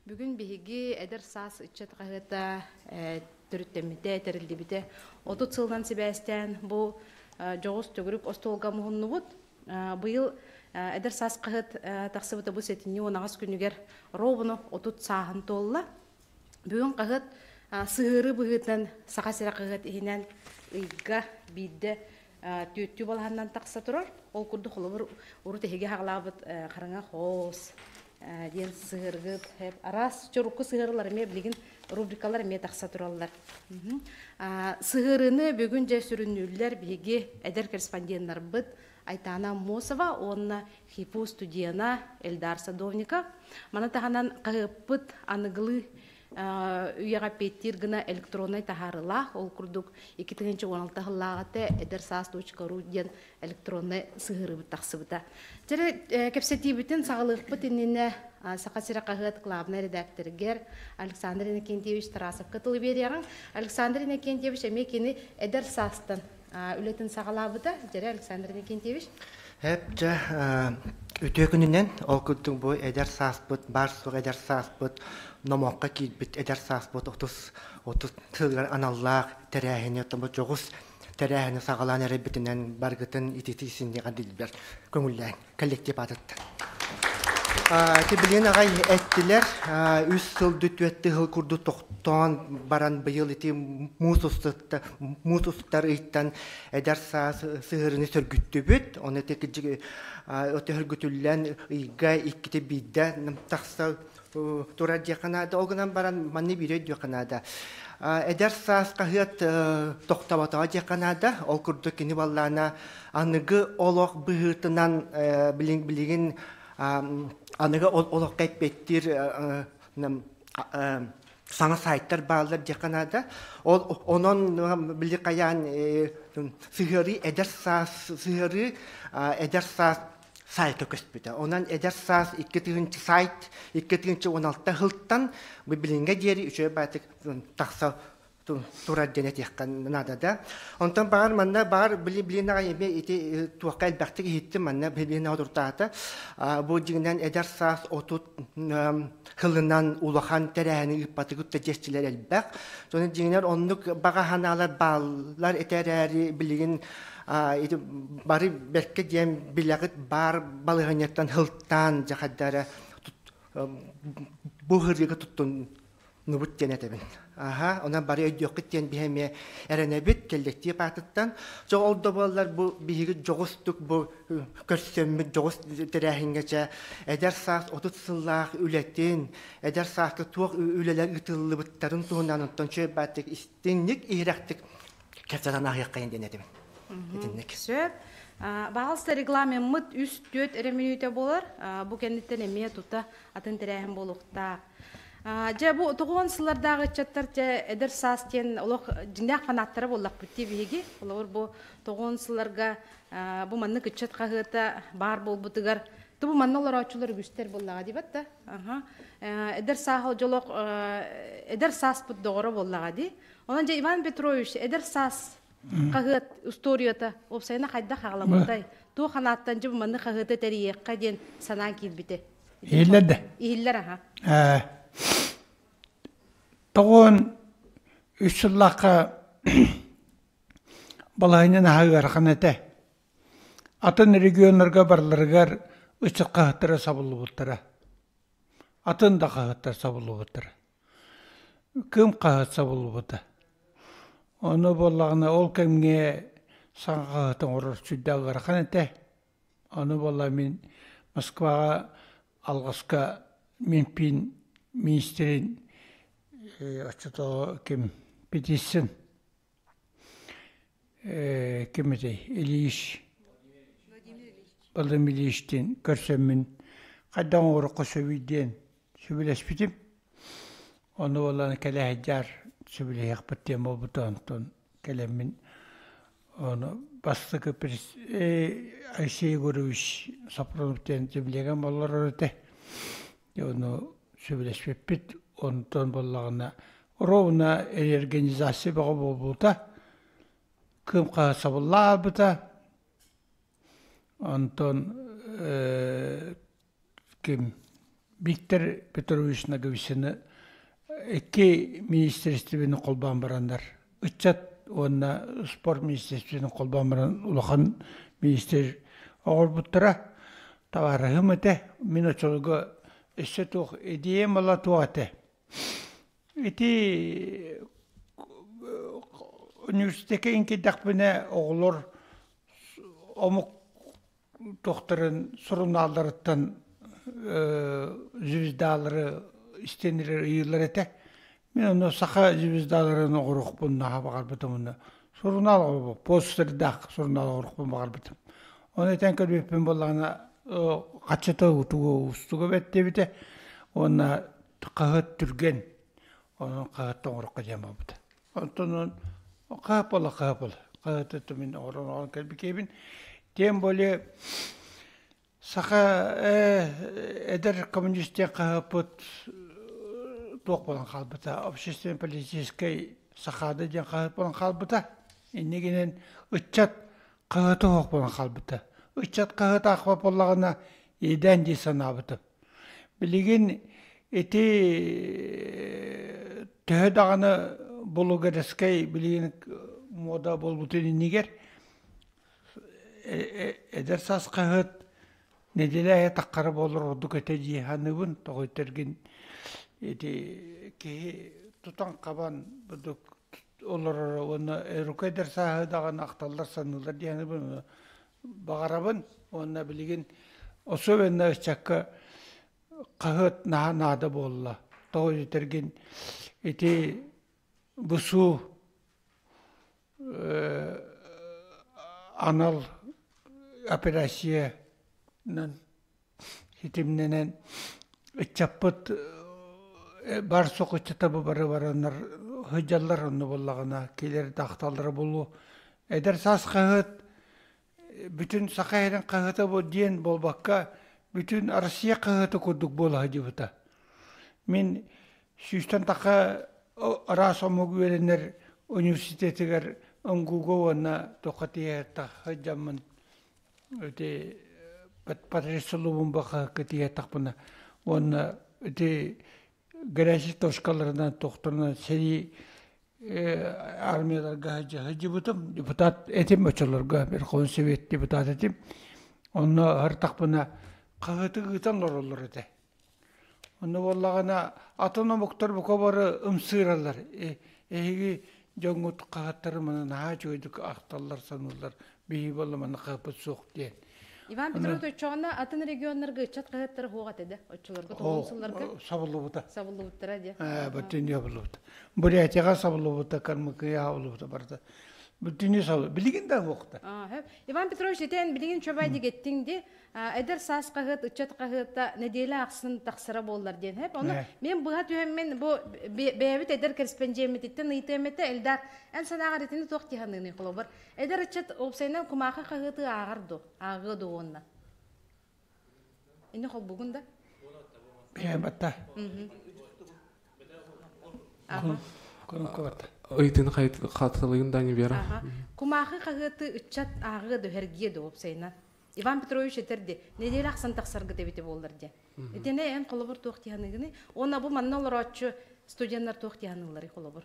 Бүгүн биһиги Эдэр саас ыччат хаһыата төрүттэммитэ, тэриллибитэ 30 сылынан сибээстээн бу дьоҕус төгүрүк остуолга муһуннубут. Быйыл Эдэр саас хаһыат тахсыбыта бу сэтинньи 18 күнүгэр ровно 30 сааһын туолла. Бүгүн хаһыат сыһыары быһыытынан Саха сирэ хаһыат иһинэн ыйга биирдэ түөттүү балаһаннан тахса турар. Ол курдук холобур урут эһиги хаҕалаабыт хараҥа хоос диэн сыһыаргыт араас чорукку сыһыарылар эмиэ билигин рубрикалар эмиэ тахса тураллар. Сыһыарыыны бүгүн дьэ сүрүннүүллэр биһиги эдэр корреспонденнарбыт Айтана Аммосова уонна ХИФУ студена Эльдар Садовников. Маны таһынан хаһыаппыт аныгылыы үйэҕэ эппиэттиир гына электроннай таһаарыылаах, ол курдук 2016 сыллааҕыта эдэр саас.ру диэн электроннай сыһыарыыбыт тахсыбыта. Дьэ, кэпсэтиибитин саҕалыахпыт иннинэ Саха сирэ хаһыат главнай редакторыгар Александр Иннокентьевич Тарасовка тылы биэриэҕиҥ. Александр Иннокентьевич эмиэ кини эдэр саастан үлэтин саҕалаабыта. Дьэрэ Александр Иннокентьевич. Эп дьэ үтүө күнүнэн ол курдук бу эдэр сааспыт баар суох эдэр сааспыт номоххо киирбит эдэр сааспыт отус отус сылыгар аналлаах тэрээһини оттон бу дьоҕус тэрээһини саҕалаан эрэйбитинэн баргытын итити синньиҕэ дилбэр көҥүллээн коллектив аатыттан. Ити билигин аҕай эттилэр, үс сыл түөрт тыһыл курдук тохтоон баран быйыл ити муус устар муус устар ыйтан эдэр саас сыһырыны сөргүттүбүт. Оны ити кырдьык өтөһөргүтүллэн ыйга иккити биирдэ тахса турар диэххэ наада. Ол гынан баран манны биир өйдүөххэ наада. Эдэр саас хаһыат тохтоботоҕо диэххэ наада. Ол курдук кини баллаана аныгы олох быһыытынан билигин аныгы олоххо эппиэттиир саҥа сайтар бааллар диэххэ наада. Ол онон били хайаан сыһыарыы эдэр саас сыһыарыы эдэр саас сайта көспүтэ. Онон эдэр саас 2000 сайт 2016 сылтан бу билиҥҥэ диэри үчүгэй баатык тахса турар диэн этиэххэ наада да. Онтон баҕар манна баҕар били билин аҕай эмиэ ити туохха элбэхтик иһиттим манна билин одуртаата. Бу дьиҥинэн эдэр саас отут сылынан улахан тэрээһини ыыппатыгыт да дьиэччилэр элбэх. Соны дьиҥинэн оннук баҕа санаалар бааллар этэ эрээри билигин ити бары бэркэ диэн билэҕит баар балаһыанньаттан сылтаан дьахадара бу ырыыга туттун нубут диэн этэбин. Аха, онон бары өйдүөххүт диэн биһи эмиэ эрэнэбит коллектив аатыттан. Чо ол да буоллар бу биһиги дьоҕустук бу көрсөммүт дьоҕус тэрээһиҥҥэ чэ эдэр саас 30 сыллаах үлэтин, эдэр сааска туох үлэлэр ыытыллыбыттарын туһунан онтон чүөй истиҥник иһирэхтик кэпсэтэн ааһыаххайын диэн этим. Итинник. Сөп. Баҕалста регламеммыт үс-түөрт эрэ мүнүүтэ буолар. Бу кэнниттэн эмиэ тута атын тэрээһин буолуохтаах. Дьэ, бу тоҕуон сыллардааҕы ыччаттар дьэ эдэр саас диэн олох дьиҥнээх фанаттара буоллахпыт дии биһиги. Холобур, бу тоҕуон сылларга бу маннык ыччат хаһыата баар буолбутугар тубу манна олорооччулар үгүстэр буоллаҕа дии да? Аха. Эдэр саас дьолох эдэр сааспыт доҕоро буоллаҕа дии. Онон дьэ Иван Петрович эдэр саас хаһыат устуоруйата уопсайына хайдах аҕаламмытай? Туох анааттан дьэ бу маннык хаһыаты тэрийиэххэ диэн санаан киирбитэ? Иһиллэр да. Иһиллэр аха. Тоҕуон үс сыллаахха балаһыанньа наһаа ыарахан этэ. Атын регионнарга барыларыгар ыччат хаһыаттара сабыллыбыттара. Атын да хаһыаттар сабыллыбыттара. Кым хаһыат сабыллыбыта. Ону буоллаҕына ол кэмҥэ саҥа хаһыат оҥорор сүрдээх ыарахан этэ. Ону буолла мин Москваҕа алҕаска Минпин министрин оччотооҕу ким Петисин ким этэй Ильич Владимир Ильичтиин көрсөммүн хайдах оҥоруохха сөбүй диэн сөбүлэспитим. Ону буолан кэлэ сылдьаар сөбүлэһиэхпит диэн буолбута онтон кэлэммин ону бастакы Алексей Егорович Сапронов диэн землягам олорор этэ. Ону сөбүлэспиппит. Онтон буоллаҕына ровно реорганизация бөҕө буолбута. Кыым хаһа сабыллаабыта. Онтон ким? Виктор Петрович Ноговицыны икки министерствоны холбоон бараннар, ыччат уонна спорт министерствотын холбоон баран улахан министр оҕорбуттара. Табаарыһым этэ, мин оччолорго өссө туох идеям ыла туох этэ. Ити университекка иҥкийдэхпинэ оҕолор омук туохтарын сурунаалларыттан звездалары истэнилэр ыйыыллар этэ. Мин онно саха звездаларын оҕоруохпун наһаа баҕарбытым уонна сурунаал постердаах сурунаал оҕоруохпун баҕарбытым. Ону этэн көрбүппүн буоллаҕына хаччыта утугу устуга бэттибитэ уонна хаһыат түргэн онон хаһыат оҥороххо диэн буолбута. Онтон хаһыат буолла хаһыат буолла. Хаһыаты мин оҥорон оҥорон кэлбикиэбин. Тем более саха эдэр коммунист диэн хаһыаппыт туох буолан хаалбыта общественно-политическай Сахаада диэн хаһыат буолан хаалбыта. Иннигинэн ыччат хаһыата суох буолан хаалбыта. Ыччат хаһыат аахпат буоллаҕына иэдээн дии санаабытым. Билигин ити төһө даҕаны блогерскай билигин муода буолбутун иннигэр эдэр саас хаһыат нэдиэлэ аайы таххара буолар ордук этэ дии саныыбын. Тоҕо этэргин ити киһи тутан-хабан бурдук олороро уонна рука эдэр сааһы даҕаны ахталлар саныыллар дии саныыбын. Баҕарабын уонна билигин особенно ыччакка хаһыат наһаа наада буолла. Тоҕо диэтэргин ити бусуу анал операциянан ситимнэнэн ыччаппыт бар суох ыччата бу бары бараннар сылдьаллар онно буоллаҕына килэр дахталлара буолуо. Эдэр саас хаһыат бүтүн Саха сирин хаһыата бу диэн буолбакка бүтүн Россия хаһыата курдук буола сылдьыбыта. Мин сүүстэн таха араас омук үөрэнэр университетыгар МГУга уонна туохха тиийэ сылдьаммын ити Патрициялуубун баха тиийэ тахпына уонна ити горячий точкаларынан туохтарынан сэрии армияларга сылдьыбытым депутат этим оччолорго Верховный Совет депутат этим онно артахпына хаһыаты ыытан олороллор этэ. Онно буоллаҕына атын омуктар бука бары ымсыыраллар. Эһиги дьоҥҥут хаһыаттары маны наһаа үчүгэйдик ахталлар, саныыллар. Биһиги буолла манна хаһыаппыт суох диэн. Иван Петрович оччоҕуна атын регионнарга ыччат хаһыаттара суох этэ да? Оччолорго тоҕус сылларга? Сабыллыбыта. Сабыллыбыттара дии. Бүтүннүү сабыллыбыта. Бурятияҕа сабыллыбыта, Калмыкияҕа сабыллыбыта барыта. Бүтүннүү сабыллыбыта. Билигин да суохта. Иван Петрович, итэн билигин чобай дигеттиҥ ди. Эдэр саас хаһыат, ыччат хаһыата нэдиэлэ ахсын тахсара буоллар диэн хэп. Ону мен быһа түһэммин бу бэйэбит эдэр кэрэспэндьиэммититтэн ыйытыам этэ. Элдар, эн санааҕар итини туох дии саныыный холобур? Эдэр ыччат уопсайынан кумаахы хаһыаты ааҕар дуо? Ааҕыа дуо уонна? Ини холбугун да? Бэйэм батта. Ыйтын хатылыгын да не вера. Кумаахы хаһыаты ыччат ааҕыа дуо, эргиэ дуо уопсайынан? Иван Петрович этэр нэдиэлэ ахсын тахсаргыт эбитэ буоллар диэн. Итинэ эн холобур туох диһаныгыный? Уонна бу манна олорооччу студенттар туох диһаныылларый холобур?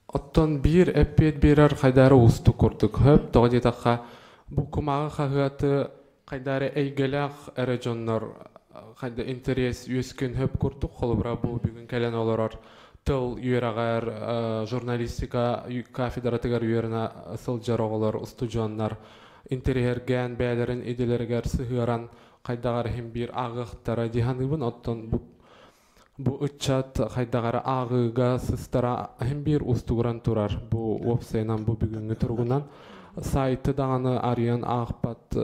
Оттон биир эппиэт биэрэр хайдары уустук курдук. Хөп, тоҕо диэтэххэ, бу кумааҕы хаһыаты хайдары эйгэлээх эрэ дьоннор хайда интэриэс үөскүн хөп курдук. Холобура, бу бүгүн кэлэн олорор тыл үөрэҕэр, журналистика кафедратыгар үөрэнэ сылдьар оҕолор, устудьуоннар интэриэһиргээн бэйэлэрин идэлэригэр сыһыаран хайдаҕар иһин биир ааҕыахтара дии саныыбын. Оттон бу бу ыччат хайдаҕар ааҕыыга сыстара иһин биир уустугуран турар. Бу уопсайынан бу бүгүҥҥү туругунан сайты даҕаны арыйан аахпат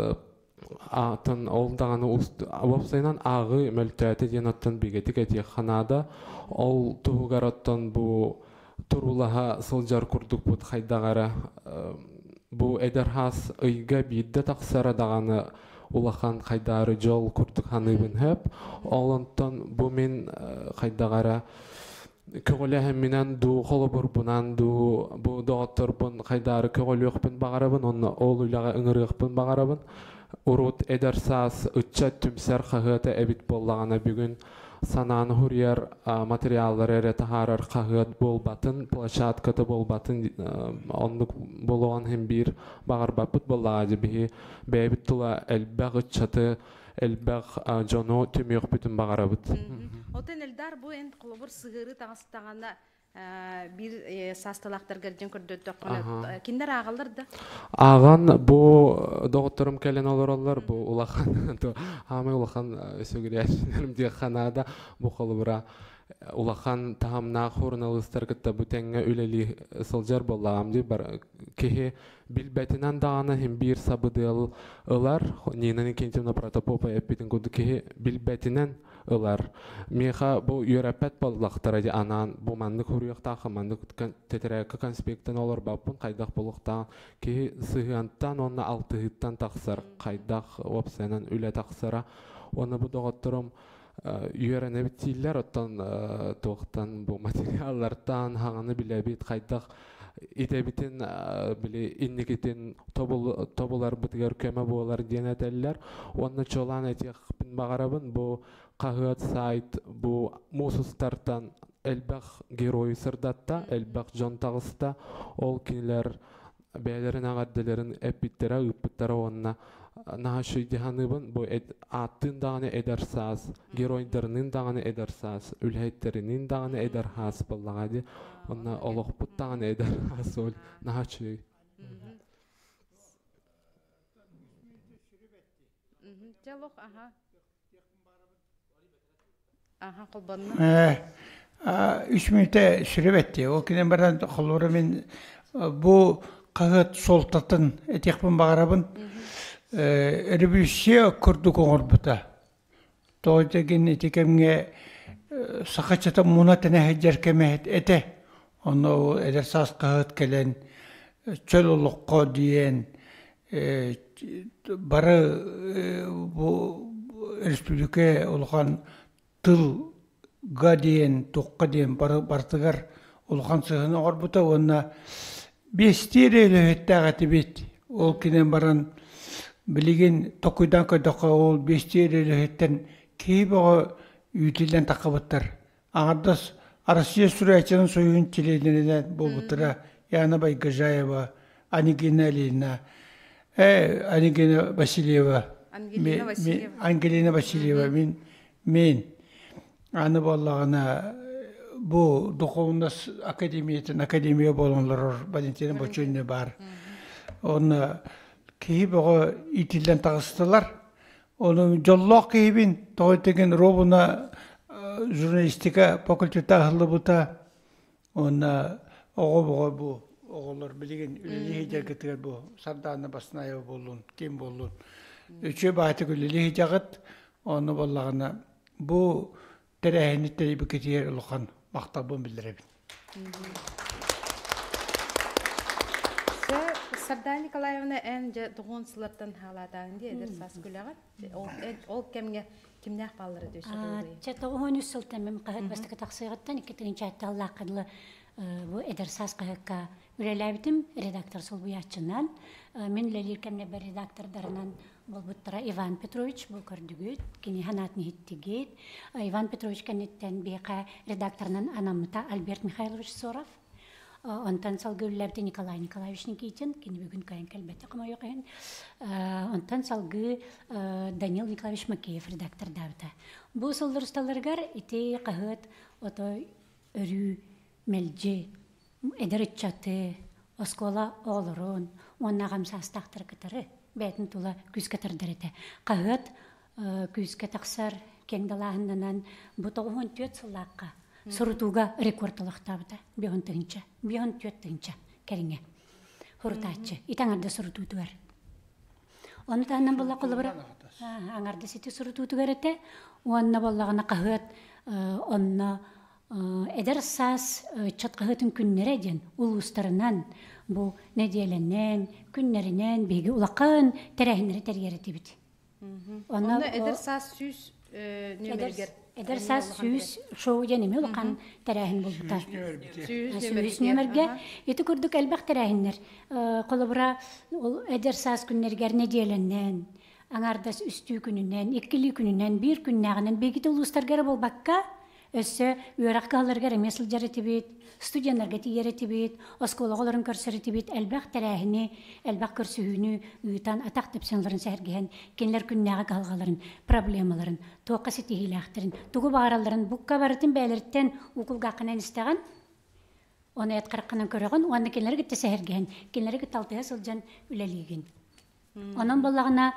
атын ол даҕаны уопсайынан ааҕыы мөлтөөтө диэн оттон бигэтик этиэххэ наада. Ол туһугар оттон бу туруулаһа сылдьар курдукпут хайдах эрэ бу эдэр хаас ыйга биирдэ тахсара даҕаны улахан хайдаары дьол курдук саныыбын сөп. Ол онтон бу мин хайдах эрэ көҕүлэһэмминэн дуу, холобурбунан дуу, бу доҕотторбун хайдаары көҕүлүөхпүн баҕарабын, онно ол үлэҕэ ыҥырыахпын баҕарабын. Урут эдэр саас ыччат түмсэр хаһыата эбит буоллаҕына бүгүн. Санааны хуруйар материаллары эрэ таһаарар хаһыат буолбатын, площадката буолбатын, оннук буолуон иһин биир баҕарбаппыт буоллаҕа дии биһи бэйэбит тула элбэх ыччаты, элбэх дьону түмүөхпүтүн баҕарабыт. Оттон Эльдар бу эн холобур сыһыары таҕыстаҕына биир саасталаахтаргар дьон көрдөрдөххүнэ кинилэр ааҕаллар да? Ааҕан бу доҕотторум кэлэн олороллор бу улахан хаамай улахан сүгүрүйээччилэрим диэххэ наада бу холобура улахан таһымнаах суруналыыстар кытта бу тэҥҥэ үлэлии сылдьар буоллаҕым дии бар киһи билбэтинэн даҕаны иһин биир сабыдыал ылар Нина Никитина Протопопова эппитин курдук киһи билбэтинэн ылар. Миэхэ бу үөрэппэт буоллахтара дии анаан бу маннык суруйуохтаахха маннык тэтэрээккэ конспектан олорбоппун хайдах буолуохтаах киһи сыһыантан уонна алтыһыыттан тахсар хайдах уопсайынан үлэ тахсара уонна бу доҕотторум үөрэнэбит дииллэр оттон туохтан бу материаллартан хаҥаны билэбит хайдах идэбитин били инникитин тобуларбытыгар көмө буолар диэн этэллэр уонна чуолаан этиэхпин баҕарабын бу хаһыат сайт бу муус устартан элбэх геройу сырдатта элбэх дьон таҕыста ол кинилэр бэйэлэрин эҕэрдэлэрин эппиттэрэ ыыппыттара уонна наһаа үчүгэй саныыбын бу ааттыын даҕаны эдэр саас геройдарыныын даҕаны эдэр саас үлэһиттэриниин даҕаны эдэр саас буоллаҕа дии уонна олохпут даҕаны эдэр саас ол наһаа үчүгэй. Дьэ олох аха аха холбонно. Үс мүнүүтэ сүрү бэтти. Ол кинен баран холура мин бу хаһыат суолтатын этиэхпин баҕарабын. Революция курдук оҥорбута. Тоҕо дэгин ити кэмҥэ сахачата муна тэнэ сылдьар кэмэ этэ. Онно эдэр саас хаһыат кэлэн чөл олоххо диэн бары бу республика улахан тылга диэн туохха диэн бары барытыгар улахан сыһыаны оҥорбута уонна биэстии эрэ үлэһиттээх этибит. Ол кинэн баран билигин токуйдаан көрдөххө ол биэстии эрэ үлэһиттэн киһи бөҕө үүтүллэн таххыбыттар. Аҥардас Россия суруйааччыларын союһун чилиэннэринэн буолбуттара Яна Байгожаева, Анигина Ильина, Анигина Васильева, Ангелина Васильева. Ангелина Васильева мин мин аны буоллаҕына бу духовнас академиятын академия буолан олорор Валентина Бочуйна баар. Онно киһи бөҕө иитиллэн таҕыстылар. Ону дьоллоох киһибин, тоҕо диэтигин ровно журналистика факультета аһыллыбыта уонна оҕо-боҕо бу оҕолор билигин үлэлии сылдьаргытыгар бу Сардаана Баснаева буоллун, ким буоллун үчүгэй баҕайытык үлэлии сылдьаҕыт. Ону буоллаҕына бу тэрээһини тэрийбиккитигэр улахан махталбын биллэрэбин. Сардаана Николаевна эн дьэ тоҕуон сыллартан хаалаатаҕын дии эдэр саас күлэҕэр. Ол кэмҥэ кимнээх бааллара дөссө Чэ 93 сылтан мин хаһыат бастакы тахсыаҕыттан 2 тыллаахха дылы бу эдэр саас хаһыакка үлэлээбитим редактор солбуйааччынан. Мин үлэлиир кэмнэрбэр редактордарынан буолбуттара Иван Петрович бу көрдүгүт, кини санаатын иһиттигит. Иван Петрович кэнниттэн биһиэхэ редакторынан анаммыта Альберт Михайлович Соров. Онтон салгыы үлэлээбитэ Николай Николаевич Никитин, кини бүгүн кыайан кэлбэтэ хомойуох иһин. Онтон салгыы Данил Николаевич Макеев редактордаабыта. Бу сыллар усталарыгар ити хаһыат ото өрүү мэлдьи эдэр ыччаты, оскуола оҕолорун уонна аҕам саастаахтары кытары бэйэтин тула күүскэ тардар этэ. Хаһыат күүскэ тахсар киэҥ далааһыннанан бу 94 сыллаахха сурутууга рекорд олохтообута. Бион тыһынча, бион түөрт тыһынча кэриҥэ сурутааччы. Ити аҥарда сурутуутугар. Ону таһынан буолла холобура аҥарда сити сурутуутугар этэ. Уонна буоллаҕына хаһыат онно Эдэр саас ыччат хаһыатын күннэрэ диэн улуустарынан бу нэдиэлэнэн, күннэринэн биһиги улахан тэрээһиннэри тэрийэр этибит. Онно эдэр саас 100 нүөмэригэр Эдэр саас 100 шоу диэн эмиэ улахан тэрээһин буолбута. 100 нүөмэргэ ити курдук элбэх тэрээһиннэр. Холобура, ол эдэр саас күннэригэр нэдиэлэнэн, Аҥаардас үстүү күнүнэн, иккилии күнүнэн, биир күннээҕинэн биһигити улуустарга эрэ буолбакка, өссө үөрэх кыһаларыгар эмиэ сылдьар этибит, студеннарга тиийэр этибит, оскуола оҕолорун көрсөр этибит, элбэх тэрээһини, элбэх көрсүһүүнү ыытан, атах тэпсэн олорон сэһэргэһэн, кинилэр күннээҕи кыһалҕаларын, проблемаларын, туохха ситиһиилээхтэрин, тугу баҕаралларын букка барытын бэйэлэриттэн укулгааххынан истэҕин, оны эт хараххынан көрөҕүн уонна кинилэри кытта сэһэргэһэн, кинилэри кытта алтыһа сылдьан үлэлиигин. Онон буоллаҕына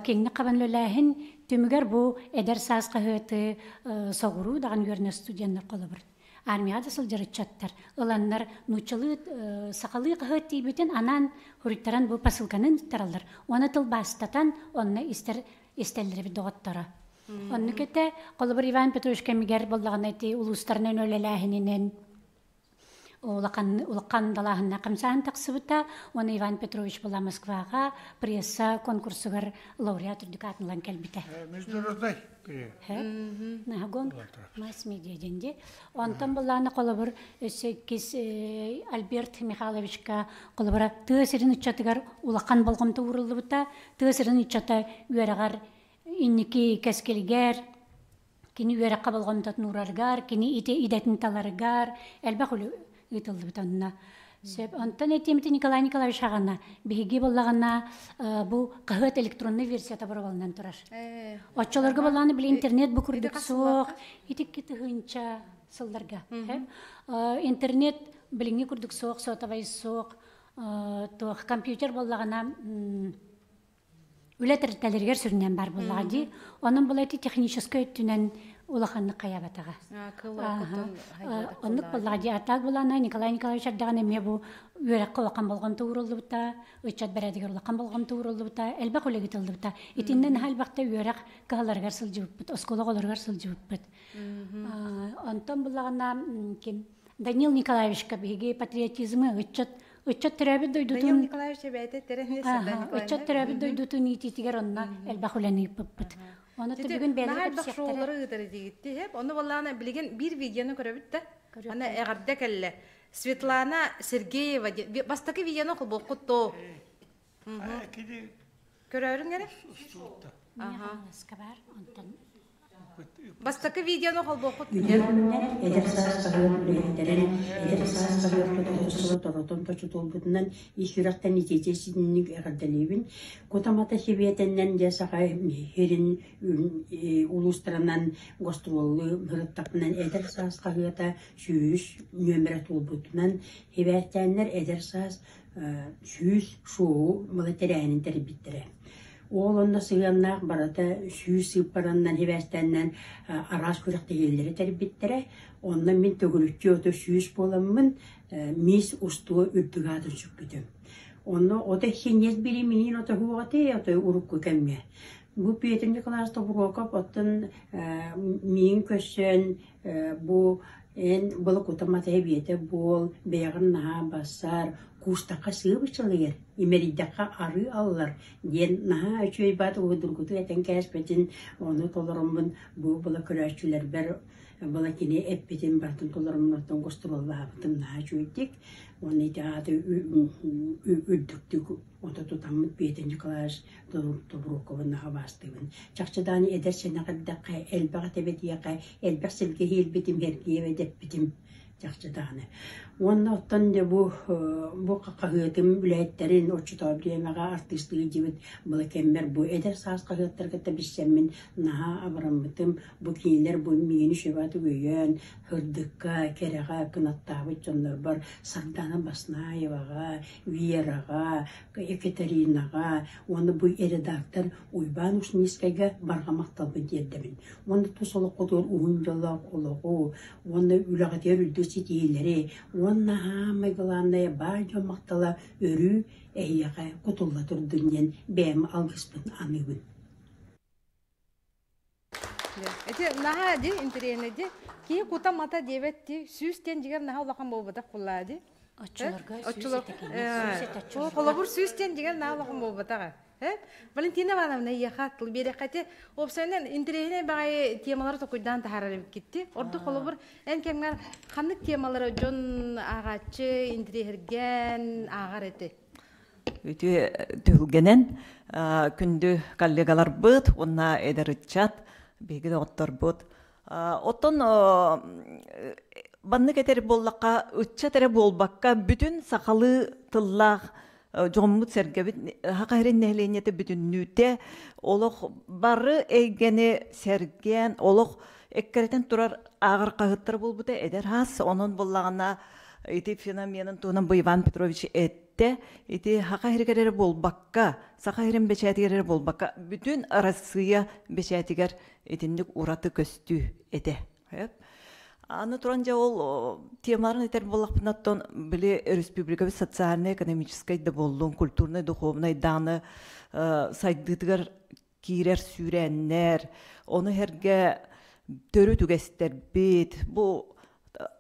киэҥник хабан үлэлээһин түмүгэр бу эдэр саас хаһыаты соҕуруу даҕаны үөрэнэр студеннар холобур армияҕа да сылдьар ыччаттар ыланнар нууччалыы сахалыы хаһыат тиийбитин анаан хуруйтаран бу посылканы ыттараллар уонна тылбаастатан онно истэр истэллэр эбит доҕотторо. Оннук этэ холобур Иван Петрович кэмигэр буоллаҕына ити улуустарынан үлэлээһининэн улахан улахан далааһынна хамсаан тахсыбыта уонна Иван Петрович была Москваҕа пресса конкурсугар лауреат үрдүк аатын ылан кэлбитэ. Международный Нагон масс-медиа диэн Онтон былааны холобур өссө иккис Альберт Михайловичка холобура тыа сирин ыччатыгар улахан болҕомто ууруллубута. Тыа сирин ыччата үөрэҕэр инники кэскилигэр кини үөрэххэ болҕомтотун уурарыгар, кини ити идэтин таларыгар элбэх үлэ ыытыллыбыт онно. Сөп. Онтон этиэмити Николай Николаевич аҕана биһиги буоллаҕына бу хаһыат электронный версията бороболунан турар. Оччолорго буоллаҕына били интернет бу курдук суох, итикки тыһыынча сылларга. Интернет билиҥҥи курдук суох, сотовай суох, туох компьютер буоллаҕына үлэ тэрилтэлэригэр сүрүннээн баар буоллаҕа дии. Онон була ити техническэй өттүнэн улаханнык хайаабатаҕа. Оннук буоллаҕа дии. Атаак булаана Николай Николаевич эрдэҕинэ эмиэ бу үөрэххэ улахан болҕомто ууруллубута, ыччат бэрээдэгэр улахан болҕомто ууруллубута, элбэх үлэ ыытыллыбыта. Итиннэ наһаа элбэхтэ үөрэх кыһаларыгар сылдьыбыппыт, оскуола оҕолоругар сылдьыбыппыт. Онтон буллаҕына ким Данил Николаевичка биһиги патриотизмы ыччат Ыччат төрөөбүт дойдутун Данил Николаевич эбээтэ тэрэн Ыччат төрөөбүт дойдутун иитиитигэр онно элбэх үлэни ыыппыппыт. Ону бүгүн бэйэлэрэ элбэх шоулары ыытар диигитти хеп. Ону баллаана билигин биир видеону көрөбүт да. Ана эҕэрдэ кэллэ. Светлана Сергеева бастакы видеону холбоққут то. Көрөрүң эрэ? Аха. Бар, онтон Бастакы видеону холбуоххут Үтүө эдэр саас хаһыат үлэһиттэрин, эдэр саас хаһыаппыт отут сыла торотон ис сүрэхтэн итиитэ ситинник эҕэрдэлиибин. Кутамата Сибиэтэннэн дьэ саха сирин улуустарынан гастроллуу сырыттахпынан эдэр саас хаһыата 100 нүөмэрэ туолбутунан сибээстээннэр эдэр саас 100 шоу мала тэрээһинин тэрийбиттэрэ. Ол онно сыһыаннаах барыта 100 сыыппараннан сибээстэннэн араас күрэхтэһиилэри тэрийбиттэрэ. Онно мин төгүрүччү ото 100 буоламмын мисс устуо үрдүк аатын сүкпүтүм. Онно ото синньэс бириминиин ото суоҕа ото урукку кэмҥэ. Бу Петр Николаевич Тобуруокап оттон миин көрсөн бу эн былыкута матайа биэтэ буол, бэйэҕин наһаа бассар, куустахха сыабычалыйар, имэрийдэххэ арыы аллар диэн наһаа үчүгэй баат уһудургутук этэн кээспитин ону толороммун бу была көрөөччүлэрбэр была кини эппитин барытын толороммун оттон гостуруоллаабытым наһаа үчүгэйдик уонна ити ааты үрдүктүк ото тутаммыт Петр Николаевич Тобуруокабын наһаа убаастыыбын. Чахчыдаан эдэр сэнэх эрдэххэ элбэх этэбэтиэхэ, элбэх сиргэ иһиирбитим, эргиэ эдэппитим чахчы даҕаны. Уонна оттон дьэ бу бу хаһыатым үлэһиттэрин оччотоо бириэмэҕэ артыыстыы дьибит была кэммэр бу эдэр саас хаһыаттарга кытта билсэммин наһаа абыраммытым. Бу кинилэр бу миигини сүбэ өйөөн сырдыкка, кэрэҕэ кынаттаабыт дьоннорбор Сардаана Баснаеваҕа, Вераҕа, Екатеринаҕа уонна бу редактор Уйбаан Ушницкайга барҕа махталбын тиэрдэбин. Уонна тус олоххутугар уһун дьоллоох олоҕу уонна үлэҕитигэр үрдүк ситиһиилэри уонна саамай главное баай дьон махтала өрүү эһиэхэ кутулла турдун диэн бэйэм алгыспын аныыбын. Эти наһаа ди интэриэһинэй ди киһи кута мата диэбэт ди 100 диэн дьигэр наһаа улахан буолбатах куллаа ди. Оччолорго Оччолор холобур 100 диэн дьигэр наһаа улахан буолбатаҕа. Валентина Ивановна иэхэ тыл биэрэххэ уопсайынан интэриэһинэй баҕайы темалары токуйдаан таһаарар эбиккитти. Ордук холобур эн кэмҥэр ханнык темалары дьон ааҕааччы интэриэһиргээн ааҕар эти? Үтүө түһүлгэнэн күндү коллегаларбыт уонна эдэр ыччат биһиги доҕотторбут. Оттон баннык этэр буоллахха, ыччат эрэ буолбакка, бүтүн сахалыы тыллаах дьоммут сэргэбит Саха сирин нэһилиэнньэтэ бүтүннүүтэ олох бары эйгэни сэргээн, олох эккирэтэн турар ааҕар хаһыаттара буолбута эдэр аас. Онон буоллаҕына ити феноменын туһунан бу Иван Петрович эттэ. Ити Саха сиригэр эрэ буолбакка, Саха сирин бэчээтигэр эрэ буолбакка, бүтүн Арассыыйа бэчээтигэр итинник ураты көстүү этэ. Аны туран дьэ ол темаларын этэр буоллахпына, оттон били республикабыт социальнай-экономическай да буоллун, культурнай, духовнай дааны сайдыытыгар киирэр сүүрээннэр, ону сэргэ төрүт үгэстэрбит, бу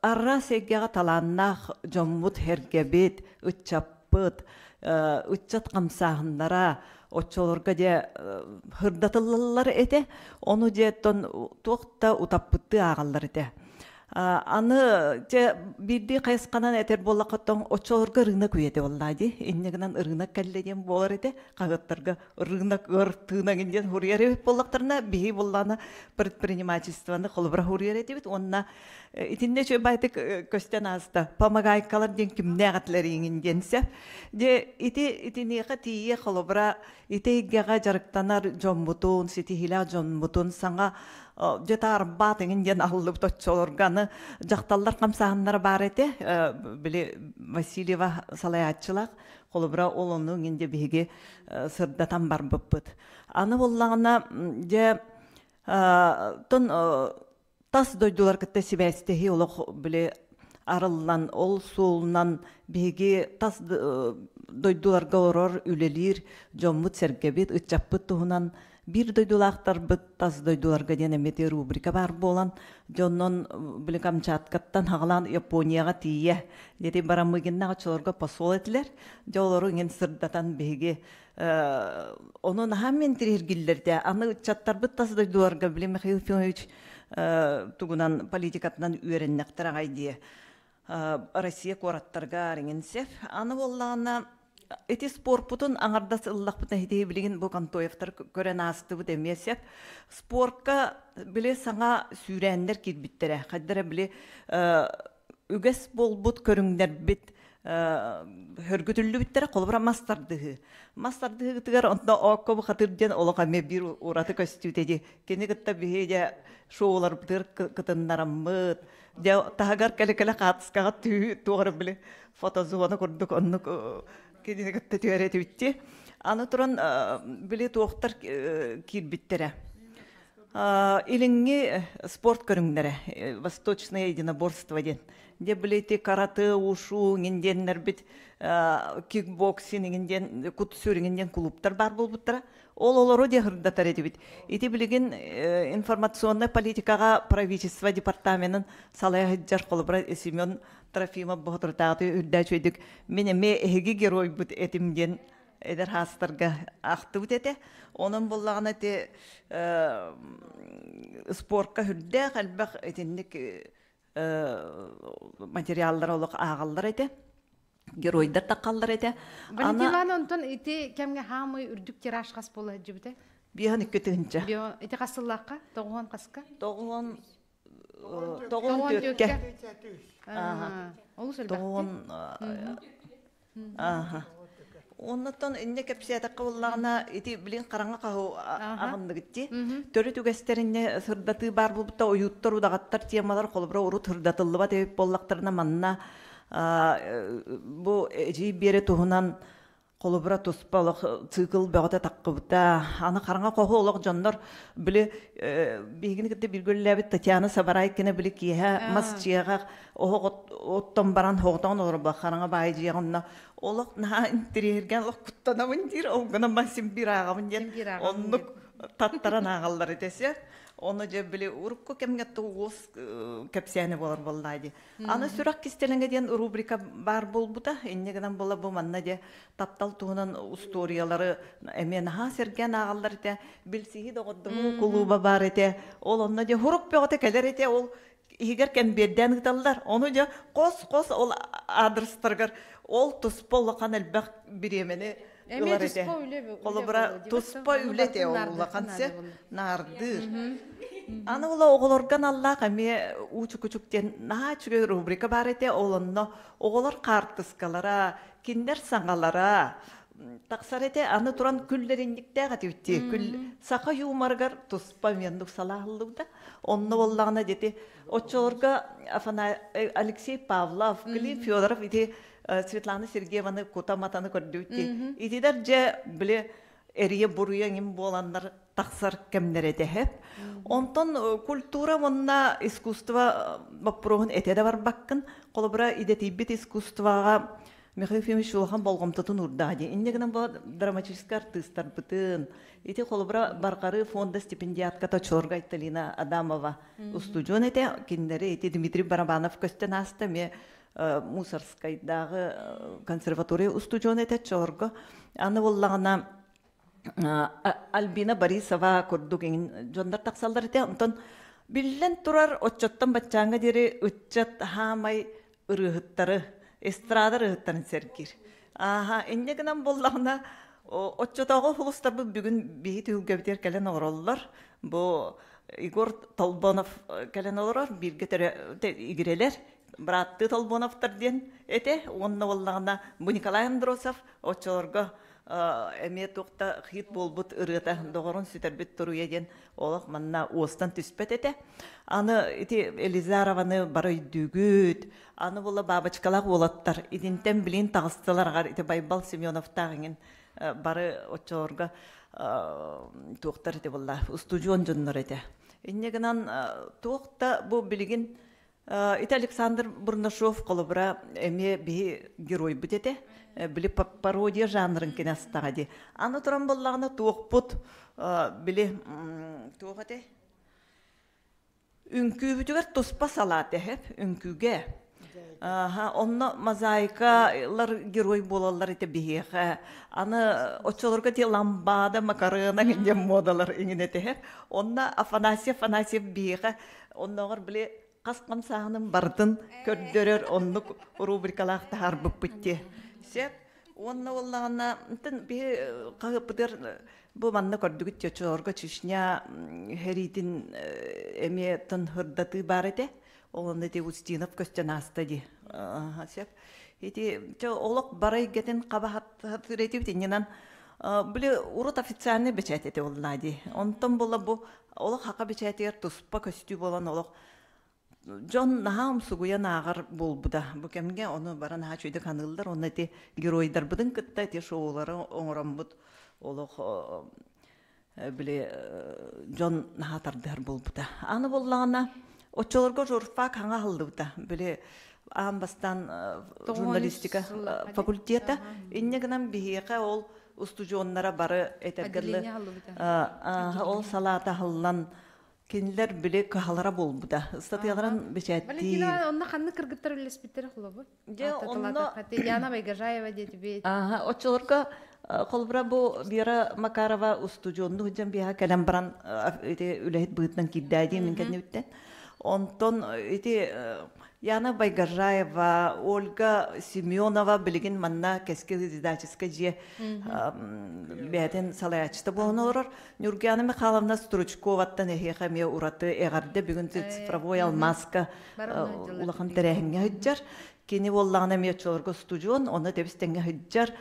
араас эйгэҕэ талааннаах дьоммут сэргэбит, ыччаппыт, ыччат хамсааһыннара оччолорго дьэ сырдатыллаллар этэ. Ону дьэ туох да утаппыттыы ааҕаллар этэ. Аны дьэ биирдии хайысханан этэр буоллахха, оччолорго рынок үйэтэ буоллаа дии. Инньэ гынан рынок кэллэ диэн буолар этэ. Хаһыаттарга рынок өр тыынан диэн хуруйар эбит буоллахтарына, биһи буоллаана предпринимательствоны холобура хуруйар этибит. Уонна итиннэ үчүгэй баайтык көстөн ааста. Помогайкалар диэн кимнээх этилэр иҥин диэн сөп. Дьэ ити итиниэхэ тиийэ холобура ити эйгэҕэ дьарыктанар дьоммутун, ситиһиилээх дьоммутун саҥа дьэ таарбаат иҥин диэн аһыллыбыт оччолорго аны дьахталлар хамсааһыннара баар этэ. Били Васильева салайааччылаах холобура ол ону иҥин дьэ биһиги сырдатан барбыппыт. Аны буоллаҕына дьэ тон тас дойдулар кытта сибээстэһии олох били арыллан, ол суолунан биһиги тас дойдуларга олорор, үлэлиир дьоммут-сэргэбит, ыччаппыт туһунан биир дойдулаахтарбыт тас дойдуларга диэн эмиэ рубрика баар буолан, дьоннон били Камчаткаттан хаҕалаан Японияҕа тиийэ диэти барамыгиннаах оччолорго посол этилэр. Дьэ олору иҥин сырдатан биһиги ону наһаа интириэһиргиллэрдэ. Аны ыччаттарбыт тас дойдуларга били Михаил Ефимович тугунан политикатынан үөрэннэхтэр аҕай дии. Россия куораттарга иҥин сеп. Аны буоллаҕына ити спорпутун аҥардас ыллахпытына ити билигин бу Контоевтар көрөн аастыбыт эмиэ сеп. Спортка били саҥа сүүрээннэр киирбиттэрэ. Хайдара били үгэс буолбут көрүҥнэрбит хөргүтүллүбүттэрэ холобура мас тардыһыы. Мас тардыһыытыгар онно оокко бухатыр диэн олох эмиэ биир ураты көстүүтэ дии. Кини кытта биһи дьэ шоуларбытыгар кытыннараммыт. Дьэ таһыгар кэлэ-кэлэ хаатыскаҕа түһүү туох эрэ били фотозона курдук оннук кинини кытта түһэр этибитти. Аны туран били туохтар киирбиттэрэ. Илиҥҥи спорт көрүҥнэрэ, восточное единоборство диэн. Дьэ били ити карате, ушу иҥин диэннэрбит, кикбоксинг иҥин диэн, кут-сүр иҥин диэн кулууптар баар буолбуттара. Ол олору дьэ сырдатар этибит. Ити билигин информационнай политикаҕа правительство департаменын салайа сылдьар холобура Семен Трофимов боһотурутааҕыты үрдээ үчүгэйдик мин эмиэ эһиги геройбут этим диэн эдэр хаастарга ахтыбыт этэ. Онон буоллаҕына ити спортка үрдээх элбэх итинник материаллар олох ааҕаллар этэ. Геройдар таххаллар этэ. Валентина Ивановна, онтон ити кэмҥэ хаамый үрдүк тираж хас буола сылдьыбыта? Биэһэн икки тыһыынча. Ити хас сыллаахха? Тоҕуон хаска? Тоҕуон 94-кэ. Олус элбэхти. Тоҕуон Ааха. Оннуттан инньэ кэпсээтэххэ буоллаҕына, ити билин хараҥа хаһу аҕынныгытти. Төрүт үгэстэринне сырдатыы баар буолбута ойууттар, удаҕаттар темалар холобура урут сырдатыллыбат эбит буоллахтарына манна бу эдьиий Биэрэ туһунан холобура туспа олох цикл бөҕөтө таххыбыта. Аны хараҥа хоһу олох дьоннор били биһигини кытта бииргэ үлэлээбит Татьяна Сабарайкина били киэһэ мас дьиэҕэ оһох оттон баран хоҕотоон олорбо хараҥа баай дьиэҕэ онно олох наһаа интириэһиргээн олох куттанабын диир ол гынан баран син биир ааҕабын диэн оннук таттаран ааҕаллар этэ ону дьэ били урукку кэмҥэ уос кэпсээни буолар буоллаа дии аны сүрэх кистэлэҥэ диэн рубрика баар буолбута инньэ гынан буола бу манна дьэ таптал туһунан устуоруйалары эмиэ наһаа сэргээн ааҕаллар этэ билсиһии доҕордоһуу кулууба баар этэ ол онно дьэ хурук бөҕөтө кэлэр этэ ол иһигэр кэмбиэрдээн ыыталлар. Ону дьэ хос-хос ол аадырыстарыгар ол туспа улахан элбэх бириэмэни ылар этэ. Холобура туспа үлэ этэ ол улахан сеп наардыыр. Аны ола оҕолорго аналлаах эмиэ уучукучук диэн наһаа үчүгэй рубрика баар этэ. Ол онно оҕолор хаартыскалара, кинилэр саҥалара тахсар этэ. Аны туран күллэринньиктээх этибит. Күл саха юморыгар туспа эмиэ салаһыллыбыта. Онно буоллаҕына дети оччолорго Алексей Павлов, Клим Федоров ити Светлана Сергееваны кута-матаны көрдүбүт дии. Итилэр дьэ били эрийэ-буруйа иҥин буоланнар тахсар кэмнэр этэ. Онтон культура уонна искусство боппуруоһун этэ да барбаккын. Холобура идэтийбит искусствоҕа Михаил Ефимович улахан болҕомтотун уурдаҕа дии. Инньэ гынан бу драматическай артыыстарбытын, ити холобура Барҕарыы фонда стипендиатката Чорга Айталина Адамова устудьуон этэ. Кинилэри ити Дмитрий Барабанов көстөн ааста эмиэ Мусорскайдааҕы консерватория устудьуон этэ Чорго. Аны буоллаҕына Альбина Борисова курдук иҥин дьоннор тахсаллар этэ. Онтон биллэн турар оччоттон баччааҥҥа диэри ыччат хаамай ырыаһыттары, эстрада ырыаһыттарын сэргиир. Ааха, инньэ гынан буоллаҕына, оччотооҕу улуустарбыт бүгүн биһи түһүлгэбитигэр кэлэн олороллор. Бу Егор Толбонов кэлэн олорор, бииргэ төрө игирэлэр, бырааттыы Толбоновтар диэн этэ. Уонна буоллаҕына, бу Николай Андросов оччолорго эмиэ туох да хит буолбут ырыата доҕорун сүтэрбит туруйа диэн олох манна уостан түспэт этэ. Аны ити Элизарованы бары өйдүүгүт, аны була бабочкалаах уолаттар итинтэн билин таҕыстылар аҕар ити Байбал Семеновтаах иҥин бары оччолорго туохтар ити буолла устудьуон дьоннор этэ. Инньэ гынан туох да бу билигин Ити Александр Бурнашов холобура эмиэ биһи геройбут этэ. Били пародия жанрын кини астаҕа дии. Аны туран буоллаҕына туохпут били туох этэй? Үҥкүүбүтүгэр туспа салаат эһэп, үҥкүүгэ. Онно мозаикалар герой буолаллар этэ биһиэхэ. Аны оччолорго ти ламбада, макарена диэн модалар иҥин этэ. Онно Афанасий Афанасьев биһиэхэ Оннооҕор били хас хамсааһынын барытын көрдөрөр оннук рубрикалаах таһаарбыппыт дии. Сөп. Уонна буоллаҕына, биһи хаһыаппытыгар бу манна көрдүгүт чочолорго Чечня сэриитин эмиэ тын һырдатыы баар этэ. Ол онно ити Устинов көстөн ааста дии. Сөп. Ити олох бара эйгэтин хаба хатыыр этибит иннинэн били урут официальный бэчээт этэ буолла дии. Онтон була бу Олох хака бэчээтигэр туспа көстүү буолан олох дьон наһаа умсугуйан ааҕар буолбута. Бу кэмҥэ ону бары наһаа үчүгэйдик аныыллар. Уонна ити геройдарбытын кытта ити шоулары оҥороммут олох били дьон наһаа тардыһар буолбута. Аны буоллаҕына оччолорго журфак хаҥа аһыллыбыта. Били аан бастаан журналистика факультета. Инньэ гынан биһиэхэ ол устудьуоннара бары этэргэ ол салаата аһыллан кинилэр били кыһалара буолбута ыстатыйаларын бэчээттии Валентина онно ханнык кыргыттар үллэспиттэрэ холобур дьэ онно Яна Байгажаева диэтибит аха оччолорго холобура бу Вера Макарова устудьуоннуу сылдьан биэһэ кэлэн баран ити үлэһит быһыытынан киирдээ дии мин кэннибиттэн онтон ити Яна Байгожаева, Ольга Семенова билигин манна Кэскил издательскай дьиэ бэйэтин салайааччыта буолан олорор. Нюргиана Михайловна Стручковаттан эһиэхэ эмиэ ураты эҕэрдэ бүгүн цифровой алмааска улахан тэрээһиҥҥэ сылдьар. Кини буоллаҕына эмиэ оччолорго устудьуон, онно тэбис тэҥҥэ сылдьар.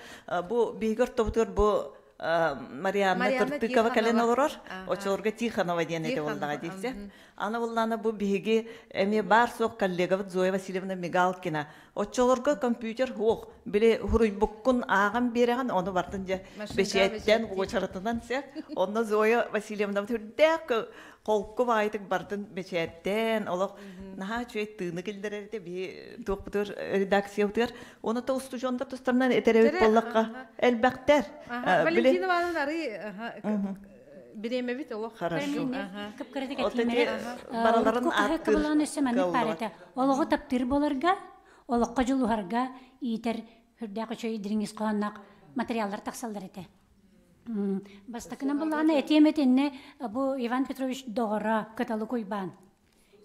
Бу биһиги ортобутугар бу Марианна Тыртыкова кэлэн олорор. Очолорго Тихонова диэн этэ буоллаҕа диэхсэ. Аны буоллаҕына бу биһиги эмиэ баар-суох коллегабыт Зоя Васильевна Мигалкина. Оччолорго компьютер суох. Били хуруйбуккун ааҕан биэрэҕин, ону бартын дьэ бэчээттэн уочаратынан сэ. Онно Зоя Васильевна үрдээх холку баайытык бартын бэчээттээн олох наһаа үчүгэй тыыны киллэрэр этэ биһи туохпутугар редакциябытыгар Оны та устудьуондар тустарынан этэр эбит буоллахха элбэхтэр. Валентина Ивановна арый бириэмэбит олох хорошо. Кыпкыратык этиимэрэ. Бараларын ааттыыр өссө маннык баар этэ. Олоҕу таптыыр буоларга, олоххо дьулуһарга иитэр үрдээх үчүгэй дириҥ ис хоһоонноох материаллар тахсаллар этэ. Бастакынан буллаҕына этиэм этиннэ бу Иван Петрович доҕоро Кыталык Уйбаан.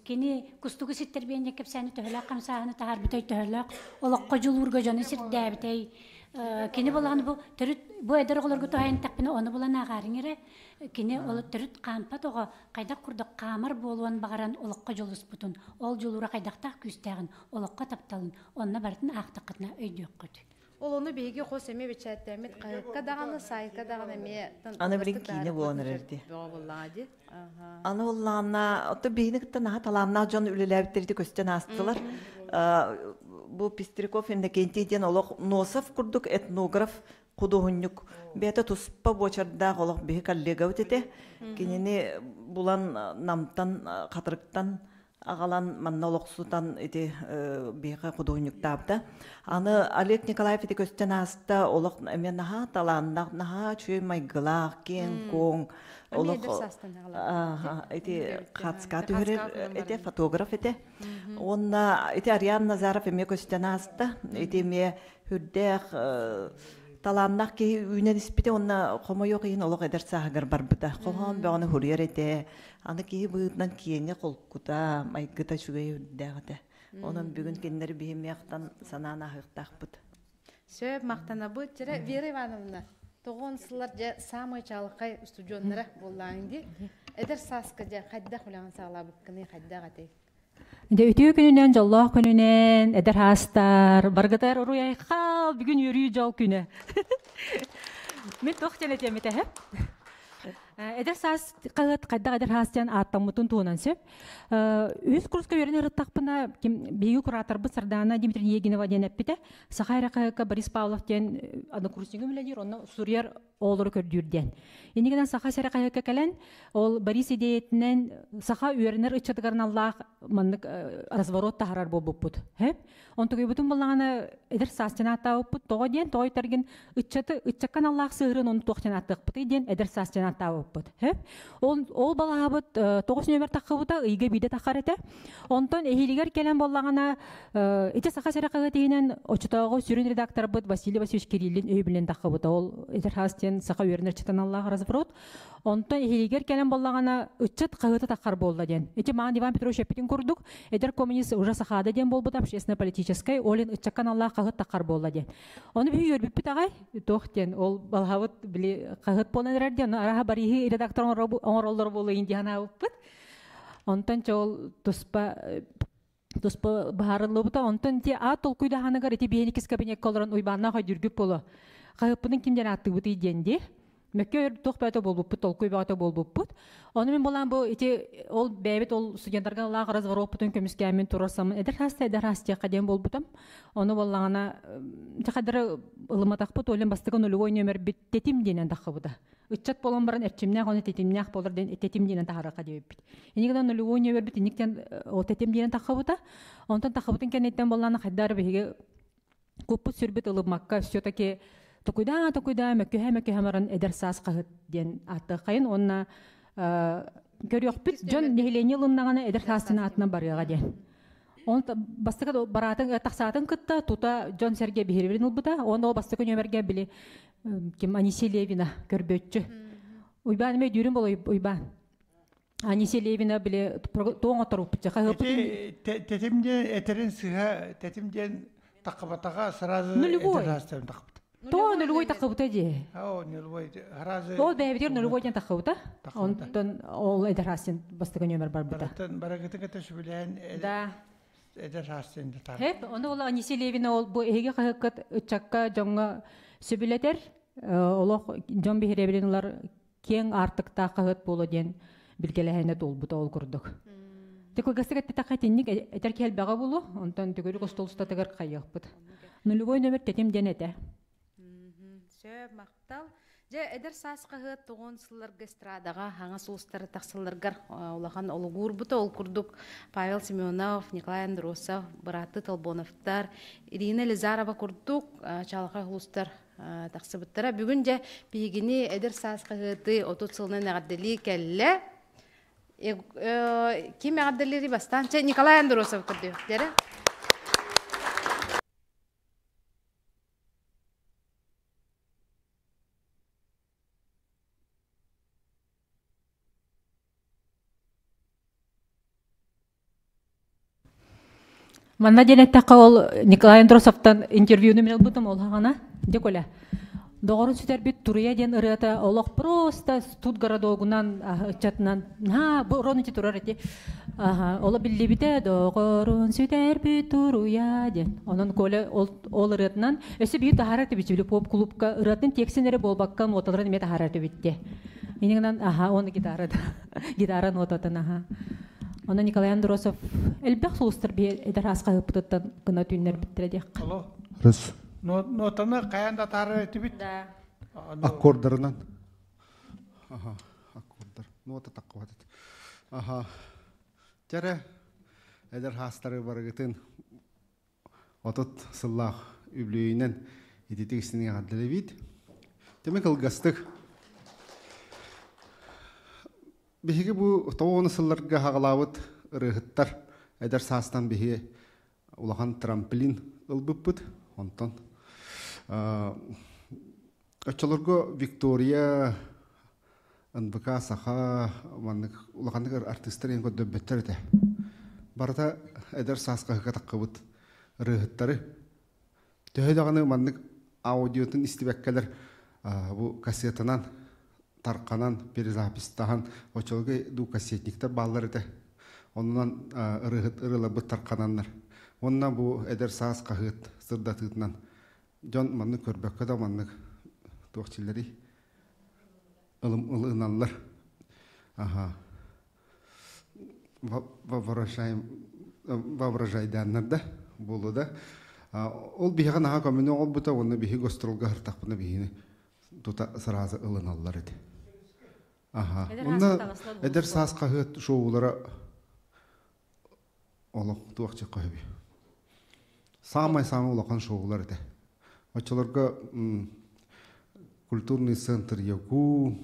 Кини кустугу ситтэрбиэн диэн кэпсээни төһөлөөх хамсааһыны таһаарбытай, төһөлөөх олоххо дьулуурга дьону сирдээбитэй. Кини болаҕын бу төрүт бу эдэр оҕолорго туһайын тэхпинэ ону булан ааҕаарыҥ эрэ. Кини ол төрүт хаампат оҕо хайдах курдук хаамар буолуон баҕаран олоххо дьулуспутун, ол дьулуура хайдахтаах күүстээҕин, олоххо тапталын онно барытын аахтаххытына өйдүөххүт. Ол ону биһиги хос эмиэ бэчээттэммит хаһыакка даҕаны, сайтка даҕаны эмиэ Аны билин киинэ буолан эрэрди. Бөҕө буоллаҕа дии. Аны буоллаҕына, оттон биһини кытта наһаа талааннаах дьон үлэлээбиттэрити көстөн аастылар. Бу Пестряков Иннокентий диэн олох Носов курдук этнограф худуоһунньук бэйэтэ туспа буочардаах олох биһи коллегабыт этэ. Кинини булан Намтан, Хатырыктан аҕалан манна олохсутан ити биһиэхэ худуоһунньуктаабыта. Аны Олег Николаев ити көстөн ааста олох эмиэ наһаа талааннаах, наһаа үчүгэй майгылаах, киэҥ-куоҥ олох ити хацка түһэрэр этэ, фотограф этэ. Уонна ити Ариан Назаров эмиэ көстөн ааста. Ити эмиэ үрдээх талааннаах киһи үүнэн испитэ уонна хомойуох иһин олох эдэр сааһыгар барбыта. Хоһоон бөҕөнү хуруйар этэ. Аны киһи быһыытынан киэҥэ холкута, майгыта үчүгэй үрдээх этэ. Онон бүгүн кинилэри биһимиэхтэн санаан аһыахтаахпыт. Сөп, махтанабыт. Чэрэ, Вера Ивановна, тоҕон сыллар дьэ самый чалхай устудьуоннара буоллаҕыҥ дии. Эдэр сааска дьэ хайдах үлэҕин саҕалаабыккыный, хайдах этэй? Дьэ үтүө күнүнэн, дьоллоох күнүнэн, эдэр хаастар, баргытар уруй-айхал, бүгүн үөрүү дьол күнэ. Мин туох диэн этиэм этэ Эдэр саас хаһыат хайдах эдэр саас диэн ааттаммытын туһунан сөп. Үс курска үөрэнэ ырыттахпына, биһиги кураторбыт Сардаана Дмитриевна Егинова диэн эппитэ. Саха эрэ хаһыакка Борис Павлов диэн однокурснигым үлэлиир, онно суруйар оҕолору көрдүүр диэн. Иннигинэн Саха сирэ хаһыакка кэлэн, ол Борис идиэйэтинэн саха үөрэнэр ыччатыгар аналлаах маннык разворот таһарар буолбуппут. Онтугуйбутун буллаҕына эдэр саас ааттаабыппыт. Тоҕо диэн, тоҕо итэргин ыччаты ыччакка аналлаах сыһырын ону туох диэн ааттыахпытый диэн эдэр саас ааттаабыппыт. Ол балаһабыт тоҕус нүөмэр таххыбыта, ыйга биирдэ таххар этэ. Онтон эһиилигэр кэлэн буоллаҕына ити Саха сирэ хаһыат иһинэн оччотооҕу сүрүн редакторбыт Василий Васильевич Кириллин өйөбүлүн таххыбыта. Ол эдэр саас диэн саха үөрэнэр ыччатаналлаах разворот. Онтон эһиилигэр кэлэн буоллаҕына ыччат хаһыата таххар буолла диэн. Ити маан Иван Петрович эппитин курдук, эдэр коммунист уже сахаада диэн буолбута общественно-политическай, олин ыччакка аналлаах хаһыат таххар буолла диэн. Ону биһи үөрбүппүт аҕай, туох диэн, ол балаһабыт били хаһыат буолан эрэр диэн, араха Бориһы редактор оҥороллор буолуо диэн санаабыппыт. Онтон чэ ол туспа туспа быһаарыллыбыта. Онтон ити аат толкуйдаһаныгар ити биэникис кабинекка олорон Уйбааннаах өйдүүргүт буолуо. Хаһыппытын ким диэн ааттыыбытый диэн дии. Мөккө өр туох бөҕөтө буолбуппут, толкуй бөҕөтө буолбуппут. Ону мин булаан бу ити ол бэйэбит ол студенттарга лаах развороппутун көмүскээммин турарсаммын эдэр хааста эдэр хаас диэххэ диэн буолбутум. Ону буоллаҕына хадары ылыматахпыт олен бастакы нулевой нөмербит тетим диэнэн таххыбыта. Ыччат буолан баран эрчимнээх уонна тэтимнээх буолар диэн тэтим диэнэн таһаарыахха диэбиппит. Инигинэн нулевой нөмербит иниктэн ол тэтим диэнэн таххыбыта. Онтон таххыбытын кэнниттэн буоллаана хайдары биһиги куппут сүрбүт ылыммакка все-таки токуйдаа токуйдаа мөккүһэ мөккүһэ баран эдэр саас хаһыт диэн ааттыаххайын уонна көрүөхпүт дьон нэһилиэнньэ ылыннаҕына эдэр саастын аатынан барыаҕа диэн. Он бастакы бараатын тахсаатын кытта тута дьон сэргэ биһирибин ылбыта. Он ол бастакы нөмерге били ким Анисия Левина көрбөччү. Уйбаан эме дүүрүн бол Уйбаан. Анисия Левина били туоң оторуппутча хаһыппытын Тетим диэн этерин сыһа, тетим диэн таққабатаға сразу Нулевой. тақпыт. Тоо нулевой таққыбыта дии. О, нулевой сразу. Ол бэйэбитигэр нулевой диэн таққыбыта. Онтон ол эдэр хастин бастакы нөмер барбыта. Барытын барагытын кытта сүбүлээн Да. эдэр хастин да Хеп, ону ол Анисия Левина ол бу эһиги хаһыккыт ыччакка дьоҥҥо сөбүлэтэр, олох дьон биһирэбилин ылар киэҥ аартыктаах хаһыат буолуо диэн билгэлэһэнэ туолбута ол курдук. Текулгастык эттэтахха итинник этэр киһи элбэҕэ буолуо, онтон төгүрүк остуол устатыгар хайыахпыт. Нулевой нөмер тэтим диэн этэ. Сөп, махтал. Дьэ, эдэр саас хаһыат тоҕон сылларга эстрадаҕа хаҥас уустары тахсалларгар улахан олугуурбута. Ол курдук Павел Семенов, Николай Андросов, быраатты Толбоновтар, Ирина Елизарова курдук чалҕай улуустар тахсыбыттара. Бүгүн дьэ биһигини эдэр саас хаһыаты 30 сылынан эҕэрдэлии кэллэ. Ким эҕэрдэлири бастаан? Чэ, Николай Андросов көрдүөхтэрэ. Манна диэн эттэххэ ол Николай Андросовтан интервьюну мин ылбытым ол хаҕана. Дьэ Коля. Доҕорун сүтэрбит туруйа диэн ырыата олох просто тут городогунан ыччатынан наһаа бу рон ити турар ити. Аха, оло биллибитэ доҕорун сүтэрбит туруйа диэн. Онон Коля ол, ол ырыатынан өссө биир таһаарар этибит поп клубка ырыатын текстин эрэ буолбакка ноталарын эмиэ таһаарар этибит дии. Инигинэн аха, оны гитара гитара нотатын аха. Онон Николай Андросов элбэх сулустар би эдэр ааска ыппытыттан гына түүннэрбиттэрэ диэххэ. Алло. Рыс. Нотаны хайан да таарар этибит. Да. Аккордарынан. Аха, аккордар. Нота таккыбат. Аха. Тере эдэр хаастары барыгытын 30 сыллаах үбүлүөйүнэн ититик истиҥ эҕэрдэлэбит. Тэмэ кылгастык. Биһиги бу 90 сылларга хаҕалаабыт ырыаһыттар эдэр саастан биһи улахан трамплин ылбыппыт. Онтон оччолорго Виктория, НВК Саха маннык улаханнык артыыстар ең көрдөбөттөр этэ. Барыта эдэр сааска таққыбыт ырыаһыттары. Төһө даҕаны маннык аудиотун истибэккэлэр бу кассетанан тарқанан перезапистаһан очолго ду кассетниктер бааллар этэ. Онунан ырыһыт ырылабыт тарқананнар. Онна бу эдэр саас хаһыат сырдатыытынан дьон маннык көрбөккө да маннык туохчиллери ылым ылыналлар. Аха. Воображаем воображайданнар да болу да. Ол биһиэхэ наһаа көмөнү оҥорбута уонна биһи гастролга сыртахпына биһини тута сразу ылыналлар этэ. Аха. Онно эдэр саас хаһыат шоулара олох туохча көһөбү. Самай-самай улахан шоулар этэ. Оччолорго культурный центр ЯГУ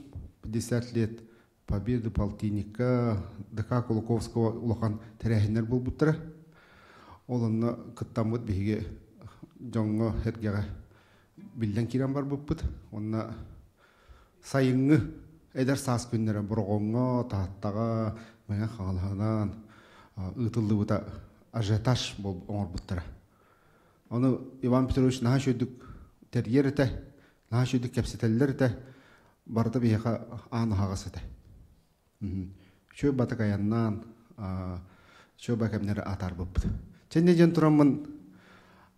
50 лет Победы полтинникка ДК Кулаковского улахан тэрээһиннэр буолбуттара. Ол онно кыттаммыт биһиги дьоҥҥо эргэҕэ биллэн киирэн барбыппыт. Онно сайыҥҥы эдэр саас күннэрэ Бороҕоҥҥо, Тааттаҕа, Мэҥэ Хаҥалаһынан ыытыллыбыта ажиотаж оҥорбуттара. Ону Иван Петрович наһаа үчүгдүк тэрийэр этэ, наһаа үчүгдүк кэпсэтэллэр этэ, барыта биһиэхэ аан аһаҕас этэ. Үчүгэй батык айаннаан, үчүгэй ба кэмнэри атаарбыппыт. Чэнне дьэн тураммын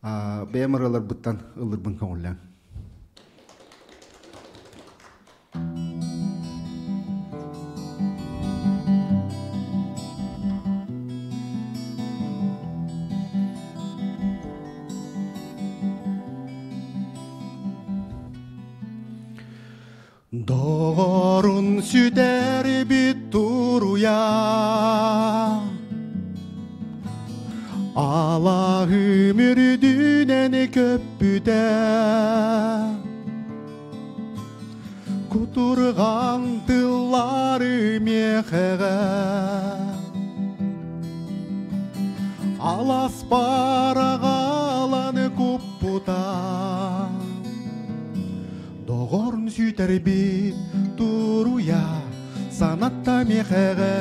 бэйэм ырыаларбыттан ыллырбын көҥүллээн. Доҕорун сүтэрбит туруйа Алаһым үрдүнэн көппүтэ Кутурҕан тыллары миэхэҕэ Алас параҕалан куппута Доҕорун сүтэрбит туруйа санатта миэхэҕэ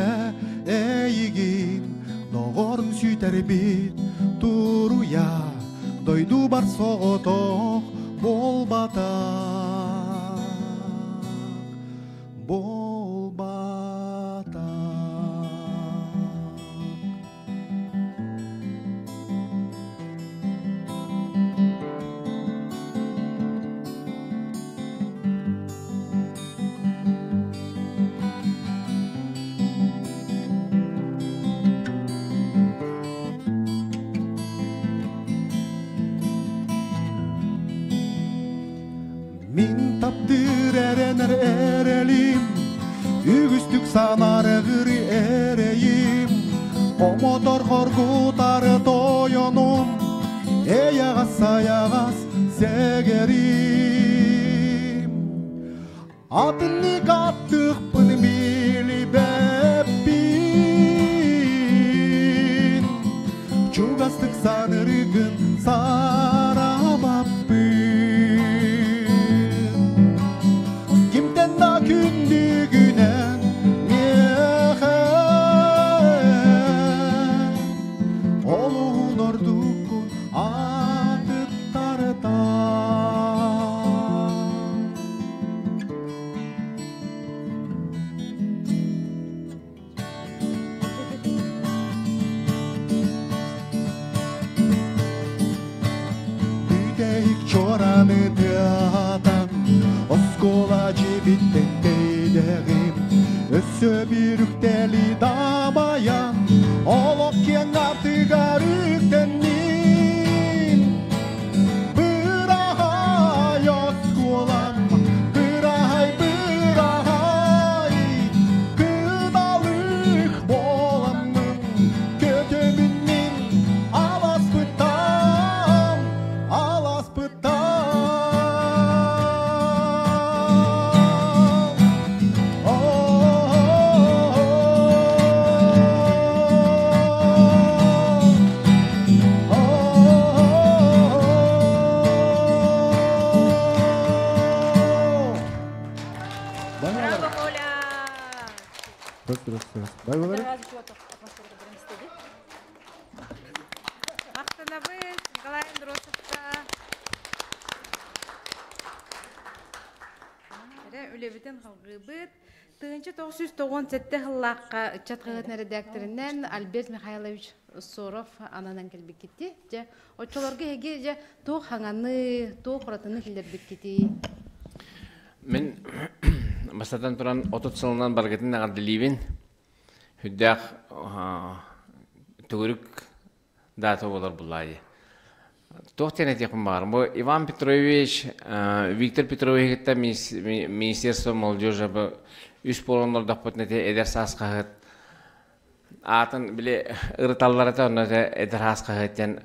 эйигин Доҕорун сүтэрбит туруйа дойдубар соҕотох буолбатах буолбатах. Мин таптыыр эрэнэр эрэлим, үгүстүк санарыгыр эрэйим, Омотор хоргутар тойонум, эйэҕэс сайаҕас сэгэрим. Атыннык аттыхпын билбэппин, чугастык санырыгын сарабаппын. Кимтэн да күндүгүнэн миэхэ олуһун ордуккун атыттартан. Махтанабыт Николай Андросовка. Эрэ үлэбитин халгыыбыт. 1997 сыллаахха ыччат хаһыатын эрэдээктэринэн Альберт Михайлович Соров ананан кэлбиккити. Дьэ, оччолорго эһиги дьэ туох хаҥаны, туох уратыны киллэрбиккитий? Мин бастатан туран 30 сылынан баргытын эҕэрдэлиибин. Үрдээх төгүрүк даата буолар буллаайы. Туох диэн этиэхпин баҕарым. Бу Иван Петрович, Виктор Петрович кытта Министерство молодежи бу үс буолан олордохпутуна ити эдэр саас хаһыат аатын били ырыталлар этэ, онно эдэр саас хаһыат диэн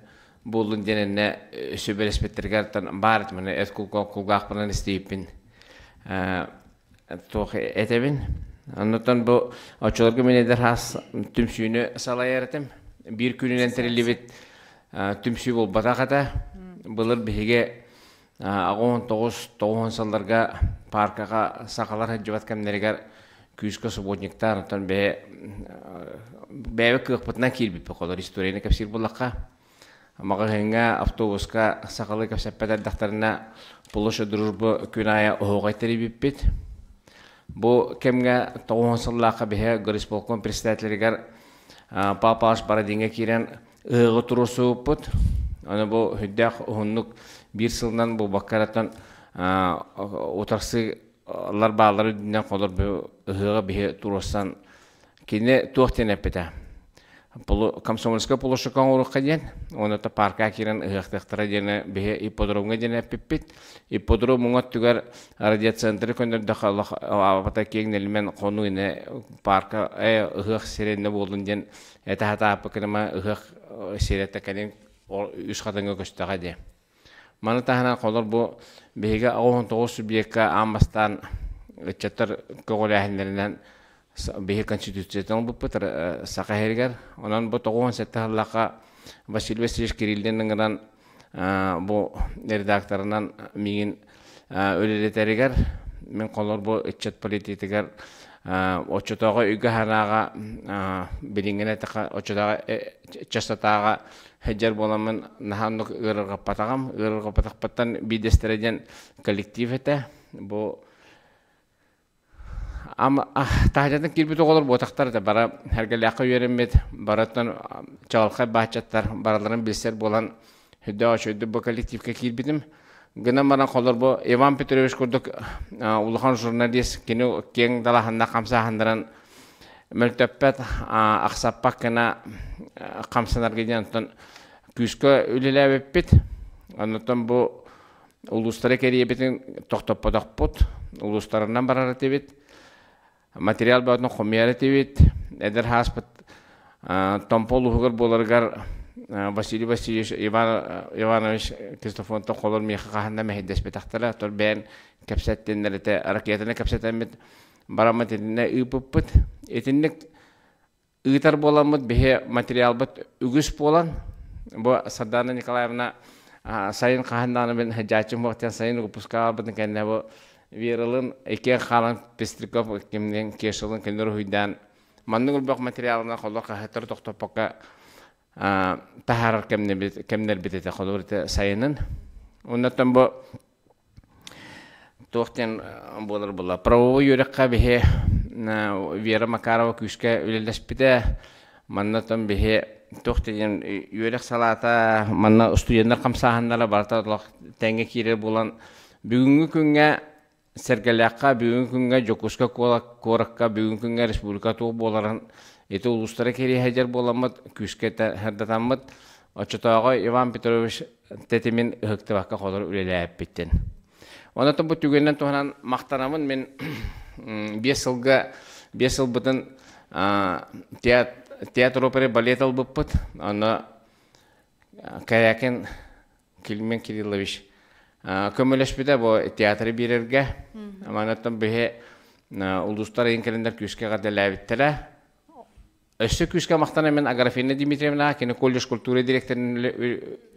буоллун диэн эннэ сүбэлэспиттэригэр баар этим, эт кулгаахпынан истибиппин туох этэбин. Оннуттан бу оччолорго мин эдэр хаас түмсүүнү салайар этим. Биир күнүнэн тэриллибит түмсүү буолбатах этэ. Былыр биһиги 19 сылларга паркаҕа сахалар сылдьыбат кэмнэригэр күүскэ субботниктаан, оттон бэйэ бэйэбит кыахпытынан киирбиппит холор историяны кэпсиир буоллахха. Маҕаһыыҥҥа, автобуска сахалыы кэпсэппэт эрдэхтэринэ Площадь Дружбы күн аайы оһуохай тэрийбиппит. Бу кэмҥэ 90 сыллаахха биһи горисполком председателигэр Папаш Бородиҥҥа киирэн ыһыаҕы туруорсубуппут. Аны бу сүрдээх уһуннук биир сылынан буолбакка эрэ утарсыылар бааллар үрдүнэн холор ыһыаҕы биһи туруорсан Кини туох диэн эппитэ? Комсомольскай площадка оҥоруохха диэн, уонна парка киирэн ыһыахтыахтара диэн биһи ипподромҥа диэн эппиппит. Ипподром уҥа өттүгэр радиоцентры көннөрдөххө олох абата киэҥ нэлимэн хонуу ине парка ыһыах сирэ буоллун диэн этэ сатааппыкыныма ыһыах сирэ кэлин үс хатыҥҥа көстөҕө диэ. Маны таһынан холор бу биһиги 89 субъекка аан бастаан ыччаттар көҕүлээһиннэринэн биһи конституциятын ылбыппыт Саха сиригэр. Онон бу 97 сыллаахха Василий Васильевич Кириллин ыҥыран бу редакторынан миигин үлэлэтэригэр мин холор бу ыччат политикатыгар оччотооҕу үгэ санааҕа билиҥҥин эттэххэ оччотооҕу частотааҕа сылдьар буоламмын наһаа оннук ыарырҕаппатаҕым. Ыарырҕаппатахпыттан биирдэстэрэ диэн коллектив этэ. Бу таһырдьаттан киирбит оҕолор буотахтар этэ. Бара Сэргэлээххэ үөрэммит, барыттан чаҕылхай бааччаттар барыларын билсэр буолан сүрдээх үчүгэйдик бу коллективка киирбитим. Гынан баран холор бу Иван Петрович курдук улахан журналист кини киэҥ далааһыннаах хамсааһыннарын мөлтөппөт, ахсаппат гына хамсанарга диэн оттон күүскэ үлэлээбиппит. Оннуттан бу улуустары кэрийэбитин тохтоппотохпут, улуустарынан барар этибит, материал бөҕөтүн хомуйар этибит. Эдэр хааспыт Томпо улууһугар буоларыгар Василий Васильевич Иван Иванович Кристофонтон холор миэхэ хаһан да мэһэйдэспэтэхтэрэ. Тор бэйэн кэпсэттиннэр этэ, ракетаны кэпсэтэммит бараммыт итиннэ ыыппыппыт. Итинник ыытар буоламмыт биһи материалбыт үгүс буолан, бу Сардана Николаевна сайын хаһан даҕаны мин сылдьааччым буолуохтан сайын выпускаабытын кэннэ бу Вералын иккиэн хаалан Пестряков кимниин Кешалын кинилэр уһуйдаан маннык элбэх материалынан холор хаһыаттары тохтоппокко таһаарар кэмнэрбит этэ холобур этэ сайынын. Оннуттан бу Туох диэн буолар буолла. Правовой үөрэххэ биһи Вера Макарова күүскэ үлэлэспитэ. Манна оттон биһи туох диэн үөрэх салаата, манна студеннар хамсааһыннара барыта олох тэҥҥэ киирэр буолан, бүгүҥҥү күҥҥэ Сэргэлээххэ, бүгүҥҥү күҥҥэ Дьокуускай куоракка, бүгүҥҥү күҥҥэ республика туох буоларын ити улуустара кириэһэ сылдьар буоламмыт, күүскэ сырдатаммыт, оччотооҕу Иван Петрович тэтимин ыһыктыбакка холор үлэлээппиттэн. Онон бу түгэнинэн туһанан махтанабын мин 5 сылга 5 сылбытын театр оперы балет ылбыппыт. Онно Корякин Килмен Кириллович көмөлөспүтэ бу театры биэрэргэ. Манаттан биһи улуустар ыйын кэлиннэр күүскэ эҕэрдэлээбиттэрэ. Өссө күүскэ махтана мен Аграфена Дмитриевна, кини колледж культуры директорын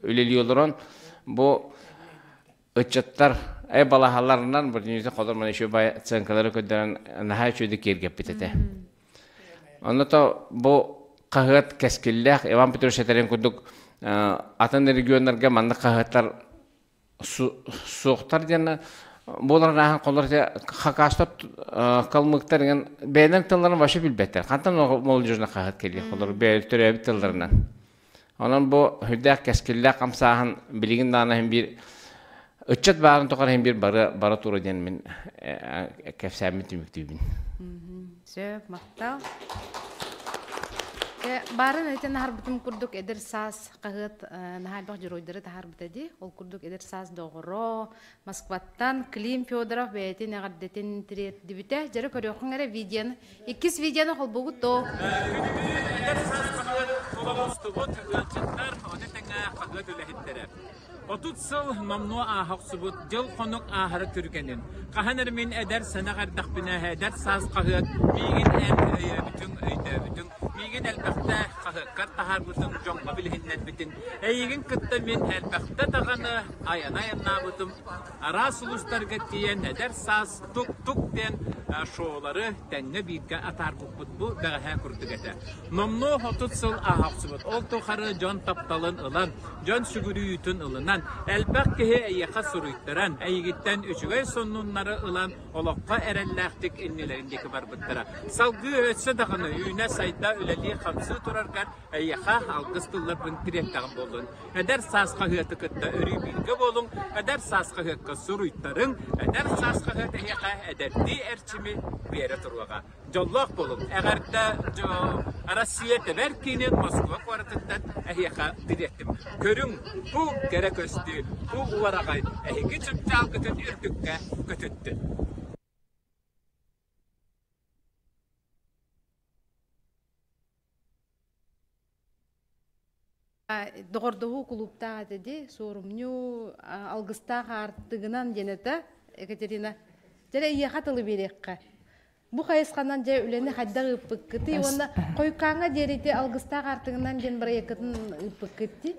үлэлии олорон, бу ыччаттар балаһаларынан бу ходор еще бай оценкалары көрдөрөн наһаа үчүгэйдик киэргэппит этэ. Онно то бу хаһыат кэскиллээх Иван Петрович этэрин курдук. Атын регионнарга маннык хаһыаттар суохтар диэн буолар ааһан холор хакастар калмыктар деген бэйэлэрин тылларын вообще билбэттэр. Хантан молодежный хаһыат кэлиэ холор бэйэ төрөөбүт тылларынан. Онон бу үрдээх кэскиллээх хамсааһын билигин даҕаны биир ыччат баарын тухары иһин биир бары бара тура диэн мин кэпсээммин түмүктүүбүн. Сөп, махтал. Баарын этэн аһарбытым курдук эдэр саас хаһыат наһаа элбэх дьоруойдары таһаарбыта дии. Ол курдук эдэр саас доҕоро Москваттан Клим Федоров бэйэтин эҕэрдэтин тириэрдибитэ. Дьэрэ көрүөххүҥ эрэ видеоны. Иккис видеоны холбугут то. Күнүгүн эдэр саас хаһыат тула мустубут ыалдьыттар, ону тэҥэ хаһыат үлэһиттэрэ. 30 сыл номнуо ааһа охсубут дьыл-хонук ааһара түргэнин. Хаһан эрэ мин эдэр сэнэх эрдэхпинэ эдэр саас хаһыат миигин эн өйөөбүтүҥ, өйдөөбүтүҥ, миигин элбэхтэ хаһыаккар таһаарбытыҥ, дьоҥҥо билиһиннэрбитиҥ. Эйигин кытта мин элбэхтэ даҕаны айана айаннаабытым, араас улуустарга тиийэн эдэр саас тук-тук диэн шоулары тэҥҥэ бииргэ атаарбыппыт бу бэҕэһээ курдук этэ. Номнуо 30 сыл ааһа охсубут. Ол тухары дьон тапталын ылан, дьон сүгүрүйүүтүн ылынан, элбэх киһи эйиэхэ суруйтаран, эйигиттэн үчүгэй сонуннары ылан, олоххо эрэллээхтик иннилэрин диэки барбыттара. Салгыы өссө даҕаны үүнэ-сайда үлэлии-хамсыы тураргар эйиэхэ алгыс тылларбын тириэртэҕим буоллун. Эдэр саас хаһыаты кытта өрүү бииргэ буолуҥ, Эдэр саас хаһыакка суруйтарыҥ, Эдэр саас хаһыат эһиэхэ эдэрдии эрчими биэрэ туруоҕа. Дьоллоох буолуҥ! Эҕэрдэ Россия тэбэр киинин Москва куоратыттан эһиэхэ тириэртим. Көрүҥ, бу кэрэ көстүү, бу уораҕай эһиги чыпчаалгытын үрдүккэ көтүттүн! Доҕордоһуу кулууптаах этэ дии, суорумньу алгыстаах аартыгынан диэн этэ Екатерина. Дьэ эйиэхэ тылы биэриэххэ. Бу хайысханан дьэ үлэни хайдах ыыппыккытый уонна хойуккааҥҥа диэри ити алгыстаах аартыгынан диэн бырайыаккытын ыыппыккыт дии?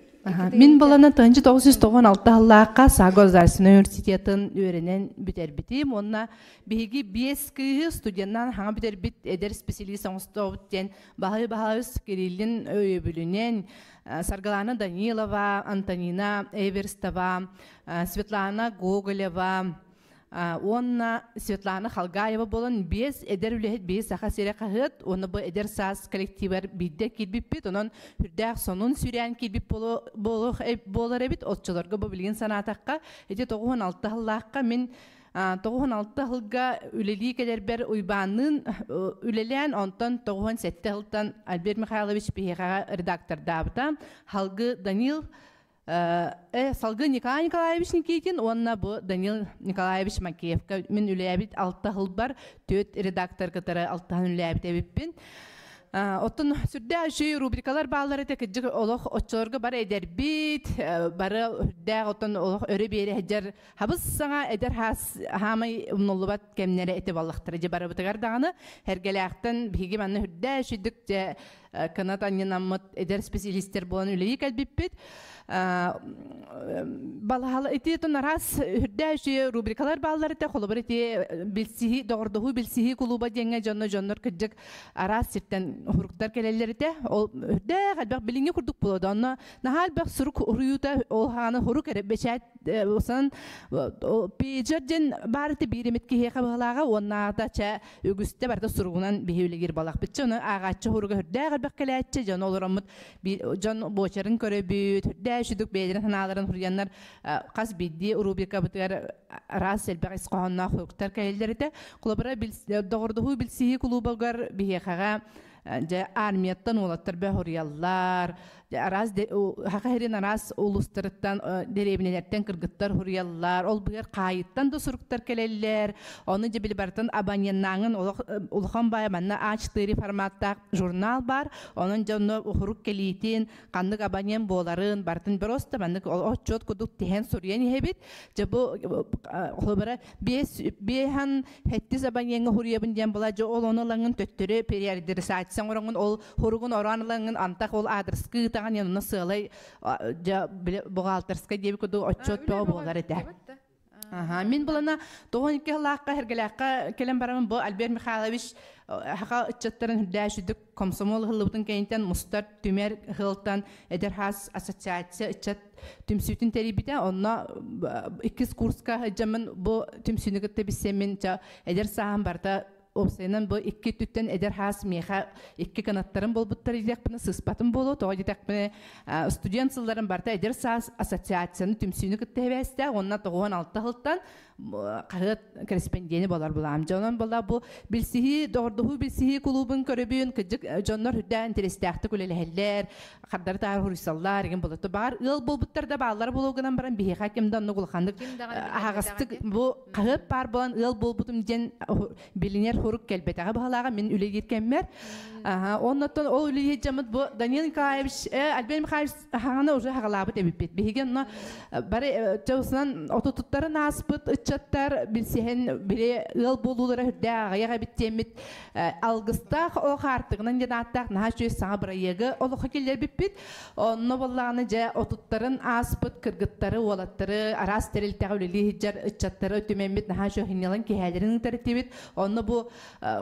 Мин балана 1996 сыллаахха Саго государственнай университетын үөрэнэн бүтэрбитим уонна биһиги биэс кыыһы студеннаан хаҥа бүтэрбит эдэр специалист оҥостобут диэн Баһылай Баһылайыс Кириллин өйөбүлүнэн Саргылана Данилова, Антонина Эверстова, Светлана Гоголева уонна Светлана Халгаева буолан биэс эдэр үлэһит биһи Саха сирэ хаһыат уонна бу эдэр саас коллективар биирдэ киирбиппит. Онон үрдээх сонун сүрээн киирбит буолар эбит. Оччолорго бу билигин санаатахха, ити 96 сыллаахха мин 96 сылга үлэлии кэлэрбэр Уйбаанныын үлэлээн, онтон 97 сылтан Альберт Михайлович биһиэхэҕэ редактордаабыта. Халгы Данил салгыы Николай Николаевич Никитин уонна бу Данил Николаевич Макеевка мин үлээбит алта сылбар түөрт редактор кытары алтаһан үлээбит эбиппин. Оттон сүрдээх үчүгэй рубрикалар бааллар этэ кырдьык олох оччолорго бары эдэрбит, бары үрдээх оттон олох өрө биэрэ сылдьар хабыс саҥа эдэр хаас хаамай умнуллубат кэмнэрэ этэ буоллахтара дьэ барыбытыгар даҕаны Эргэлээхтэн биһиги манна үрдээх үчүйдүк дьэ кынат анньынаммыт эдэр специалистер буолан үлэлии кэлбиппит. Балаһала ити тун араас үрдээх үчүгэй рубрикалар бааллар этэ. Холобур ити билсиһии, доҕордоһуу билсиһии кулууба диэҥҥэ дьонно дьоннор кырдьык араас сиртэн уһуруктар кэлэллэр этэ. Ол үрдээх элбэх билиҥҥи курдук буолуо. Онно наһаа элбэх сурук уруйуута ол хааны хурук эрэ бэчээт сан пейджер диэн баар этэ биир эмит киһиэхэ быһалааҕа уоннаата чэ үгүстэ барыта суругунан биһи үлэгир балахпытча ону ааҕааччы хуруга үрдээх элбэх кэлээччи дьон олороммут дьон буочарын көрөбүт үрдээх үчүдүк бэйэлэрин санааларын хуруйаннар хас биирдии рубрикабытыгар араас элбэх ис хоһоонноох хуруктар кэлэллэр этэ холобура доҕордоһуу билсиһии кулуубагар биһиэхэҕэ дьэ армияттан уолаттар бөһуруйаллар араас Саха сирин араас улуустарыттан дэриэбинэлэртэн кыргыттар хуруйаллар ол быар хаайыттан да суруктар кэлэллэр ону дьэ били барытын абоненнааҥын улахан баай манна А4 форматтаах журнал бар онон дьэ онно уһурук кэлиитин ханнык абонент буоларын барытын просто маннык отчет курдук тиһэн суруйан иһэбит дьэ бу холобура биэс биэһэн Хэттис абонеҥҥа хуруйабын диэн була дьэ ол ону ылаҥын төттөрү периадресация оҥороҥун ол хуругун ороон ылаҥын антах ол аадырыска ыытаҕын онно сыалай дьэ бухгалтерскай диэбит курдук отчет бөҕө буолар этэ. Аха, мин булана 92 сыллаахха Сэргэлээххэ кэлэн бараммын бу Альберт Михайлович хаха ыччаттарын үрдээ сүдүк комсомол ыһыллыбытын кэнниттэн мустар түмэр ыһылтан Эдэр хаас ассоциация ыччат түмсүүтүн тэрийбитэ. Онно иккис курска сылдьаммын бу түмсүүнү кытта билсэммин эдэр сааһым барыта уопсайынан бу икки өттүттэн эдэр хаас миэхэ икки кынаттарым буолбуттар диэхпинэ сыыспатым буолуо. Тоҕо диэтэхпинэ студент сылларым барыта эдэр саас ассоциацияны түмсүүнү кытта эбээстээх уонна 96 сылтан хаһыат кэрэспэндиэни болар булаам. Дьонон була бу билсиһии, доҕордоһуу билсиһии кулуубун көрөбүн, кыдьык дьоннор үрдээн интэриэстээхтик үлэлэһэллэр, хардары таары хуруйсаллар, игин болото баар ыал буолбуттар да бааллар буолуо гынан баран биһиэхэ ким да оннук улаханнык аһаҕастык бу хаһыат баар буолан ыал буолбутум диэн билинэр хурук кэлбэтэҕэ баһылааҕа мин үлэлиир кэммэр. Оннотон ол үлэлиир дьаммыт бу Данил Николаевич, Альберт Михайлович хаҕана уже хаҕалаабыт эбиппит. Биһиги онно бары чаусынан отутуттарын ааспыт ыччаттар билсиһэн били ыал буолуулара үрдээх аҕыйах эбит диэммит алгыстаах олох аартыгынан диэн ааттаах наһаа үчүгэй саҥа бырайыагы олоххо киллэрбиппит. Онно буоллаҕына дьэ отуттарын ааспыт кыргыттары, уолаттары араас тэрилтэҕэ үлэлии сылдьар ыччаттары түмэммит наһаа үчүгэй сынньалаҥ киэһээлэрин ыытар этибит. Онно бу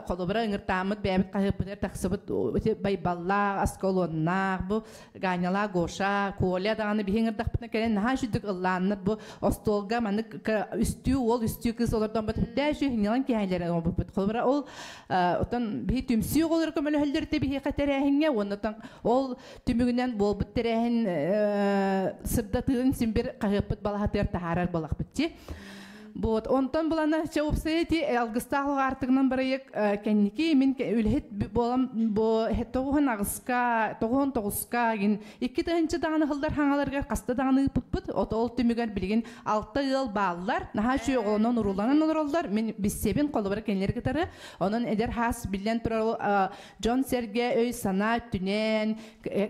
холобура ыҥыртааммыт бэйэбит хаһыаппытыгар тахсыбыт Байбаллаах, Аскалоннаах, бу Ганялаах Гоша, Коля даҕаны биһи ыҥырдахпытына кэлэн наһаа үчүгдүк ыллааннар бу остуолга маннык үстүү уол, үстүү кыыс олордон бут үрдээ үчүгэй сынньалаҥ киэһээлэрин оҥорбуппут. Холобура ол отон биһи түмсүү оҕолоро көмөлөһөллөр этэ биһиэхэ тэрээһиҥҥэ уонна ол түмүгүнэн буолбут тэрээһин сырдатыытын син бир хаһыаппыт балаһатыгар таһаарар буолахпыт чи. Вот, онтон булана чэ уопсайа ити алгыстаах аартыгынан бырайыак кэнники мин үлэһит буолан бу 98-ка 99-ка гин 2000 даҕаны сыллар хаҥаларыгар хаста даҕаны ыыппыппыт. От ол түмүгэр билигин алта ыал бааллар. Наһаа үчүгэй оҕолонон урууланан олороллор. Мин биссэбин холобура кинилэри кытары. Онон эдэр хаас биллэн турар дьон-сэргэ өй-санаа өттүнэн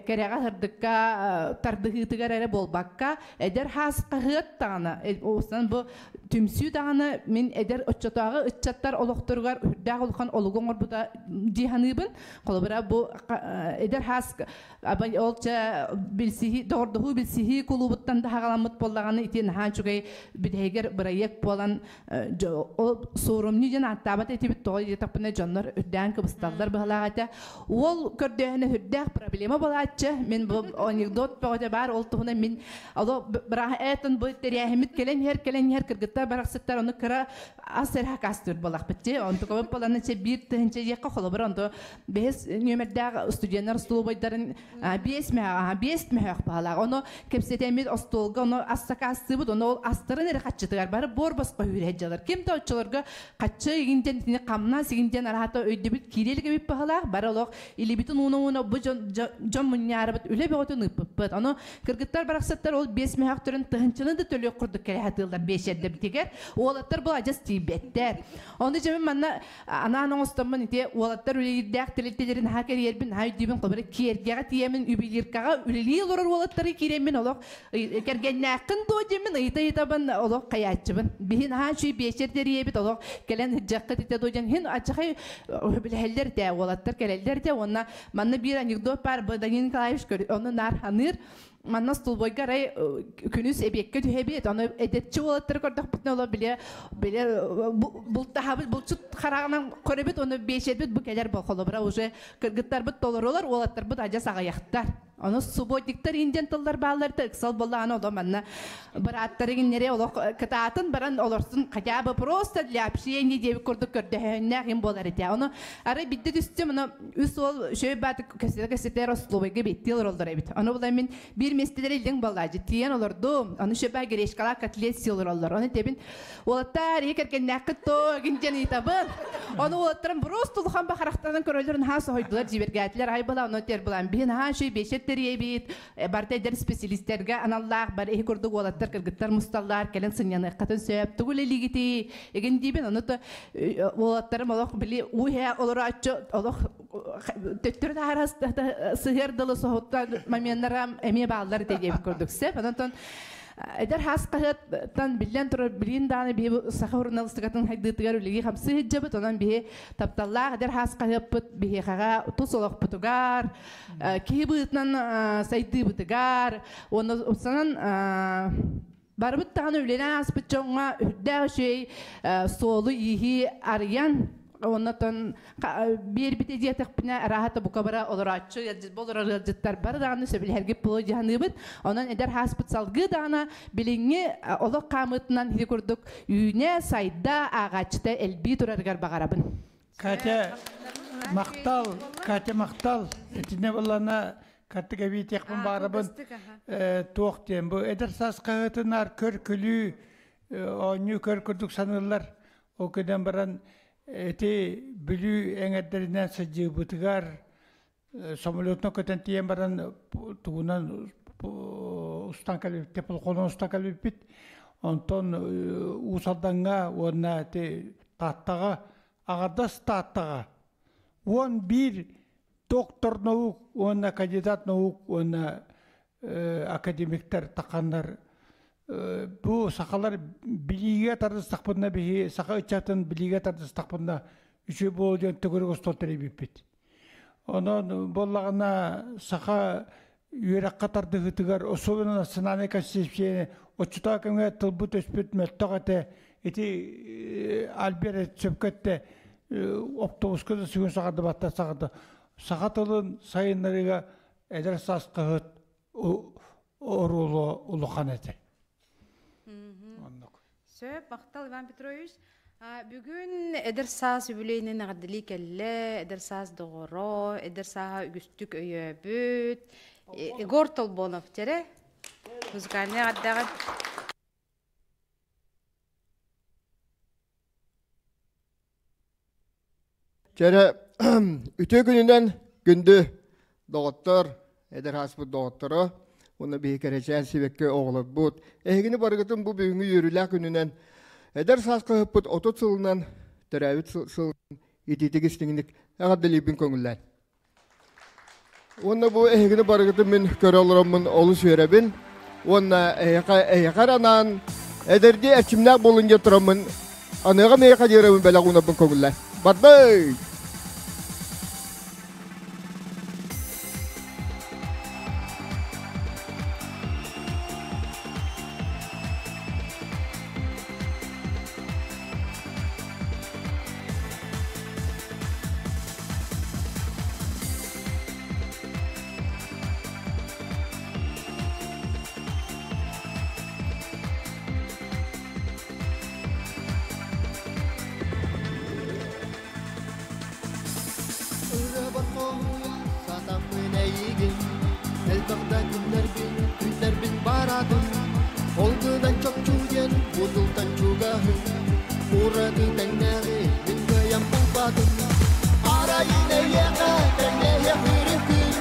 кэрэҕэ сырдыкка тардыһыытыгар эрэ буолбакка эдэр хаас хаһыат даҕаны уустан бу түмсүү даҕаны мин эдэр оччотооҕу ыччаттар олохторугар үрдээх улахан олугу оҥорбута дии саныыбын. Холобура бу эдэр хаас ол чэ билсиһии доҕордоһуу билсиһии кулуубуттан да хаҕаламмыт буоллаҕына ити наһаа үчүгэй бүтэһигэр бырайыак буолан ол суорумньу диэн ааттаабат этибит тоҕо диэтэхпинэ дьоннор үрдээн кыбысталлар быһалаах этэ. Уол көрдөөһүнэ үрдээх проблема буолааччы. Мин бу анекдот бөҕөтө баар ол туһунан мин оло быраах этон бу тэрээһиммит кэлэн иһэр кэлэн иһэр кыргыттар барахсыттар ону кыра ас эрэ хакаастыыр буолахпыт чи онтукабыт буоланы че биир тыһынча диэххэ холобур онто бэһис нүөмэрдээх студеннар остолобуйдарын биэс мөһөөх биэс мөһөөх баһалаах ону кэпсэтэммит остуолга ону ас сакаастыыбыт ону ол астарын эрэ хаччытыгар бары буор босхо үүрэ ким да оччолорго хаччы игинтэн итини хамнас игинтэн араата өйдөбүт киирэлик эбит баһалаах бары олох илибитин ууна ууна бу дьон дьон мунньаарыбыт үлэ бөҕөтүн ыыппыппыт ону кыргыттар барахсаттар ол биэс мөһөөхтөрүн тыһынчаны да төлүөх курдук кэлэ сатыыллар биэчэрдэбитигэр уолаттар бу адьас тиийбэттэр ону дьэ манна анаан оҥостоммун ити уолаттар үлэлиирдээх тэрилтэлэрин наһаа кэрийэрбин наһаа өйдүүбүн холобура киэргэҕэ тиийэммин ювелиркаҕа үлэлии олорор уолаттары киирэммин олох кэргэннээххин дуо диэммин ыйыта-ыйытабын олох хайааччыбын биһи наһаа үчүгэй биэчэр тэрийэбит олох кэлэн сылдьаххыт итэ дуо диэн иһин аччахай билэһэллэр этэ уолаттар кэлэллэр этэ уонна манна биир анекдот баар бу Данил Николаевич ону наар ханыыр манна столбойга арай күнүс эбиэккэ түһэбит ону эдэрчи уолаттары көрдөхпүтүнэ оло биле биле бултаһабыт булчут хараҕынан көрөбүт ону биэчэрбит бу кэлэр холобура уже кыргыттарбыт толорулар уолаттарбыт адьас аҕыйахтар ону субботниктар индиан тыллар бааллар да ыксал буоллаҕына оло манна бырааттары кинилэри олох кытаатын баран олорсун хотя бы просто для общения диэбит курдук көрдөһөөннөөх им буолар этэ ону арай бидде түстүм ону үс уол шөй бааты кэсэтэ-кэсэтэ остолобуйга биэттии олороллор эбит. Ону була мин биир миэстэлэри илдьиҥ балаадьы тиийэн олордум. Ону шөбэ гречкалаах котлет сии олороллор. Ону тэбин уолаттар ийэ кэргэннээххит то гин диэн ыйытабын. Ону уолаттарым просто улахан бахарахтарынан көрөллөр наһаа соһуйдулар, дьиибэргээтилэр. Ай была ону тер булан биһи наһаа үчүгэй биэчэр тэрийэбит. Барыта эдэр специалистергэ аналлаах бар иһи курдук уолаттар кыргыттар мусталлар кэлэн сынньаныаххытын сөп. Тугу үлэлиигитий? Игин диибин ону то уолаттарым олох били уу олорооччу олох төттөрү таһара сыһыар дылы соһуттан моменнара эмиэ бааллар этэ диэбит курдук сөп. Онон эдэр хаас хаһыаттан биллэн турар билин дааны биһи саха журналистикатын хайдыытыгар үлэлии хамсыы сылдьабыт. Онон биһи тапталлаах эдэр хаас хаһыаппыт биһиэхэҕэ тус олохпутугар, киһи быһыытынан сайдыыбытыгар, уонна упсанан Барыбыт даҕаны үлэлээн ааспыт дьоҥҥо үрдээх үчүгэй суолу-ииһи арыйан, оннотон биэрбитэ диэтэхпинэ, арааһата бука бара олорооччу ыалдьыт олорор ыалдьыттар бары даҕаны сөбүлэһэргит буолуо дии саныыбыт. Онон эдэр ааспыт салгыы даҕаны билиҥҥи олох хаамыытынан ити курдук үүнэ, сайда, ааҕааччыта элбии турарыгар баҕарабын. Катя, махтал, Катя, махтал. Итиннэ буллана каттык эбиитиэхпин баарабын туох диэн бу эдэр саас хаһыатынаар көр-күлүү оонньуу көр курдук саныыллар. Ол гынан баран ити Бүлүү эҥэрдэринэн сылдьыыбытыгар самолетунан көтөн тиийэн баран тугунан устан кэлбит теплоходунан устан кэлбиппит. Онтон Уус Алдаҥҥа уонна ити Тааттаҕа аҕардас Тааттаҕа 11 доктор наук уонна кандидат наук уонна академиктар таханнар бу сахалар билиигэ тардыстахпытына биһи саха ыччатын билиигэ тардыстахпытына үчүгэй буолуо диэн төгүрүк остуол тэрийбиппит. Онон буоллаҕына саха үөрэххэ тардыһыытыгар особенно национальнай концепцияны оччотоох кэмҥэ тылбыт өспүт мөлтөх этэ. Ити Альберт сөпкө эттэ автобуска да сүгүн саҕардыбаттар саҕарда. Саха тылын сайыннарыыга эдэр саас хаһыат оруолу улахан этэ. Оннук. Сөп, махтал Иван Петрович. Бүгүн эдэр саас үбүлүөйүнэн эҕэрдэлии кэллэ, эдэр саас доҕоро, эдэр сааһа үгүстүк өйөөбүт. Егор Толбонов, дьэрэ, музыкальнай эҕэрдэҕин. Чэрэ үтүө күнүнэн күндү доҕоттор, эдэр ааспыт доҕотторо уонна биһи кэрэчээн сибэкки оҕолорбут. Эһигини барыгытын бу бүгүҥҥү үөрүүлээх күнүнэн эдэр саас хаһыппыт 30 сылынан төрөөбүт сыл итиитик истиҥник эҕэрдэлиирбин көҥүллээн. Уонна бу эһигини барыгытын мин көрө олороммун олус үөрэбин. Уонна эһиэхэ эһиэхэ эрэ анаан эдэрдии эрчимнээх буолун диэн тураммын аныаҕа миэхэ диэрэбин бэлэх уунарбын көҥүллээ. Бардый! Ырыабар хоһуйа сатаппын эйигин, элбэх да күннэрбин, күннэрбин бараатын. Ол гынан чопчу диэн бу тылтан чугаһын, ураты тэҥнээҕи мин кыайан булбатым. Арайын эйиэхэ тэҥнэһиэх үрүкүн,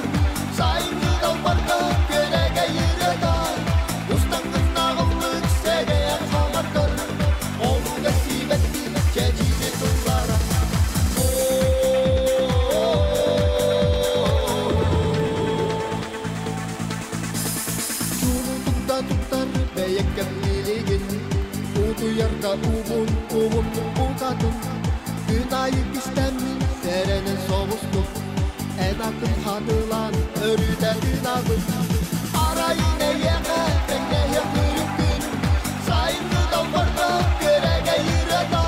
сайыҥҥы далбарга күөрэгэй ырыата, устаҥҥыннааҕыллык сэгэйэр хаҥаргар, олуга сиибэттии чэчиини тыллара. Чуумутук да туттар бэйэккэм билигин, утуйарга уубун уһуннук букатын, күн аайы кистэммин сэрэнэн соҕустук, эн атын хатылаан өрүтэ тыынабын. Арайын эйиэхэ тэҥнэһиэх күн, сайыҥҥы далбарга күөрэгэй ырыата,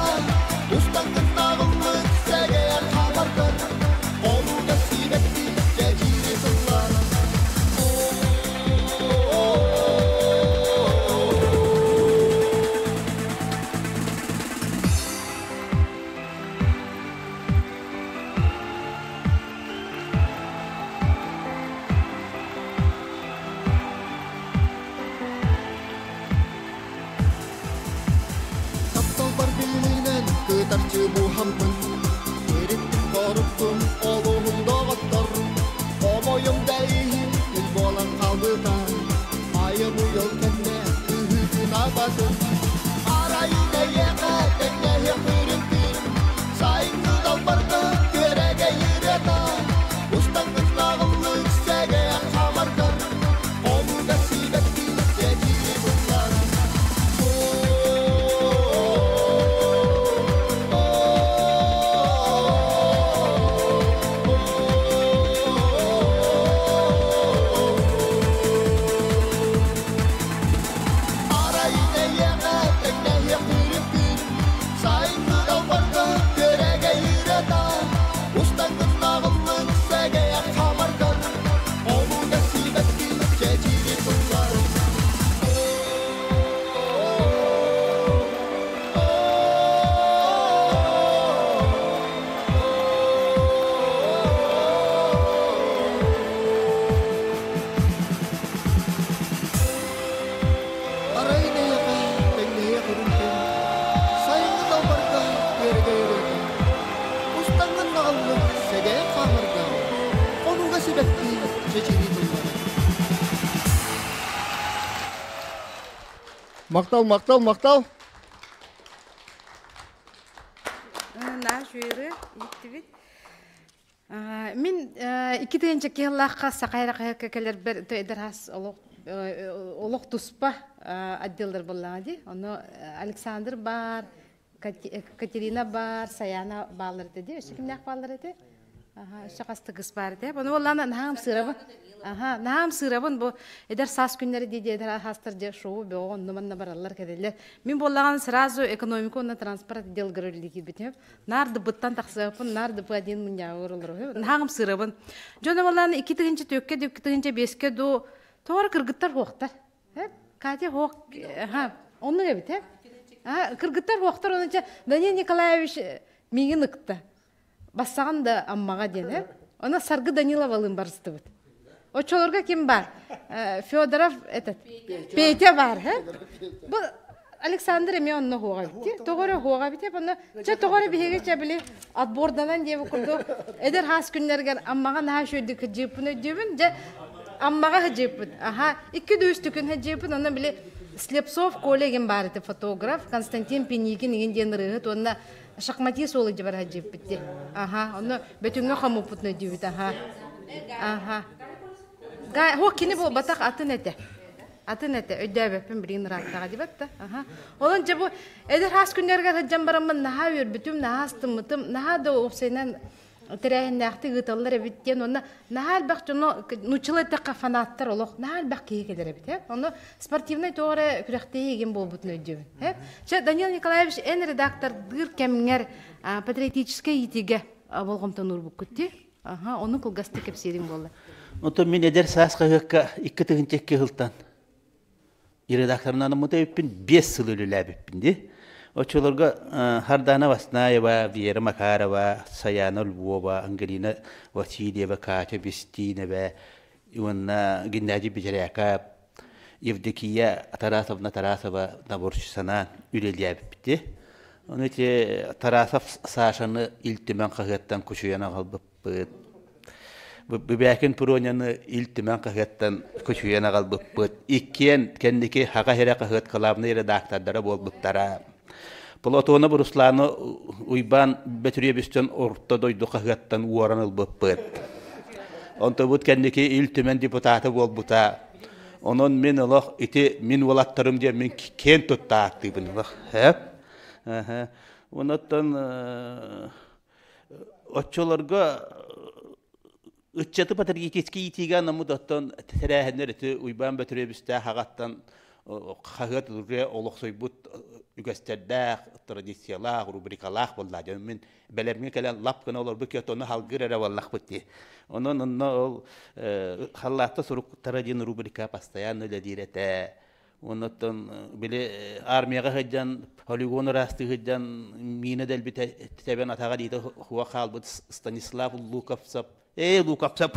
устаҥҥыннааҕыллык сэгэйэр хаамаргар, олуга сиибэттии чэчири тыллара. Тапталбар билинэн кытарчы буһаммын, Ириттим хоруттум олуһун доҕоттор, Хомойум да иһин күн буолан хаалбыта, Айым уйул кэннэ үһүтүн абатын. Арайын эйиэхэ тэҥнэһиэх үрүҥ сайыҥҥы далбарга күөрэгэй ырыата, устаҥҥыннааҕыллык сэгэйэр хаамаргар, олуга сиибэттии чэчири тыллара. Арайын Махтал, махтал, махтал. Наш үөрі иттибит. Мин икки тыһыынча киһилаахха сахайра хаһыакка кэлэрбэр эдэр хас олох олох туспа отделлар буоллаҕа дии. Ону Александр бар, Катерина бар, Саяна бааллар этэ дии. Өссө кимнээх бааллар этэ? Аха, өссө хас тыгыс баар этэ. Ону буоллаҕына наһаам сыырабын. Аха, наһаам сыырабын бу эдэр саас күннэри дии дии эдэр саастар дьэ шоу бөҕө онно манна бараллар кэлэллэр. Мин буоллаҕына сразу экономика уонна транспорт отделгар үлэлии киирбитим. Наар дыбыттан тахсыаппын, наар дыбы один мунньааҕы олорор. Наһаам сыырабын. Дьоно буоллаҕына 2004-кэ 2005-кэ ду тоҕо кыргыттар хуохтар. Катя хуох, оннук эбит, э? Кыргыттар хуохтар, онон Данил Николаевич миигин ыкта. Бассаҕан да Аммаҕа диэн, э? Она Саргы Даниловалыын барыстыбыт. Оччолорго ким бар? Федоров этот Петя бар, э? Бу Александр эмиэ онно хуоҕа бити. Тоҕо эрэ хуоҕа бити. Онно чэ тоҕо эрэ биһиги чэ били отборданан диэбит курдук эдэр хаас күннэригэр Аммаҕа наһаа үчүгэйдик сылдьыыппын өйдүүбүн. Дьэ Аммаҕа сылдьыыппыт. Аха икки да үс түкүн сылдьыыппын. Онно били Слепцов Коля игин баар этэ фотограф, Константин Пеникин игин диэн ырыаһыт уонна шахматист уол илдьэ барар дьиэппит дии. Аха, онно Бөтүҥҥэ хомуппутун өйдүүбүт, аха. Аха. Га, хо кини буолбатах атын этэ. Атын этэ, өйдөөбөппүн билигин ырааттаҕа дибэт да. Аха. Онон дьэ бу эдэр хаас күннэригэр сылдьан бараммын наһаа үөрбүтүм, наһаа астыммытым, наһаа да уопсайынан тэрээһиннээхтик ыыталлар эбит диэн уонна наһаа элбэх дьону нууччалыы эттэххэ фанаттар олох наһаа элбэх киһи кэлэр эбит э ону спортивнай тоҕо эрэ күрэхтэһии игин буолбутун өйдүүбүн э чэ Данил Николаевич эн редактордыыр кэмҥэр патриотическай иитиигэ болҕомтону уурбуккут дии аха ону кылгастык кэпсиириҥ буолла. Оттон мин эдэр саас хаһыакка 2002 сылтан редакторынан эбиппин 5 сыл үлэлээбиппин дии. Оччолорго Хардана Васнаева, Вера Макарова, Саяна Львова, Ангелина Васильева, Катя Бестинова уонна Геннадий Бечеряков, Евдокия Тарасовна Тарасова наборщицанан үлэлээбиппит. Ону ити Тарасов Сашаны Ил Түмэн хаһыаттан кучуйан аҕалбыппыт. Бүбээкин Пуроняны Ил Түмэн хаһыаттан көчүйэн аҕалбыппыт. Иккиэн кэнники Хаҕа сирэ хаһыат кылаабынай редактордара буолбуттара. Платонов Русланы Уйбаан Бөтүрүөбүстэн Орто дойду хаһыаттан уоран ылбыппыт. Онтубут кэнники Ил Түмэн депутата буолбута. Онон мин олох ити мин уолаттарым диэн мин киэн тутта ааттыыбын олох. Онон Оччолорго ыччаты патриотическай иитиигэ анаммыт оттон тэрээһиннэр ити Уйбаан Бөтүрүөбүстээх аҕаттан хаһыат уже олохсуйбут үгэстэрдээх, традициялаах, рубрикалаах буолла. Дьон мин бэлэмҥэ кэлэн лап гына олорбут киһи ону халгыр эрэ буоллахпыт дии. Онон онно ол халлаатта суруктара диэн рубрика постоянно үлэлиир этэ. Оннуттан били армияҕа сылдьан, полигон ыраастыы сылдьан миинэ дэлбитэ тэбэн атаҕа диитэ хуа хаалбыт Станислав Луковцев, ээ Луковцев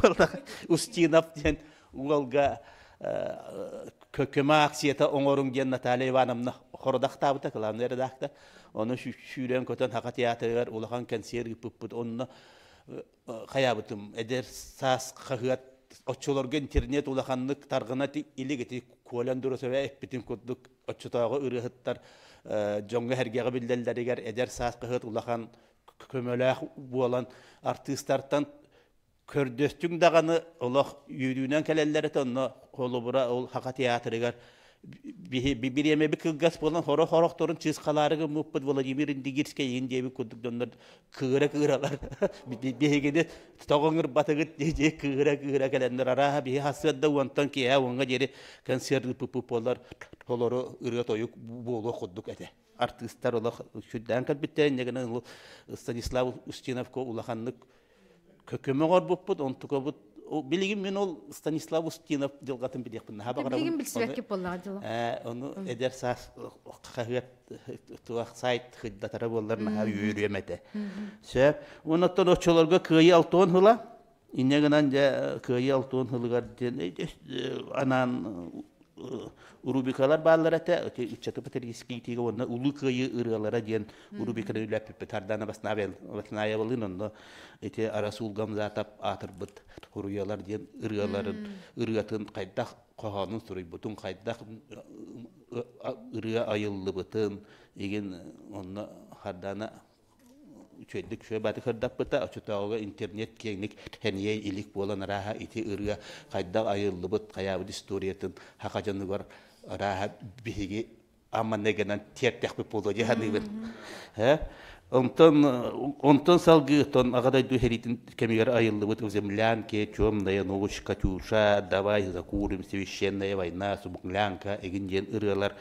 Устинов диэн уолга көмө акцията оҥоруҥ диэн Наталья Ивановна хородахтаабыта, кылаабынай редактор. Ону сүүрэн-көтөн Саха театрыгар улахан кэнсиэр ыыппыппыт. Онно хайаабытым эдэр саас хаһыат оччолорго интернет улаханнык тарҕана илик ити Коля Андросова эппитин курдук оччотооҕу ырыаһыттар дьоҥҥо-сэргэҕэ биллэллэригэр эдэр саас хаһыат улахан көмөлөөх буолан артыыстартан көрдөстүҥ даҕаны олох үөрүүнэн кэлэллэр этэ онно холобура ол Саха театрыгар бириэмэби кылгас буолан хоро-хорохторун чыысхалаары гыммыппыт Владимир Индигирскэй иин диэбит курдук дьоннор кыыра-кыыралар биһигини тоҕоҥурбатыгыт дии кыыра-кыыра кэлэннэр арааһа биһи хасыат да уонтан киэһэ уоҥҥа диэри концерт ыыппыппыт буоллар толору ырыа-тойук буолуох курдук этэ. Артыыстар олох сүрдээн кэлбиттэр инньэ гынан Станислав Устиновка улаханнык көмө оҥорбуппут, онтукабыт билигин мин ол Станислав Устинов дьылҕатын билиэхпин наһаа баҕарабын. Билигин билсибэккит буоллаҕа дьылы. Ону эдэр саас хаһыат туох сайт хыддатара буоллар наһаа үөрүөм этэ. Сөп. Оннуттан оччолорго Кыайыы алтуон сыла. Инньэ гынан дьэ Кыайыы алтуон сылыгар диэн анаан. рубрикалар бааллар этэ. Ыччаты патриотический иитиигэ уонна Улуу Кыайыы ырыалара диэн рубриканы үлэппиппит. Ардана Баснаевалыын онно ити Расул Гамзатов аатырбыт Хуруйалар диэн ырыаларын ырыатын хайдах хоһоонун суруйбутун, хайдах ырыа айыллыбытын игин онно Хардана үчүгэйдик үчүгэй бааты кырдаппыта. Оччотооҕуга интернет киэҥник тэнийэ илик буолан арааһа ити ырыа хайдах айыллыбыт, хайаабыт историятын саха дьонугар арааһа биһиги амманныгынан тиэртэхпит буолуо дии саныыбын. Онтон онтон салгыы тон Аҕа дойду сэриитин кэмигэр айыллыбыт «В землянке», «Темная ночь», «Катюша», «Давай закурим», «Священная война», «Смуглянка» игин диэн ырыалар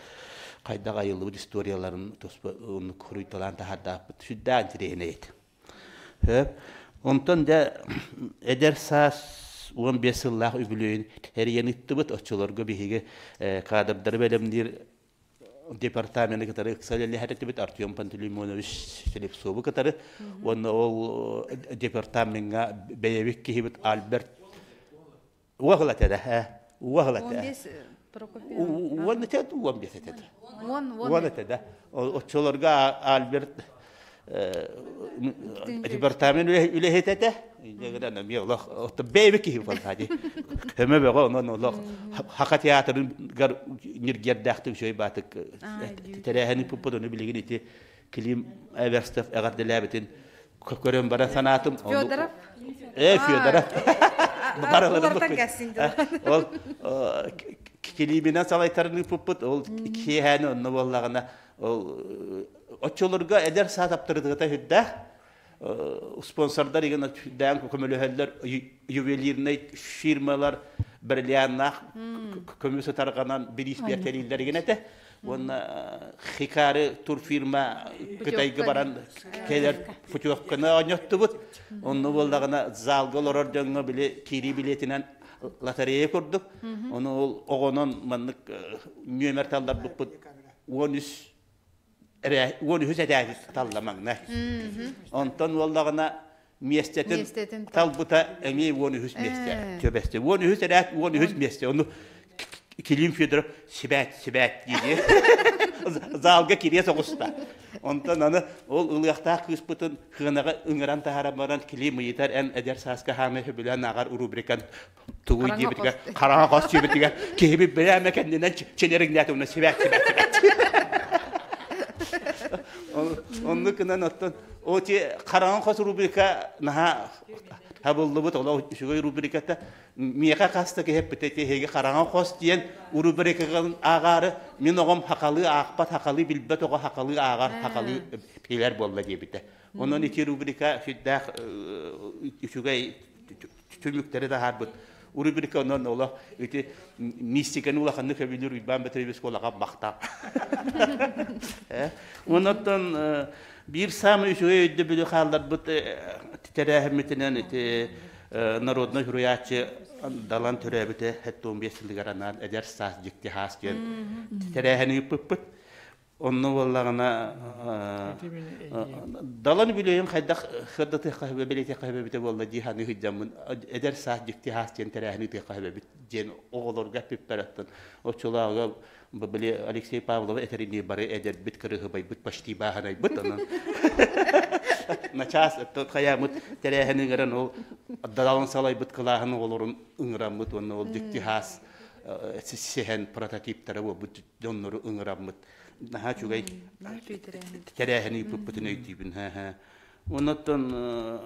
хайдах айыллыбыт историяларын туспа оннук хоруйталаан таһаардаахпыт сүрдээх интэриэһинэй этэ. Сөп. Онтон дьэ эдэр саас 15 сыллаах үбүлүөйүн тэрийэн ыыттыбыт. Оччолорго биһиги кадрдары бэлэмниир департамены кытары ыкса үлэлэһэр этибит Артем Пантелеймонович Слепцову кытары. Уонна ол департамеҥҥа бэйэбит киһибит Альберт Уоһул этэ да, уоһул этэ. 15 Уон этэ, 15 этэ. Уон, уон этэ да. Оччолорго Альберт департамент үлэһит этэ. Инньэ эмиэ олох бэйэбит киһи буолла дии. Көмө бөҕө онон олох Хака театрыгар ньиргиэрдээхтик үчүгэй баатык тэрээһини пуппут ону билигин ити Клим Эверстов эҕэрдэлээбитин көрөн бара санаатым. Федоров? Э, Федоров. Ол Климинэн салайтарыныы пуппут, ол киэһээни онно буоллаҕына, ол оччолорго эдэр саас аптарытыгата сүрдээх спонсордар игин сүрдээн көмөлөһөллөр ювелирнай фирмалар бриллианнаах көмүс ытарҕанан бириис биэртэлииллэр игин этэ. Уонна Хикары турфирма Кытайга баран кэлэр путевканы оонньоттубут. Онно буоллаҕына залга олорор дьоҥҥо били киирии билиэтинэн лотерея курдук. Ону ол оҕонон маннык нүөмэр талларбыппыт 13 13 этээти талла маҥнай. Онтон буоллаҕына миэстэтин талбыта эмиэ 13 миэстэ төбөстө. 13 эрээт 13 миэстэ. Ону Килим Федоров сибээт сибээт дии залга кириэ соҕуста. Онтон аны ол ылыахтаах кыыспытын хыанаҕа ыҥыран таһааран баран Килим ыйытар эн эдэр сааска хаамай сөбүлээн ааҕар рубрикан тугуй диэбитигэр хараҥа хос диэбитигэр киһибит бэлээмэ кэннинэн чинэриҥнээтэ уонна сибээт сибээт сибээт. Оннук гынан оттон о ти хараҥа хос рубрика наһаа табыллыбыт олох үчүгэй рубриката миэхэ хаста киһиппитэ тиһиги хараҥа хос диэн рубрикаҕын ааҕаары мин оҕом хахалыы аахпат хахалыы билбэт оҕо хахалыы ааҕар хахалыы билэр буолла диэбитэ онон ити рубрика сүрдээх үчүгэй түмүктэри таһаарбыт рубрика онон олох ити мистиканы улаханнык сөбүлүүр Уйбаан Бөтүрүөбүс улахан махтал. Онон биир саамай үчүгэй өйдөбүлү хаалларбыт тэрээһиммитинэн ити народнай суруйааччы Далан төрөөбүтэ 75 сылыгар анаан эдэр саас дьикти хаас диэн тэрээһини ыыппыппыт. Онно буоллаҕына Далан үбүлүөйүн хайдах сырдатыахха сөбө, бэлиэтиэххэ сөбө эбитэ буолла дии саныы сылдьаммын эдэр саас дьикти хаас диэн тэрээһини ыытыахха сөбө эбит диэн оҕолорго эппиппэр оттон оччолооҕуга били Алексей Павлова этэринии бары эдэрбит, кырыһыбайбыт, почти бааһынайбыт онон начаас хайаамыт тэрээһини ыҥыран ол Далан салайбыт кылааһын оҕолорун ыҥыраммыт уонна ол дьикти хаас сэһэн прототиптара буолбут дьоннору ыҥыраммыт наһаа үчүгэй тэрээһини ыыппыппытын өйдүүбүн. Оннуттан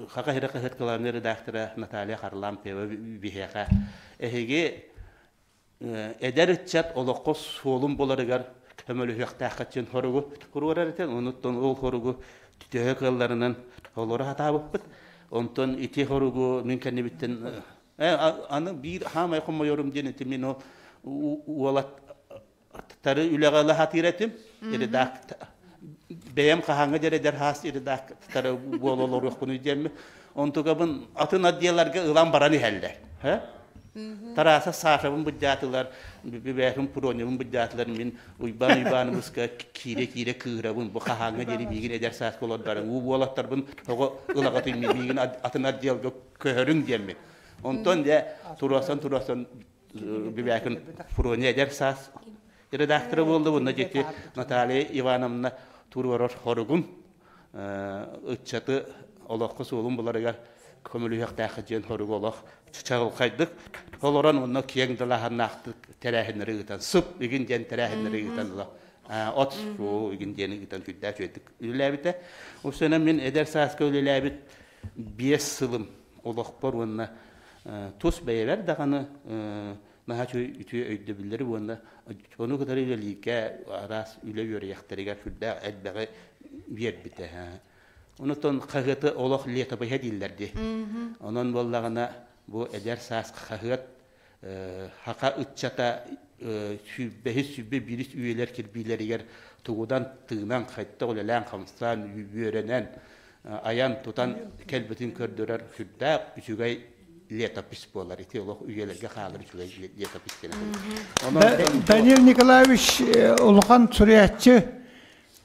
Хака сирэ хаһыат кылаабынай редактора Наталья Харлампьева биһиэхэ эһиги эдэр ыччат олоххо суолун буларыгар көмөлөһүөхтээххит диэн хоругу туруорар этэ. Онуттан ол хоругу төһө кыалларынан толоро сатаабыппыт. Онтон ити хоругу мин кэннибиттэн аны биир хаамай хомойорум диэн ити мин ол уолаттары үлэҕэ ыла сатыыр этим. Редактор бэйэм хаһааҥҥа диэри эдэр хаас редакторы буола олоруохпунуй диэммин. Онтукабын атын отделларга ылан баран иһэллэр. Тараса Сашабын быдьаатылар, Бүбээһин Пуроневын быдьаатылар, мин Уйбаан Уйбааныбыска киирэ-киирэ кыырабын, бу хаһааҥҥа диэри миигин эдэр сааска олордорун, уу уолаттарбын тоҕо ылаҕытый миигин атын отделга көһөрүҥ диэммин. Онтон дьэ туруорсан-туруорсан Бибякин Фрония эдэр саас редактора буолла уонна дьэти Наталья Ивановна туруорар хоругун ыччаты олоххо суолун буларыгар көмөлүһүөхтээх диэн хоругу олох чаҕылхайдык олорон уонна киэҥ далааһыннаахтык тэрээһиннэри ыытан сып игин диэн тэрээһиннэри ыытан ыла от суу игин диэн ыытан сүрдээх үчүгэйдик үлэлээбитэ. Усена мин эдэр сааска үлэлээбит 5 сылым олохпор уонна тус бэйэбэр даҕаны наһаа үтүө өйдөбүллэри уонна ону кытары үлэлииргэ араас үлэ үөрүйэхтэригэр сүрдээх элбэҕи биэрбитэ. Онутон хаһыаты олох летопиһа дииллэр дии. Онон буоллаҕына бу эдэр саас хаһыат хака ыччата сүүрбэһис 121 үйэлэр кирбиилэригэр тугудан тыынан хайдах үлэлээн хамсаан үөрэнэн айан тутан кэлбитин көрдөрөр сүрдээх үчүгэй летопись буолар ити олох үйэлэргэ хаалар үчүгэй летопись диэн. Данил Николаевич улахан суруйааччы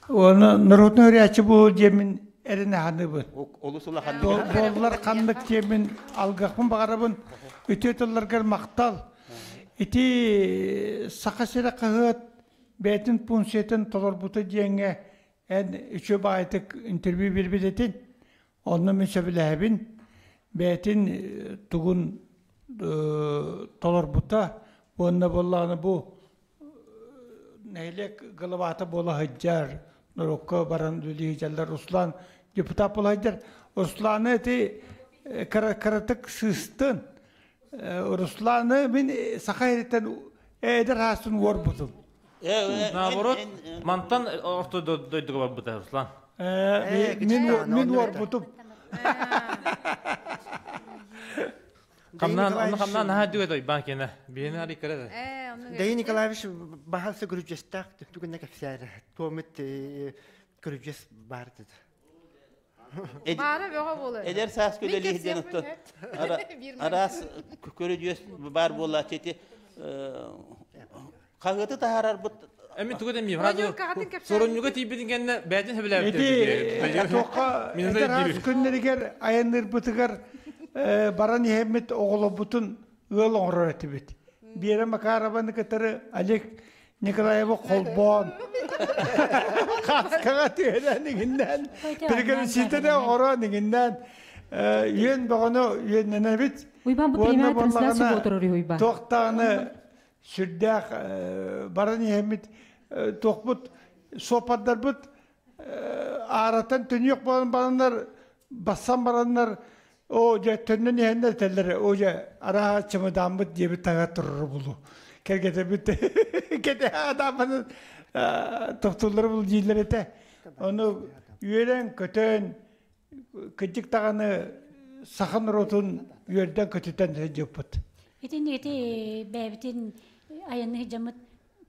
уонна норуотун суруйааччы буолуо диэммин эрэнэ саныыбын. Олус улахан буоллар ханнык диэммин алгыахпын баҕарабын. Үтүө тылларгар махтал. Ити Саха сирэ хаһыат бэйэтин пункциятын толорбута диэҥҥэ эн үчүгэй баҕайытык интервью биэрбит этин. Онно мин сөбүлэһэбин. Бэйэтин тугун толорбута уонна буоллаҕына бу нэһилиэк главата буола сылдьар, норуокка баран үлэлии сылдьаллар. Руслан депутат буола сылдьар. Русланы ити кыратык сыыстын. Русланы мин саха сириттэн эдэр сааспын уорбутум. Наоборот, мантан орто дойдуга барбыта Руслан. Мин уорбутум. Хамнаан, онно хамнаан наһаа дүгэ дойбаан киэнэ. Биһини ари кыра да. Дайын Николаевич баһалса көрүдьэстээх түгэнне кэпсээри. Туомит көрүдьэс баар деді. Баара бөҕө буолар. Эдэр саас үлэлиир диэн оттон араас көрүдьүөс баар буолааччы ити хаһыаты таһаарарбыт Эми тугу да миим. Сорунньуга тиийбитин кэннэ бэйэтин сөбүлээбит. Ити туохха эдэр аас күннэригэр айанныырбытыгар баран иһэммит оҕолорбутун ыал оҥорор этибит. Биэрэ Макарованы кытары Олег Николаевы холбоон хаскаҕа түһэрэн иҥиннээн пригородчитыны оҥорон иҥиннээн үөн бөҕөнү үөннэнэбит. Уйбан бу прямая трансляция буотурар Уйбан. Туохтааны сүрдээх баран иһэммит туохпут суоппардарбыт ааратан төнүөх буолан бараннар бассан бараннар оо дьэ төннөн иһэннэр этэллэр оо дьэ арааһа чымыдааммыт диэбит таҥа турар булу кэргэтэбит кэтэһэ адааммын тохтууллары бул дииллэр этэ ону үөрэн көтөн кырдьык даҕаны саха норуотун үөрдэн көтүтэн сылдьыппыт. Итинник ити бэйэбитин айанныыр дьоммут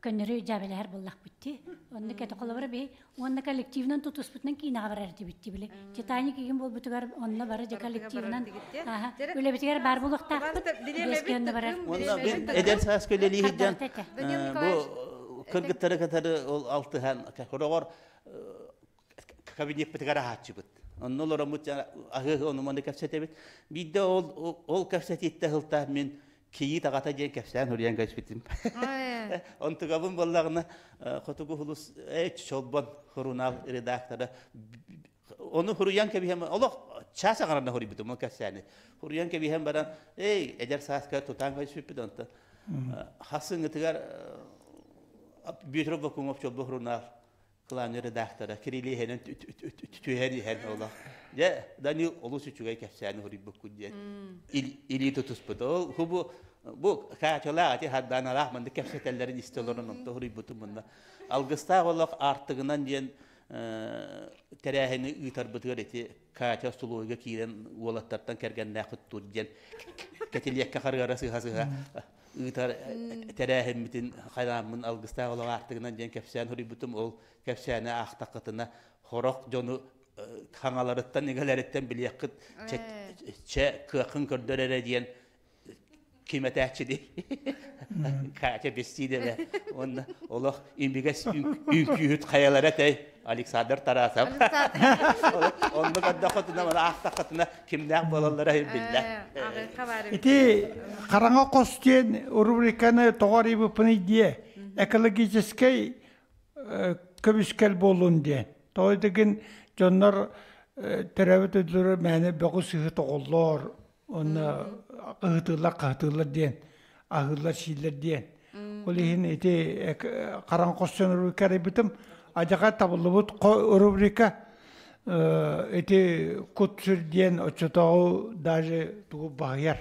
көннөрү дьаабэлэһэр буоллахпыт дии. Онно кэтэ холобура биһи уонна коллективынан тутуспутунан киинэҕэ барар этибит дии били. Титаник игин буолбутугар онно бары дьэ коллективынан үлэбитигэр баар буолуохтаахпыт. Биэс онно барар. Онно эдэр сааска үлэлии сылдьан бу кыргыттары кытары ол алтыһан хороҕор кабинеппытыгар аһааччыбыт. Онно олороммут аһыы ону-маны кэпсэтэбит. Биирдэ ол ол кэпсэтииттэ сылтаах мин кийиит аҕата диэн кэпсээн суруйан кэспитим. Онтугабын буоллаҕына Хотугу Улус Чолбон сурунаал редактора ону суруйан кэбиһэн олох чаас аҥарына суруйбутум ол кэпсээни. Суруйан кэбиһэн баран эй эдэр сааска тутаан кэбиспиппит онтон хасыҥҥытыгар Бүөтүр Бокумов Чолбон сурунаал кылааны редактора Кириллиһэнэн түһэн иһэн олох. Дьэ, Данил олус үчүгэй кэпсээни суруйбуккун диэн илии тутуспут. Ол бу бу Катялаах ати Хардааналаах маннык кэпсэтэллэрин истэ олорон онто суруйбутум мунна. Алгыстаах олох аартыгынан диэн тэрээһини ыытарбытыгар ити Катя остолуойга киирэн уолаттартан кэргэннээх тур диэн кэтилиэккэ харыара сыһа-сыһа ыытар тэрээһиммитин хайааммын алгыстаах олох аартыгынан диэн кэпсээн суруйбутум. Ол кэпсээни аахтаххытына хорох дьону хаҥаларыттан иҥэлэриттэн билиэххит чэ кыаххын көрдөр эрэ диэн Ким этээччи Катя Бестидева уонна олох имигэс үҥкүүһүт хайалара этэй Александр Тарасов. Онно көрдөххүтүнэ, маны аахтаххытына кимнээх буолаллара биллэр. Ити хараҥа хос диэн рубриканы тоҕо арыйбыппыный диэ экологическай көмүскэл буоллун диэн. Тоҕо дигин дьоннор төрөөбүт өйдөрө мээнэ бөҕү сыһы тоҕоллор Онно ыһытыыллар, хаһытыыллар диэн, аһыыллар-сииллэр диэн. Ол иһин ити хараҥа хоссон рубрика арыйбытым. Адьака табыллыбыт рубрика ити кут-сүр диэн оччотооҕу даже тугу баһыйар.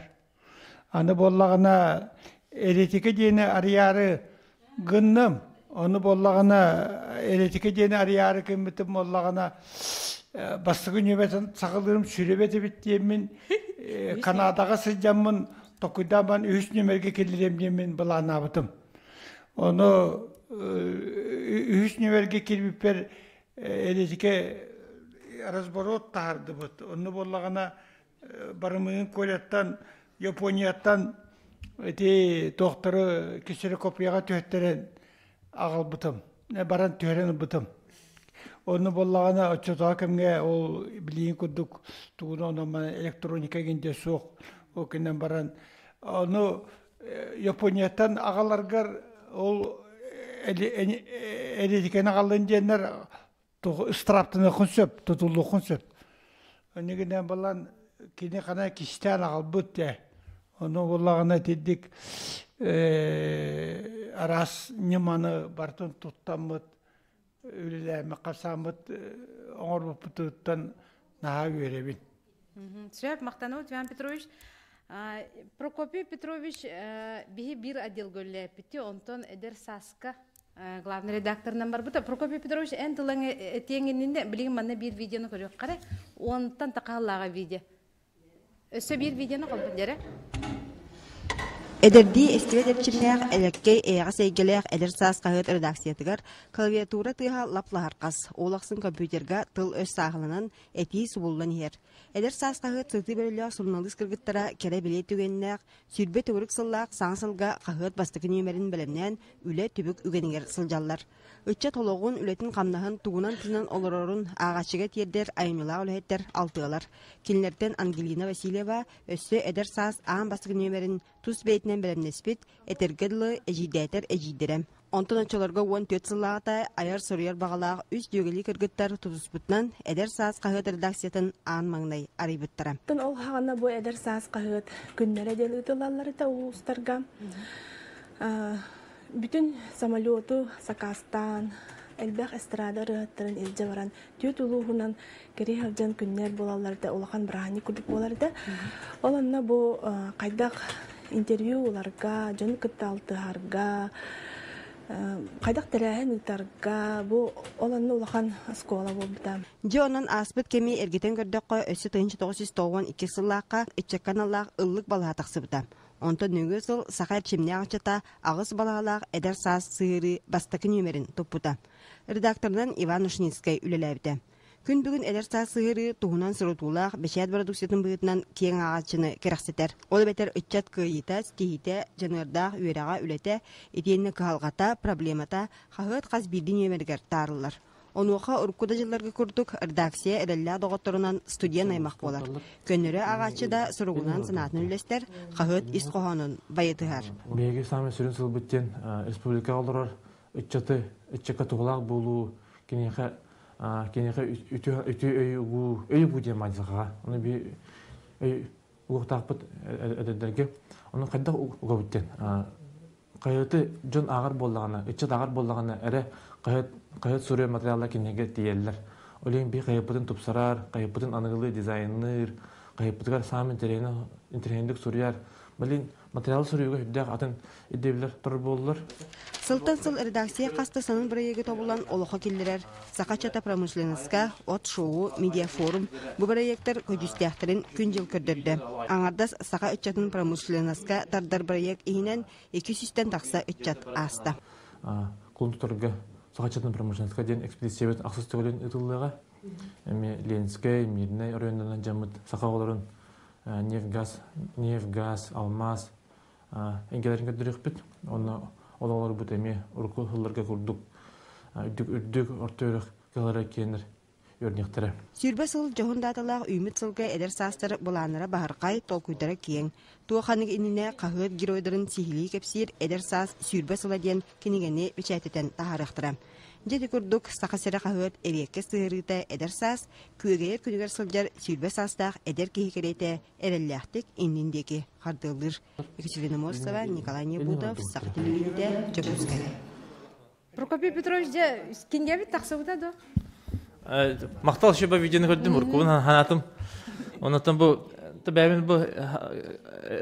Аны буоллаҕына эретика диэни арыйаары гынным. Ону буоллаҕына эретика диэни арыйаары гыммытым буоллаҕына бастакы ньүөбэтин саҕалыырым сүрэбэт эбит диэммин Канадаҕа сылдьаммын токуйдаан үһүс нүөмэргэ киллэриэм диэммин былааннаабытым. Ону үһүс нүөмэргэ киирбиппэр эретикэ разборот таһаардыбыт. Онно буоллаҕына Барымыын Коляттан, Японияттан ити туохтары ксерокопияҕа түһэттэрэн аҕалбытым. Баран түһэрэн ылбытым. Онно буоллаҕына оччотооҕу кэмҥэ ол билигин курдук тугун онон электроника гинде суох. Ол гынан баран ону Японияттан аҕаларгар ол элитикэни аҕаллын диэннэр ыстырааптаныаххын сөп, тутуллуоххун сөп. Оннигинэн балан кини хана кистээн аҕалбыт дэ. Ону буллаҕына итирдик араас ньыманы барытын туттаммыт, үлэлээммит, хасааммыт оҥорбуппутуттан наһаа үөрэбин. Сөп, махтанабыт Иван Петрович. Прокопий Петрович биһи биир отделга үлэлээппити, онтон эдэр сааска главный редакторынан барбыта. Прокопий Петрович, эн тылаҥ этиэҥ иннинэ билигин манна биир видеону көрүөххэ эрэ. Онтон тақааллааҕа видео. Өссө биир видеону холбун дьэрэ. Эдэрдии эстибэт эрчимнээх, элэккэй, эйэҕэс эйгэлээх Эдэр саас хаһыат редакциятыгар клавиатура тыаһа лап-лаһархас, ол ахсын компьютерга тыл-өс сааһыланан, этии субуллан иһэр. Эдэр саас хаһыат сытыы бөрөлөөх суруналыыс кыргыттара кэрэ-бэлиэ түгэннээх, 20 төгүрүк сыллаах саҥа сылга хаһыат бастакы нүөмэрин бэлэмнээн үлэ түбүк үгэнигэр сылдьаллар. Ыччат олоҕун, үлэтин-хамнаһын тугунан тыынан олорорун ааҕааччыга тиэрдэр айымньылаах үлэһиттэр алтыалар. Кинилэртэн Ангелина Васильева өссө эдэр саас аан бастакы нүөмэрин тус бэйэтинэн бэлэмнэспит, этэргэ дылы, эдьиийдээтэр эдьиийдэрэ. Онтон оччолорго 14 сыллааҕыта айар-суруйар баҕалаах үс дьүөгэлии кыргыттар тутуспутунан Эдэр саас хаһыат редакциятын аан маҥнай арыйбыттара. Ол хаҕана бу Эдэр саас хаһыат күннэрэ диэн ыытыллаллар этэ улуустарга. Бүтүн самолету сакаастаан, элбэх эстрада ырыаһыттарын илдьэ баран, түөрт улууһунан кэрий сылдьан күннэр буолаллар да улахан бырааһынньык курдук буолар да. Ол онно бу хайдах интервью ыларга, дьону кытта алтыһарга, хайдах тэрээһин ыытарга бу ол онно улахан оскуола буолбута. Дьэ онон ааспыт кэми эргитэн көрдөххө, өссө 1992 сыллаахха ыччакка аналлаах ыллык балаһа тахсыбыта. Онтон нөҥүө сыл саха эрчимнээх ыччата аҕыс балаһалаах эдэр саас сыһыарыы бастакы нүөмэрин туппута. Редакторынан Иван Ушницкай үлэлээбитэ. Күн бүгүн эдэр саас сыһыарыы туһунан сурутуулаах бэчээт бородууксуйатын быһыытынан киэҥ ааҕааччыны кэрэхсэтэр. Ол эбэтэр ыччат кыайыыта, ситиһиитэ, дьаныардаах үөрэҕэ, үлэтэ, итиэннэ кыһалҕата, проблемата хаһыат хас биирдии нүөмэригэр таарыллар. Онуоха урукку да дьылларга курдук редакция эрэллээх доҕотторунан студент аймах буолар. Көннөрү ааҕааччы да суругунан санаатын үллэстэр, хаһыат ис хоһоонун байытыһар. Биһиги саамай сүрүн сылбыт диэн республикаҕа олорор ыччаты, ыччакка туһалаах буолуу, киниэхэ киниэхэ үтүө үтүө өй угуу, өй угуу диэн маадьылҕаҕа. Ону би өй угуохтаахпыт эдэрдэргэ. Ону хайдах угабыт диэн хаһыаты дьон ааҕар буоллаҕына, ыччат ааҕар буоллаҕына эрэ хаһыат хаһыат суруйар материаллар кинигэ тиийэллэр. Ол иһин биһи хаһыаппытын тупсарар, хаһыаппытын аныгылыы дизайнныыр, хаһыаппытыгар саамай интэриэһинэйдик суруйар. Блин, материалы суруйууга сүрдээх атын ирдэбиллэр турар буоллар. Сылтан сыл редакция хас да сонун бырайыагы тобулан олоххо киллэрэр Саха ыччата промышленноска, от шоу, медиафорум бу бырайыактар көдьүүстээхтэрин күн-дьыл көрдөрдө. Аҥардас саха ыччатын промышленноска тардар бырайыак иһинэн 200-тэн тахса ыччат ааста. Кулун тутарга Саха ыччатын промышленноска диэн экспедициябыт ахсыс төгүлүн ыытыллыаҕа. Эмиэ Ленскэй, Мирнэй оройуоннарынан дьаммыт саха оҕолорун нефть-газ, нефть-газ, алмаас, эйгэлэрин көрдөрүөхпүт. Онно ол оҕолорбут эмиэ урукку сылларга курдук үрдүк үрдүк орто үөрэх кыһалара киэнэр үөрниэхтэрэ. 20 сыл дьоһун дааталаах үүммүт сылга эдэр саастар былааннара баһырхай, толкуйдара киэҥ. Туох ханнык иннинэ хаһыат геройдарын сиһилии кэпсиир Эдэр саас 20 сыла диэн кинигэни бэчээттэтэн таһаарыахтара. Дьэ ити курдук Саха сирэ хаһыат эриэккэ сыһыарыыта эдэр саас күөгэйэр күнүгэр сылдьар 20 саастаах эдэр киһи кэриэтэ эрэллээхтик иннин диэки хардыылыыр. Екатерина Морсова, Николай Небудов, Саха телевидениетэ, Дьокуускай. Прокопий Петрович дьэ кинигэбит тахсыбыта дуо? Махтал еще видеоны көрдүм, уркубун ханаатым. Оннотон бу бэйэбин бу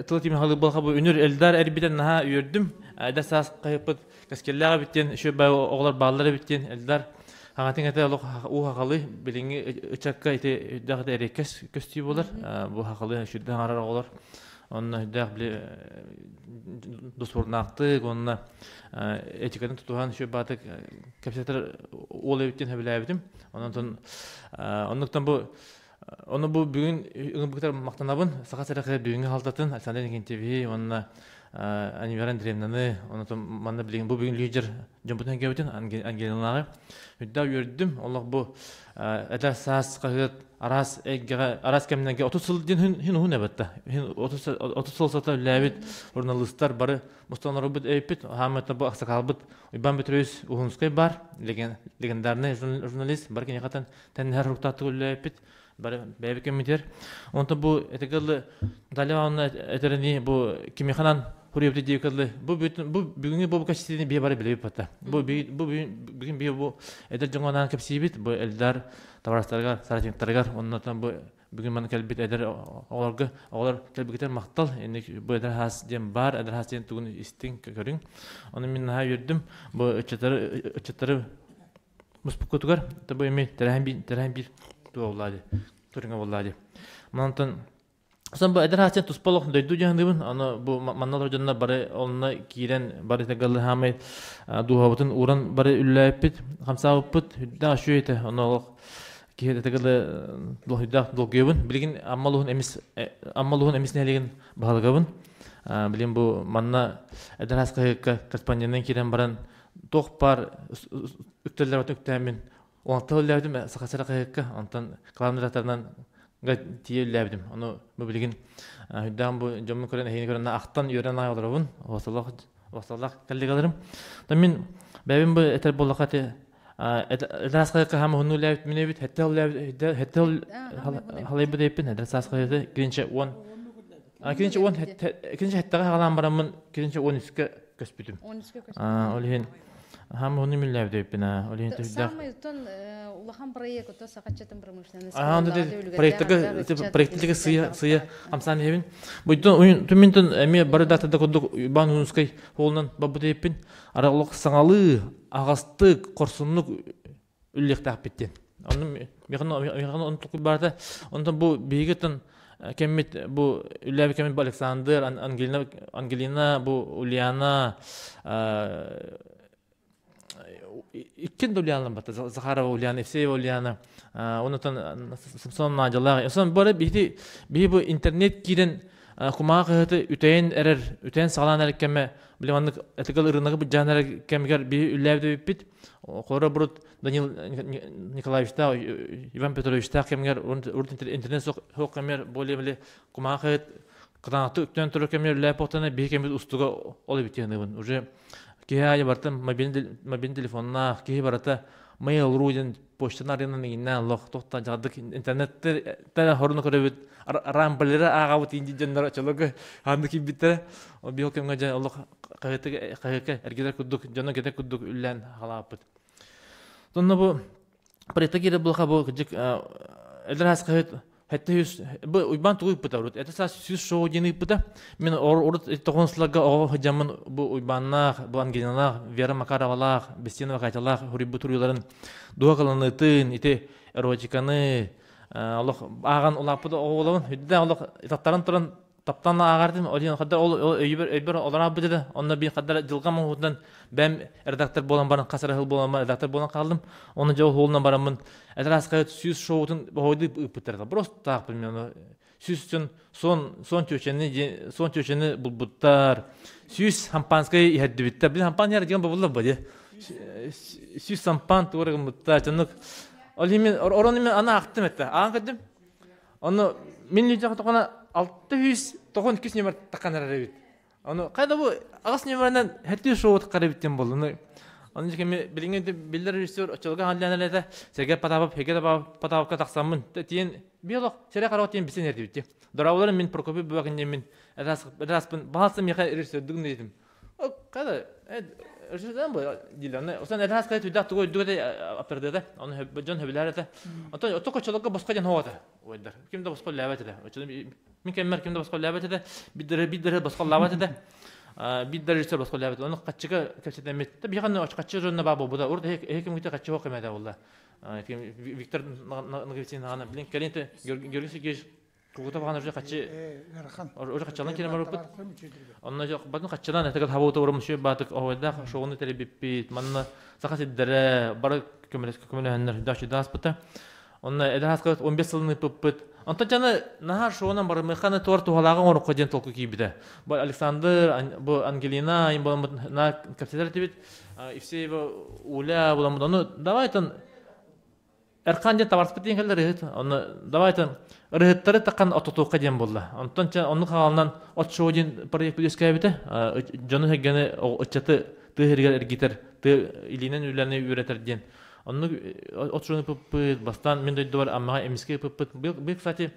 тыл тиме халыы балха бу үнүр Элдар эрбитен наһаа үөрдүм. Эдэр саас кайыппыт кэскиллээх эбиттен, еще бай оҕолор бааллар эбиттен Элдар хаҥатын этэ олох уу хахалы билиҥҥи ычакка ити үрдээх ити эриэккэс көстүү буолар. Бу хахалы сүрдээх арар оҕолор. Онно үрдээх били досуорнаахтык уонна этикатын тутуһан үчүгэй баатык кэпсэтэр уол эбиттин сөбүлээбитим. Онон оннуктан бу ону бу бүгүн ыҥырбытыгар махтанабын. Саха сирэхэ бүгүҥҥү халтатын Александр Иннокентьевиһи уонна Анивера Андреевнаны онотон манна билигин бу бүгүн лидер дьоммутун кэбитин Ангелиналааҕы үрдээх үөрдүм. Олох бу эдэр саас хаһыат араас эйгэҕэ араас кэмнэргэ 30 сыл диэн хин уһун эбэтта. Хин 30 сыл сата үллээбит журналистар бары мустан олорбут эбиппит. Хааммыта бу аксакалбыт Уйбан Петрович Уһунскай бар, легендарный журналист, бары киниэхэтэн тэннэһэр хуруктааттык үллээбиппит. Бары бэйэбит кэммитигэр. Онтон бу этигылы Наталья Ивановна этэринии бу кимиханан хуруйбут диэкэлы бу бу бүгүҥҥү бу кэпсэтиини бие бары билэбит бата. Бу бу бүгүн бие бу эдэр дьоҥҥо анаан кэпсиибит бу Элдар табаарыстарыгар, соратниктарыгар, оннотон бу бүгүн маны кэлбит эдэр оҕолорго оҕолор кэлбикитэр махтал инник бу эдэр хаас диэн баар эдэр хаас диэн тугун истиҥ көрүҥ ону мин наһаа үөрдүм бу ыччаттары ыччаттары муспуккутугар бу эми тэрээһин биир туоллаа ди көрүҥэ буоллаа ди манантан Сон бу эдэр хааччан туспа олох дойду дьаһаныбын, аны бу манна олорор дьоннор бары онно киирэн бары тагаллыһаамай дууһабытын ууран бары үллээппит, хамсаабыппыт, үрдээх үчүгэй этэ, ону олох киһи тагаллы долгуйдаах долгуйабын. Билигин Амма улууһун эмис Амма улууһун эмис нэһилиэгин баһылыгабын. Билигин бу манна эдэр хаас хаһыакка корреспонденынан киирэн баран туох баар үктэллэр үктээммин Онтон үллээбитим Саха сирэ хаһыакка, онтон главный редакторынан тиийэ үллээбитим. Ону бу билигин үрдээн бу дьоммун көрөн, эһигини көрөн ахтан үөрэн аҕай олоробун. Остолох остолох коллегаларым. То мин бэйэбин бу этэр буоллахха ити эдэр хаһыакка хаама уһунну үллээбит мин эбит, хэтте үллээбит, хэтте халайбыт эппин, эдэр саас хаһыаты киринче 10 киринче 10 киринче хэттэҕэ хаалаан бараммын киринче 13-кэ көспүтүм. Ол иһин Аһам уһуну мүллээбит аа. Ол иһин түһдэх. Самый тон улахан проект ото сахаччатын промышленность. Аа, проектыга проектыга сыя сыя хамсаан иһэбин. Буйтун түминтэн эмиэ бары датада курдук Иван Унскай холунан бабыт эппин. Ара олох саҥалыы, аҕастык, хорсуннук үллэхтээхпит диэн. Онну миэхэ он тукуй барата. Онтон бу биһиги кэммит бу үллээбит кэммит бу Александр, Ангелина, Ангелина, бу Ульяна, иккин да Ульяна батта, Захарова Ульяна, Евсеева Ульяна, онутан Самсон Надялаах. Осон бары биһи биһи бу интернет киирэн кумаҕа хаһыаты үтэйэн эрэр, үтэйэн саҕалаан эрэр кэмэ, били маннык этигэл ырыынагы быдьаан эрэр кэмигэр биһи үллээбит эбиппит. Хоро бурут Данил Николаевичтаах, Иван Петровичтаах кэмигэр урут интернет суох кэмигэр более били кумаахыт кытаанахтык үктэн турар кэмигэр үлэлээп буолтана биһи кэммит устуга ол эбит диэн уже киһи аайы барыта мобильный телефоннаах киһи барыта mail.ru диэн почтаны арыйан иҥиннээн олох туохтан дьаҕардык интернеттер хоруну көрөбүт рамблеры ааҕабыт инди дьоннор очолорго ханнык киирбиттэрэ ол биһи кэмҥэ дьэ олох хаһыакка эргитэр курдук дьоно кэтэр курдук үллээн халааппыт. Сонно бу проекта киирэр булаха бу кырдьык эдэр хас хаһыат хэтте үс бу Уйбаан тугу ыыппыта урут это саас сүүс шоу диэн ыыппыта. Мин урут тоҕон сылларга оҕо сылдьаммын бу Уйбааннаах, бу Ангелиналаах, Вера Макаровалаах, Бестинова Катялаах хуруйбут хуруйуларын дуһа кыланыытын, ити эротиканы олох ааҕан улааппыт оҕо буолабын. Үрдээх олох таттаран туран таптаан ааҕар ол иһин хаддар ол өйбөр өйбөр олораабыт да онно биир хаддар дьылҕам оҥоһуутунан бэйэм редактор буолан баран хас эрэ сыл буолан баран редактор буолан хааллым онно дьэ уһуолунан бараммын эдэр ааскайыт сүүс шоутун оһойду ыыппыттар просто таахпын мен ону. Сүүс дьон суон суон чүөчэни суон чүөчэни булбуттар. Сүүс хампаанскай иһэрдибиттэр. Били хампаан иһэр дьон бобуллар ба дии. Сүүс сампаан туора гыммыттар. Дьоннук ол иһин орон мен аны аахтым этэ. Аан көрдүм. Ону мин лүдьэх тоҕона 692 нөмөр таққан эрэр эбит. Ону хайда бу аҕыс нөмөрүнэн хэттүү шоу таххар эбит диэн буолла. Ону кеми билиҥҥи биллэр режиссер оччолорго хааллаан эрэ Сергей Потапов, Сергей Потаповка тахсаммын тиэн биолог сэрэ харах тиэн бисен эрдибит. Дорооболорум мин Прокопий Бубакин диэммин эраспын баһалса миэхэ режиссердугун диэтим. Када режиссердан бу дилер. Осан эрас кай түдах тугу өйдүгө апердыда. Оны дьон хөбүлэр этэ. Онтон отто кочолорго босхо дьон хоҕото. Ойдар. Ким да босхо лээбэт этэ. Мин кэммэр ким да босхоллаабат этэ, биддere биддere босхоллаабат этэ. Биддere режиссер босхоллаабат. Оны каччыга кэпсэтэммит. Та биһиэхэ каччы жонно баа буолбута. Урут эһи кэмҥитэ каччы хоқ эмэдэ буолла. Виктор Ноговицын аҕана билин кэлин Георгий Сергеевич кугута баҕана уже каччы уже каччалан киирэн барбыппыт. Онно батын каччынан этигэл хабыта урам шөй баатык оһойдаах шоуну телебиппит. Манна саха сирдэрэ бары көмөлөһөннөр дачы Онно эдэр хаскабыт 15 сылын ыыппыппыт. Онтон дьону наһаа шоунан барымыханы туор туһалааҕын оҥорукка диэн толку киирбитэ. Бу Александр, бу Ангелина им буламмыт на кэпсэтэр этибит. Евсеева Уля буламмыт. Ону давайтан Эрхан диэн табарспыт диэн кэллэр ыһыт. Ону давайтан ырыһыттары такан ототуохха диэн буолла. Онтон оннук хаалынан от шоу диэн проект үөскээбитэ. Дьону сэргэни ыччаты тыа сиригэр эргитэр, тыа илиинэн үлэни үөрэтэр диэн. Оннук от шоуну ыппыппыт, бастаан мин дойдубар Аммаҕа эмискэ ыппыппыт. Быйыл, кстати,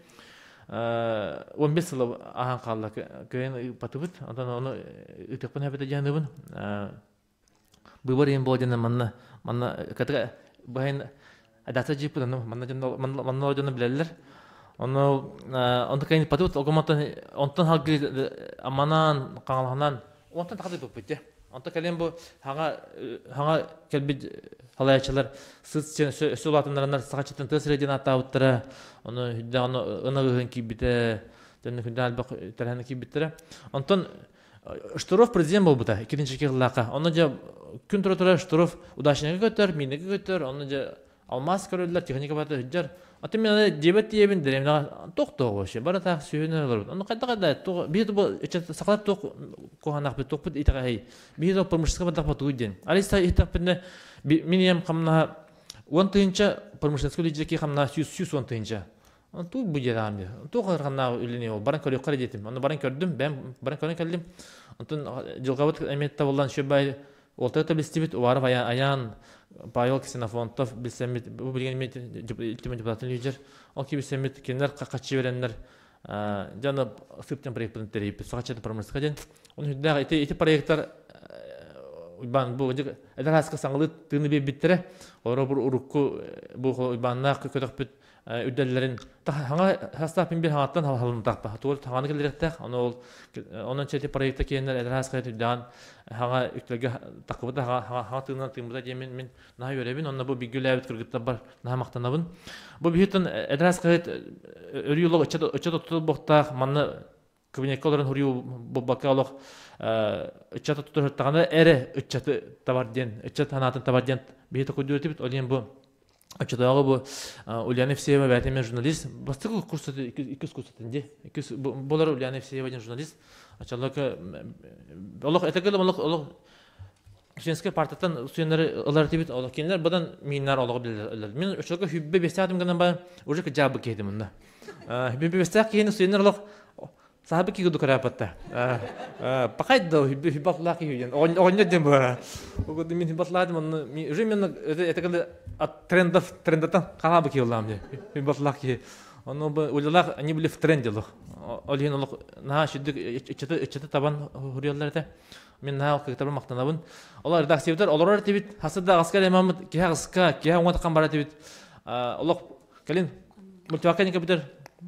15 сыл ааһан хаалла кыайан ыыппатыбыт. Онтон ону ыытыахпын эбэтэ дьаһаныбын. Быыбар иһин буола диэн манна манна катыга быһайын адата жииппит ону манна дьон манна дьону билэллэр. Ону онто кайын ыппатыбыт огомонтон онтон халгы Амманан Хаҥалаһынан онтон тахады ыппыппыт дьэ. Онто кэлин бу хаҥа хаҥа кэлбит салайааччылар сыт өссө улаатыннараннар сахачыттан тыа сирэ диэн ааттаабыттара. Ону хүндээх ону ынах ыһын киирбитэ, төннө күндээх элбэх тэрээһин киирбиттэрэ. Онтон Штыров президент буолбута иккитинчи кыллаахха. Онно дьэ күн тура-тура Штыров удачныйга көтөр, миинэгэ көтөр, онно дьэ алмаас көрөллөр, техника бата сылдьар. Атын мен аны дебет диэбин дэриэбинэҕэ туох туох вообще бары таах сүһүнэн олорбут. Ону хайдах хайда туох биһи бу сахалар туох куһаанахпыт туохпут итэҕэһий. Биһи туох промышленностька бардахпыт тугуй диэн. Алиса иһиттэхпинэ мин ийэм хамнаһа 10 тыһыынча промышленностька үлэлиир хамнаһа 110 тыһыынча. Туох бу диэтэҕим дии. Туох ыараханнаах үлэни ол баран көрүөххэ эрэ диэтим. Ону баран көрдүм, бэйэм баран көрөн кэллим. Онтон дьылҕабыт эмиэ табыллан үчүгэй уолтары да билистибит. Уваров Аян, Павел Ксенофонтов билсэммит, бу билигин эмиэ депутатын лидер. Ол ки билсэммит, кинилэр хаччы береннер дьону сыптан проектын тэрийбит. Сахаччы промышленностька диэн. Оны үрдээх ити ити проекттар Уйбаан бу эдэр хаска саҥалыы тыыны биэрбиттэрэ. Олору урукку бу Уйбааннаах көтөхпүт үрдэллэрин хаҥа састааппын бир хаҥаттан халымтаахпа туол хаҥаны кэллэриэхтээх ону ол онон чэти проекта киэннэр эдэр хаска үрдэҕин хаҥа үктэлгэ таххыбыта хаҥа тыынан тыыммыта диэн мин наһаа үөрэбин онно бу бииргэ кыргыттарбар наһаа махтанабын бу биһиттэн эдэр хаска өрүү олох ыччат оттулбохтаах манна кабинекка олорон хуруйуу буолбакка олох ыччаты тутуһуттаҕына эрэ ыччаты табар диэн ыччат санаатын табар диэн биһи токуйдуур этибит ол диэн бу оччотооҕу бу Ульяна Евсеева бэйэтэ журналист бастакы курс иккис курсатын дии иккис болар Ульяна Евсеева диэн журналист оччолорго олох это олох олох студенческай партияттан студеннары ылар этибит олох кинилэр бадан мииннар олоҕу билэллэр мин оччолорго хүббэ биэстээх гынан баран уже кыдьаабы киһитим мунна хүббэ биэстээх киһини студеннар олох саабы киһи курдук көрөөппөттө пахай да хүббэ хүббэ атлаах киһи диэн оҕонньор диэн буолара ол мин хүббэ атлаах онно уже мен это от трендов трендатан хаалаабы киһи улаам диэн хүббэ атлаах киһи Ону улалаах они были в тренде олох. Ол иһин олох наһаа сүрдүк ыччаты табан хуруйаллар этэ. Мин наһаа кыттабын махтанабын. Олар редакциябытар олорор этибит. Хасы да аҕаска элемаммыт киһи аҕыска, киһи уҥа таххан бар этибит. Олох кэлин мультиварка компьютер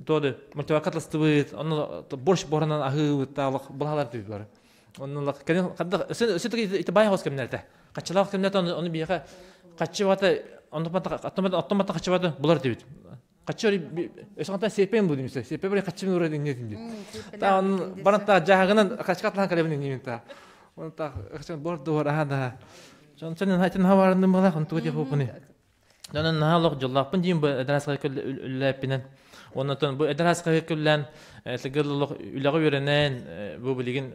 туоды мультиварка атластыбыт, онно борщ боранан аһыыбыт, олох балалар этибит бар. Онно кэлин хадда өссө ити бай хос кэмнэртэ. Каччалаах кэмнэртэ оны биһиэхэ каччы бата оттомата каччы бата булар этибит. Каччы өсөҥтөн сиэппэйин бу димсе. Сиэппэ бары каччы ура диңне дим. Та он баран та жаагынан качкатлан калебин дим та. Он та каччы бор дуор аха да. Чон чон хайтын хаварны мала он туга хопуни. Онон наһаа олох дьоллоохпун диим бу эдэр хаһыакка үлэлээппинэн. Оннотон бу эдэр хаһыакка үлэлээн тыгыл олох үлэҕэ үөрэнэн бу билигин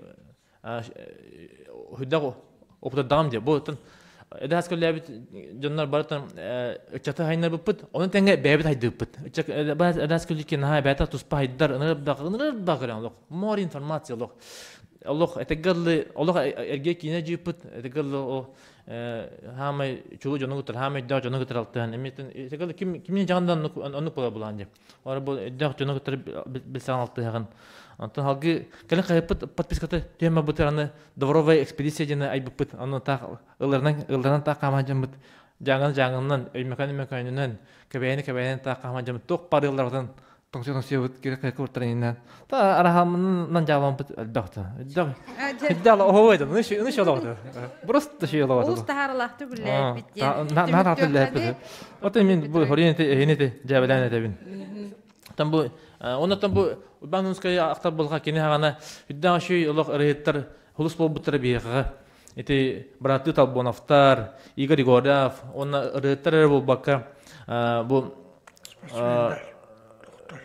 хүдэх опытырдаҕым дии. Бу эдэр үлэлээбит дьоннор барытын ыччаты хайнарбыппыт, ону тэҥэ бэйэбит хайдыыппыт. Эдэр үлэлиикки наһаа бэйэтэ туспа хайдар, ынырбах ынырбах олох. More информация олох. Олох этэггэлли олох эргэ киинэ дьииппит, этэггэлли ол хаамай чулуу дьону кытары, хаамай өйдөөх дьону кытары алтыһан, эмиэтин этэггэлли ким кимини дьаҕандан оннук буола булаан дии. Ора бу өйдөөх дьону кытары билсэҕин алтыһаҕын. Онтон халгы кэлин хаһыппыт подписката түһэн барбытыгар аны дворовая экспедиция диэни айбыппыт. Аны таах ылларынан ылларынан таах хааман дьаммыт дьааҥын дьааҥынынан, өймөкөөн өймөкөөнүнэн, кэбээни кэбээнин таах хааман дьаммыт туох парыалларбытын тоҥсуйа-тоҥсуйабыт кири кыртар иннинэн та араһаммынан дьаабампыт элбэх та Дал оһой да ну ну шолоҕо просто шолоҕо Олус таһааралаахты күллээппит диэн. Наһаа күллээппит. Ото мин бу хорин эһинити дьээбэлээн этэбин. Там бу оннотон бу Уйбаан Унскай ахтар болха кини хаҕана үрдээх үчүй олох ырыһыттар хулус буолбуттара биһиэхэҕэ. Ити братыы Толбоновтар, Игорь Егоров, уонна ырыһыттар эрэ буолбакка бу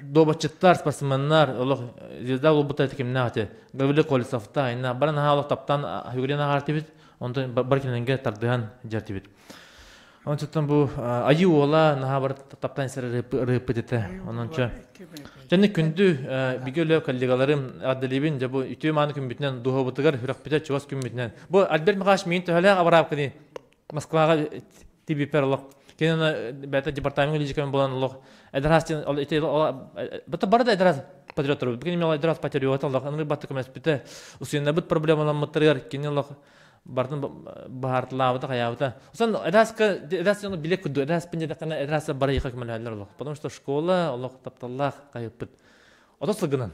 дуобатчыттар, спортсменнар, олох звезда буолбуттар ити кимнээх ити Гаврил Колесовта, инна бары наһаа олох таптаан хүгүрэн аҕаартыбыт, онтон бар кинилэргэ тардыһан дьэртибит. Онтон бу айыы уола наһаа бар таптаан сэр ырыыппыт этэ. Онон чө Дьэнни күндү бигэ үлэ коллегаларым адделибин дьэ бу үтүө мааны күммүтүнэн духобутугар хүрөхпүтэ чугас күммүтүнэн. Бу Альберт Михайлович миин төһөлөөх абыраапкыны Москваҕа тибиппэр олох кинини бэйэтэ департамент лидерками буолан олох эдэр ол ити бата бары да эдэр патриоттар кини мел эдэр патриот олох ынырык батты көмөспүтэ усуйнабыт проблемаламмыттарыгар кини олох бартын баһаартылаабыта хайаабыта осон эдаска эдас ону биле курдук эдас пинжедакана эдас бары йыха көмөлөһөллөр олох потому что школа олох тапталлаах хайыппыт ото сылгынан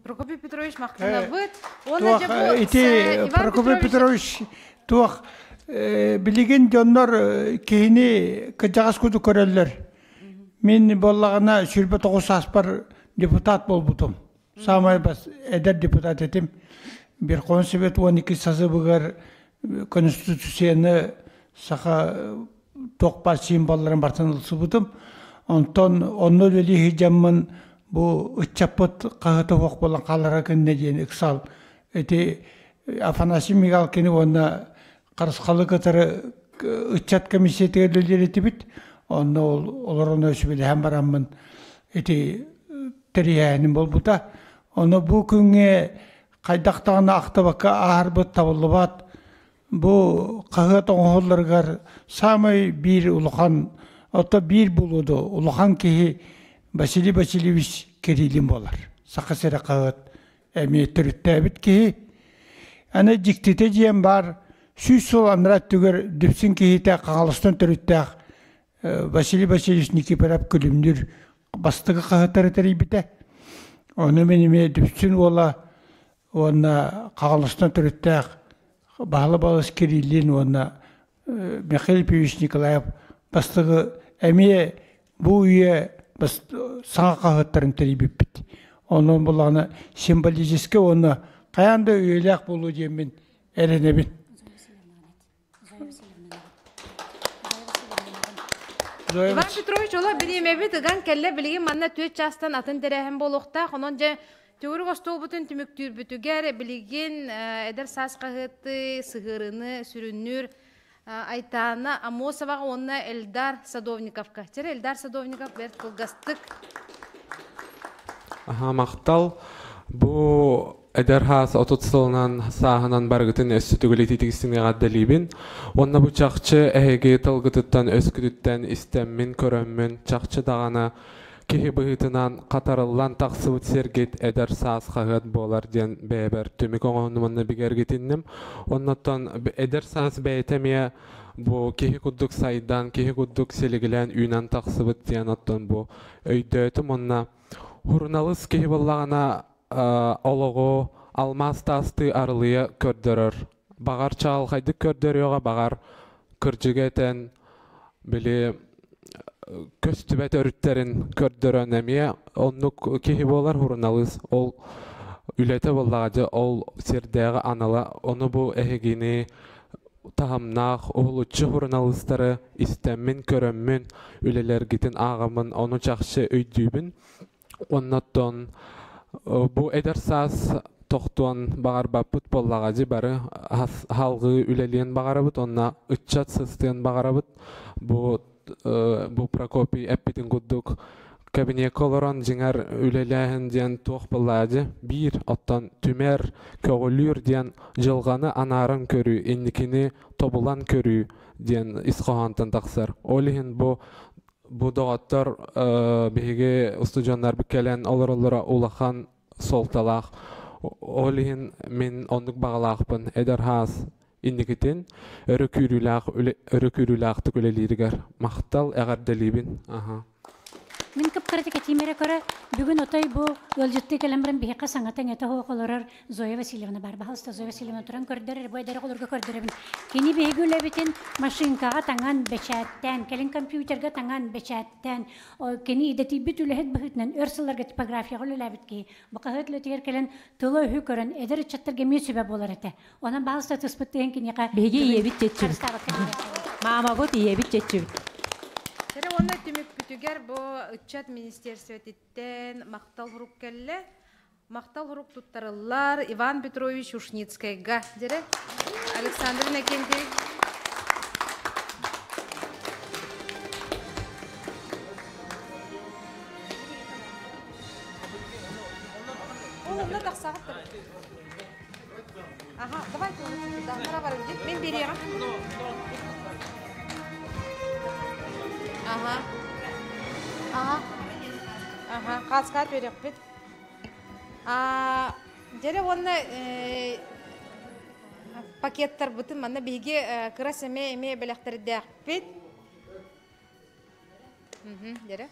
Прокопий Петрович махтанабыт. Туох ити Прокопий Петрович туох билигин дьоннор киһини кырдьаҕас курдук көрөллөр. Мин буоллаҕына 29 сааспар депутат буолбутум. Саамай бас эдэр депутат этим. Верховный Совет 12 созывыгар Конституцияны саха туох баар символларын барытын ылсыбытым. Онтон онно үлэлии сылдьаммын бу ыччаппыт хаһыата суох буолан хаалара гынна диэн ыксал ити Афанасий Мигалкины уонна Харысхалы кытары ыччат комиссиятыгар үлэлиир этибит. Онно ол олорон сүбэлэһэн бараммын ити тэрийээһиним буолбута. Ону бу күҥҥэ хайдах даҕаны ахтыбакка ааһарбыт табыллыбат. Бу хаһыат оҥоһулларыгар саамай биир улахан, ото биир булуду улахан киһи Василий Васильевич Кириллин буолар. Саха сирэ хаһыат эмиэ төрүттээбит киһи. Аны дьиктитэ диэн баар, 100 сыл анараа өттүгэр Дүпсүн киһитэ Хаҥаластан төрүттээх Василий Васильевич Никифоров Күлүмнүүр бастакы хаһыаттары тэрийбитэ. Ону мин эмиэ Дүпсүн уола уонна Хаҥаластан төрүттээх Баһылы Балыс Кириллин уонна Михаил Ефимович Николаев бастакы эмиэ бу үйэ саҥа хаһыаттарын тэрийбиппит. Онон булаҕына символическай уонна хайаан да үйэлээх буолуо диэммин эрэнэбин. Иван Петрович ола бириэмэбит ыган кэллэ билигин манна түөрт чаастан атын тэрээһин буолуохтаах. Онон дьэ төгүрүк остуолбутун түмүктүүрбүтүгэр билигин эдэр саас хаһыаты сыһыарыны сүрүннүүр Айтаана Амосоваҕа уонна Эльдар Садовниковка. Чэрэ Эльдар Садовников бэрт кылгастык. Аха, махтал. Бу эдэр хаас 30 сылынан сааһынан барыгытын өссө төгүл ититигистин эҕэрдэлиибин. Уонна бу чахчы эһиги тылгытыттан өскүтүттэн истэммин, көрөммүн, чахчы даҕаны киһи быһыытынан хатарыллан тахсыбыт сиргит эдэр саас хаһыат буолар диэн бэйэбэр түмүк оҥоһуннум уонна бигэргитинним. Оннуттан эдэр саас бэйэтэ эмиэ бу киһи курдук сайдан, киһи курдук силигилээн үүнэн тахсыбыт диэн оттон бу өйдөөтүм уонна Суруналыыс киһи буоллаҕына олоҕу алмаас таастыы арылыйа көрдөрөр. Баҕар чаҕылхайдык көрдөрүөҕэ, баҕар кырдьыгы этэн били көстүбэт өрүттэрин көрдөрөн эмиэ оннук киһи буолар суруналыыс. Ол үлэтэ буоллаҕа дьэ ол сирдээҕи анала. Ону бу эһигини таһымнаах уһулуччу суруналыыстары истэммин, көрөммүн, үлэлэргитин ааҕаммын ону чахчы өйдүүбүн. Оннуттан бу эдэр саас тохтуон баҕарбаппыт буоллаҕа дии бары салгыы үлэлиэн баҕарабыт уонна ыччат сыстыан баҕарабыт. Бу бу Прокопий эппитин курдук кабинекка олорон дьиҥэр үлэлээһин диэн туох буоллаҕа дии биир оттон түмэр көҕүлүүр диэн дьылҕаны анааран көрүү инникини тобулан көрүү диэн ис хоһоонтон тахсар. Ол иһин бу бу доҕоттор биһиги устудьуоннарбыт кэлэн олороллоро улахан суолталаах. Ол иһин мин оннук баҕалаахпын эдэр хаас инникитин өрө күүрүүлээх өрө күүрүүлээхтик үлэлииригэр махтал эҕэрдэлиибин. Аха. Мин кып-кыратык этиим эрэ көрө, бүгүн отой бу ыалдьыттыы кэлэн баран биһиэхэ саҥата-иҥэтэ суох олорор Зоя Васильевна бар. Баһалыста Зоя Васильевна туран көрдөр, бу эдэр оҕолорго көрдөрөбүн. Кини биһиги үлэбитин машинкаҕа таҥан, бэчээттээн, кэлин компьютерга таҥан, бэчээттээн, кини идэтийбит үлэһит быһыытынан өр сылларга типографияҕа үлэлээбит киһи. Бу хаһыат үлэтигэр кэлэн тыла-өһү көрөн, эдэр ыччаттарга эмиэ сүбэ буолар этэ. Онон баһалыста тыспыт тыһын киниэхэ Биһиги ийэбит чеччүбүт. Маамабыт ийэбит чеччүбүт. Кэрэ уонна түмүкпүтүгэр бу ыччат министерствотиттэн махтал хурук кэллэ. Махтал хурук туттарыллар Иван Петрович Ушницкайга. Дьэрэ Александр Иннокентьевич. Ол онно тахсаҕыт Ага, давайте да, Мен береҕим. Ага. Ага. Ага, хаска берекпит. А, дьэрэ уонна пакеттарбытын манна биһиги кыра сэмэ эмиэ бэлэхтэрдээхпит. Дьэрэ.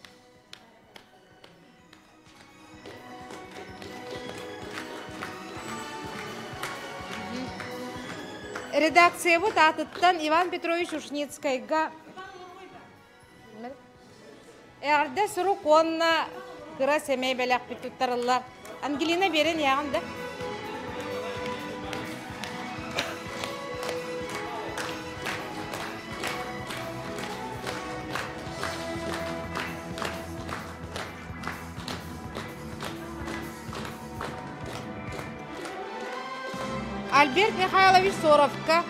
Редакциябыт аатыттан Иван Петрович Ушницкайга эҕэрдэ сурук уонна кыра сэмэй бэлэхпит туттарыллар. Ангелина биэрэн иһэҕин да? Альберт Михайлович Соровка.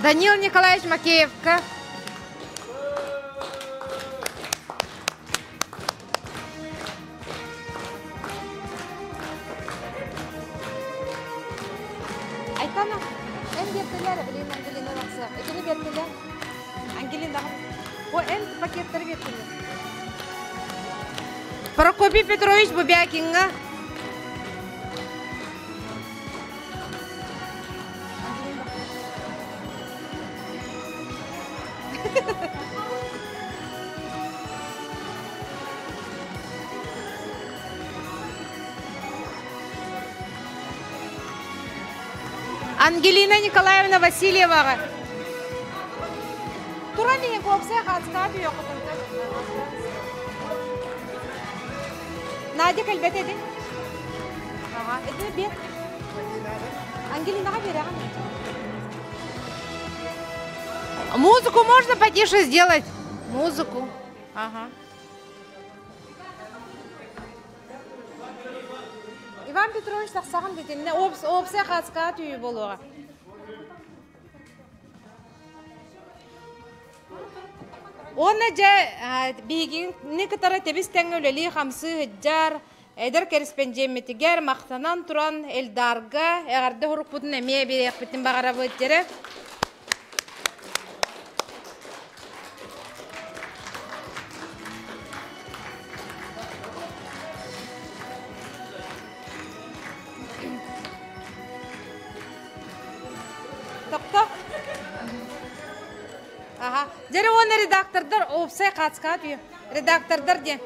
Данил Николаевич Макеевка. Айтана, эн бертелер, блин, Ангелина лакса. Итини бертелер. Ангелина, о, эн пакеттары бертелер. Прокопий Петрович Бубякинга. Ангелина Николаевна Васильеваҕа. Туран иһин куопсай хаацкаат үйөкутунта. Надя кэлбэт эди. Ага, эдини бер. Ангелинаҕа берэҕин. Музыку можно потише сделать? Музыку. Ага. Иван Петрович тахсаҕын бүтүннэ опция хаацкаа түйүү буолуоҕа. Уонна дьэ биһигини кытары тэбис тэҥҥэ үлэлии-хамсыы сылдьар эдэр кэриспэндьиэммитигэр махтанан туран Эльдарга эҕэрдэ сурукпутун эмиэ биэриэхпитин баҕарабыт дьэрэ. Тохто. Аха. Дьэрэ уонна редактордар уопсай хаацкаат үйэ. Редактордар диэн.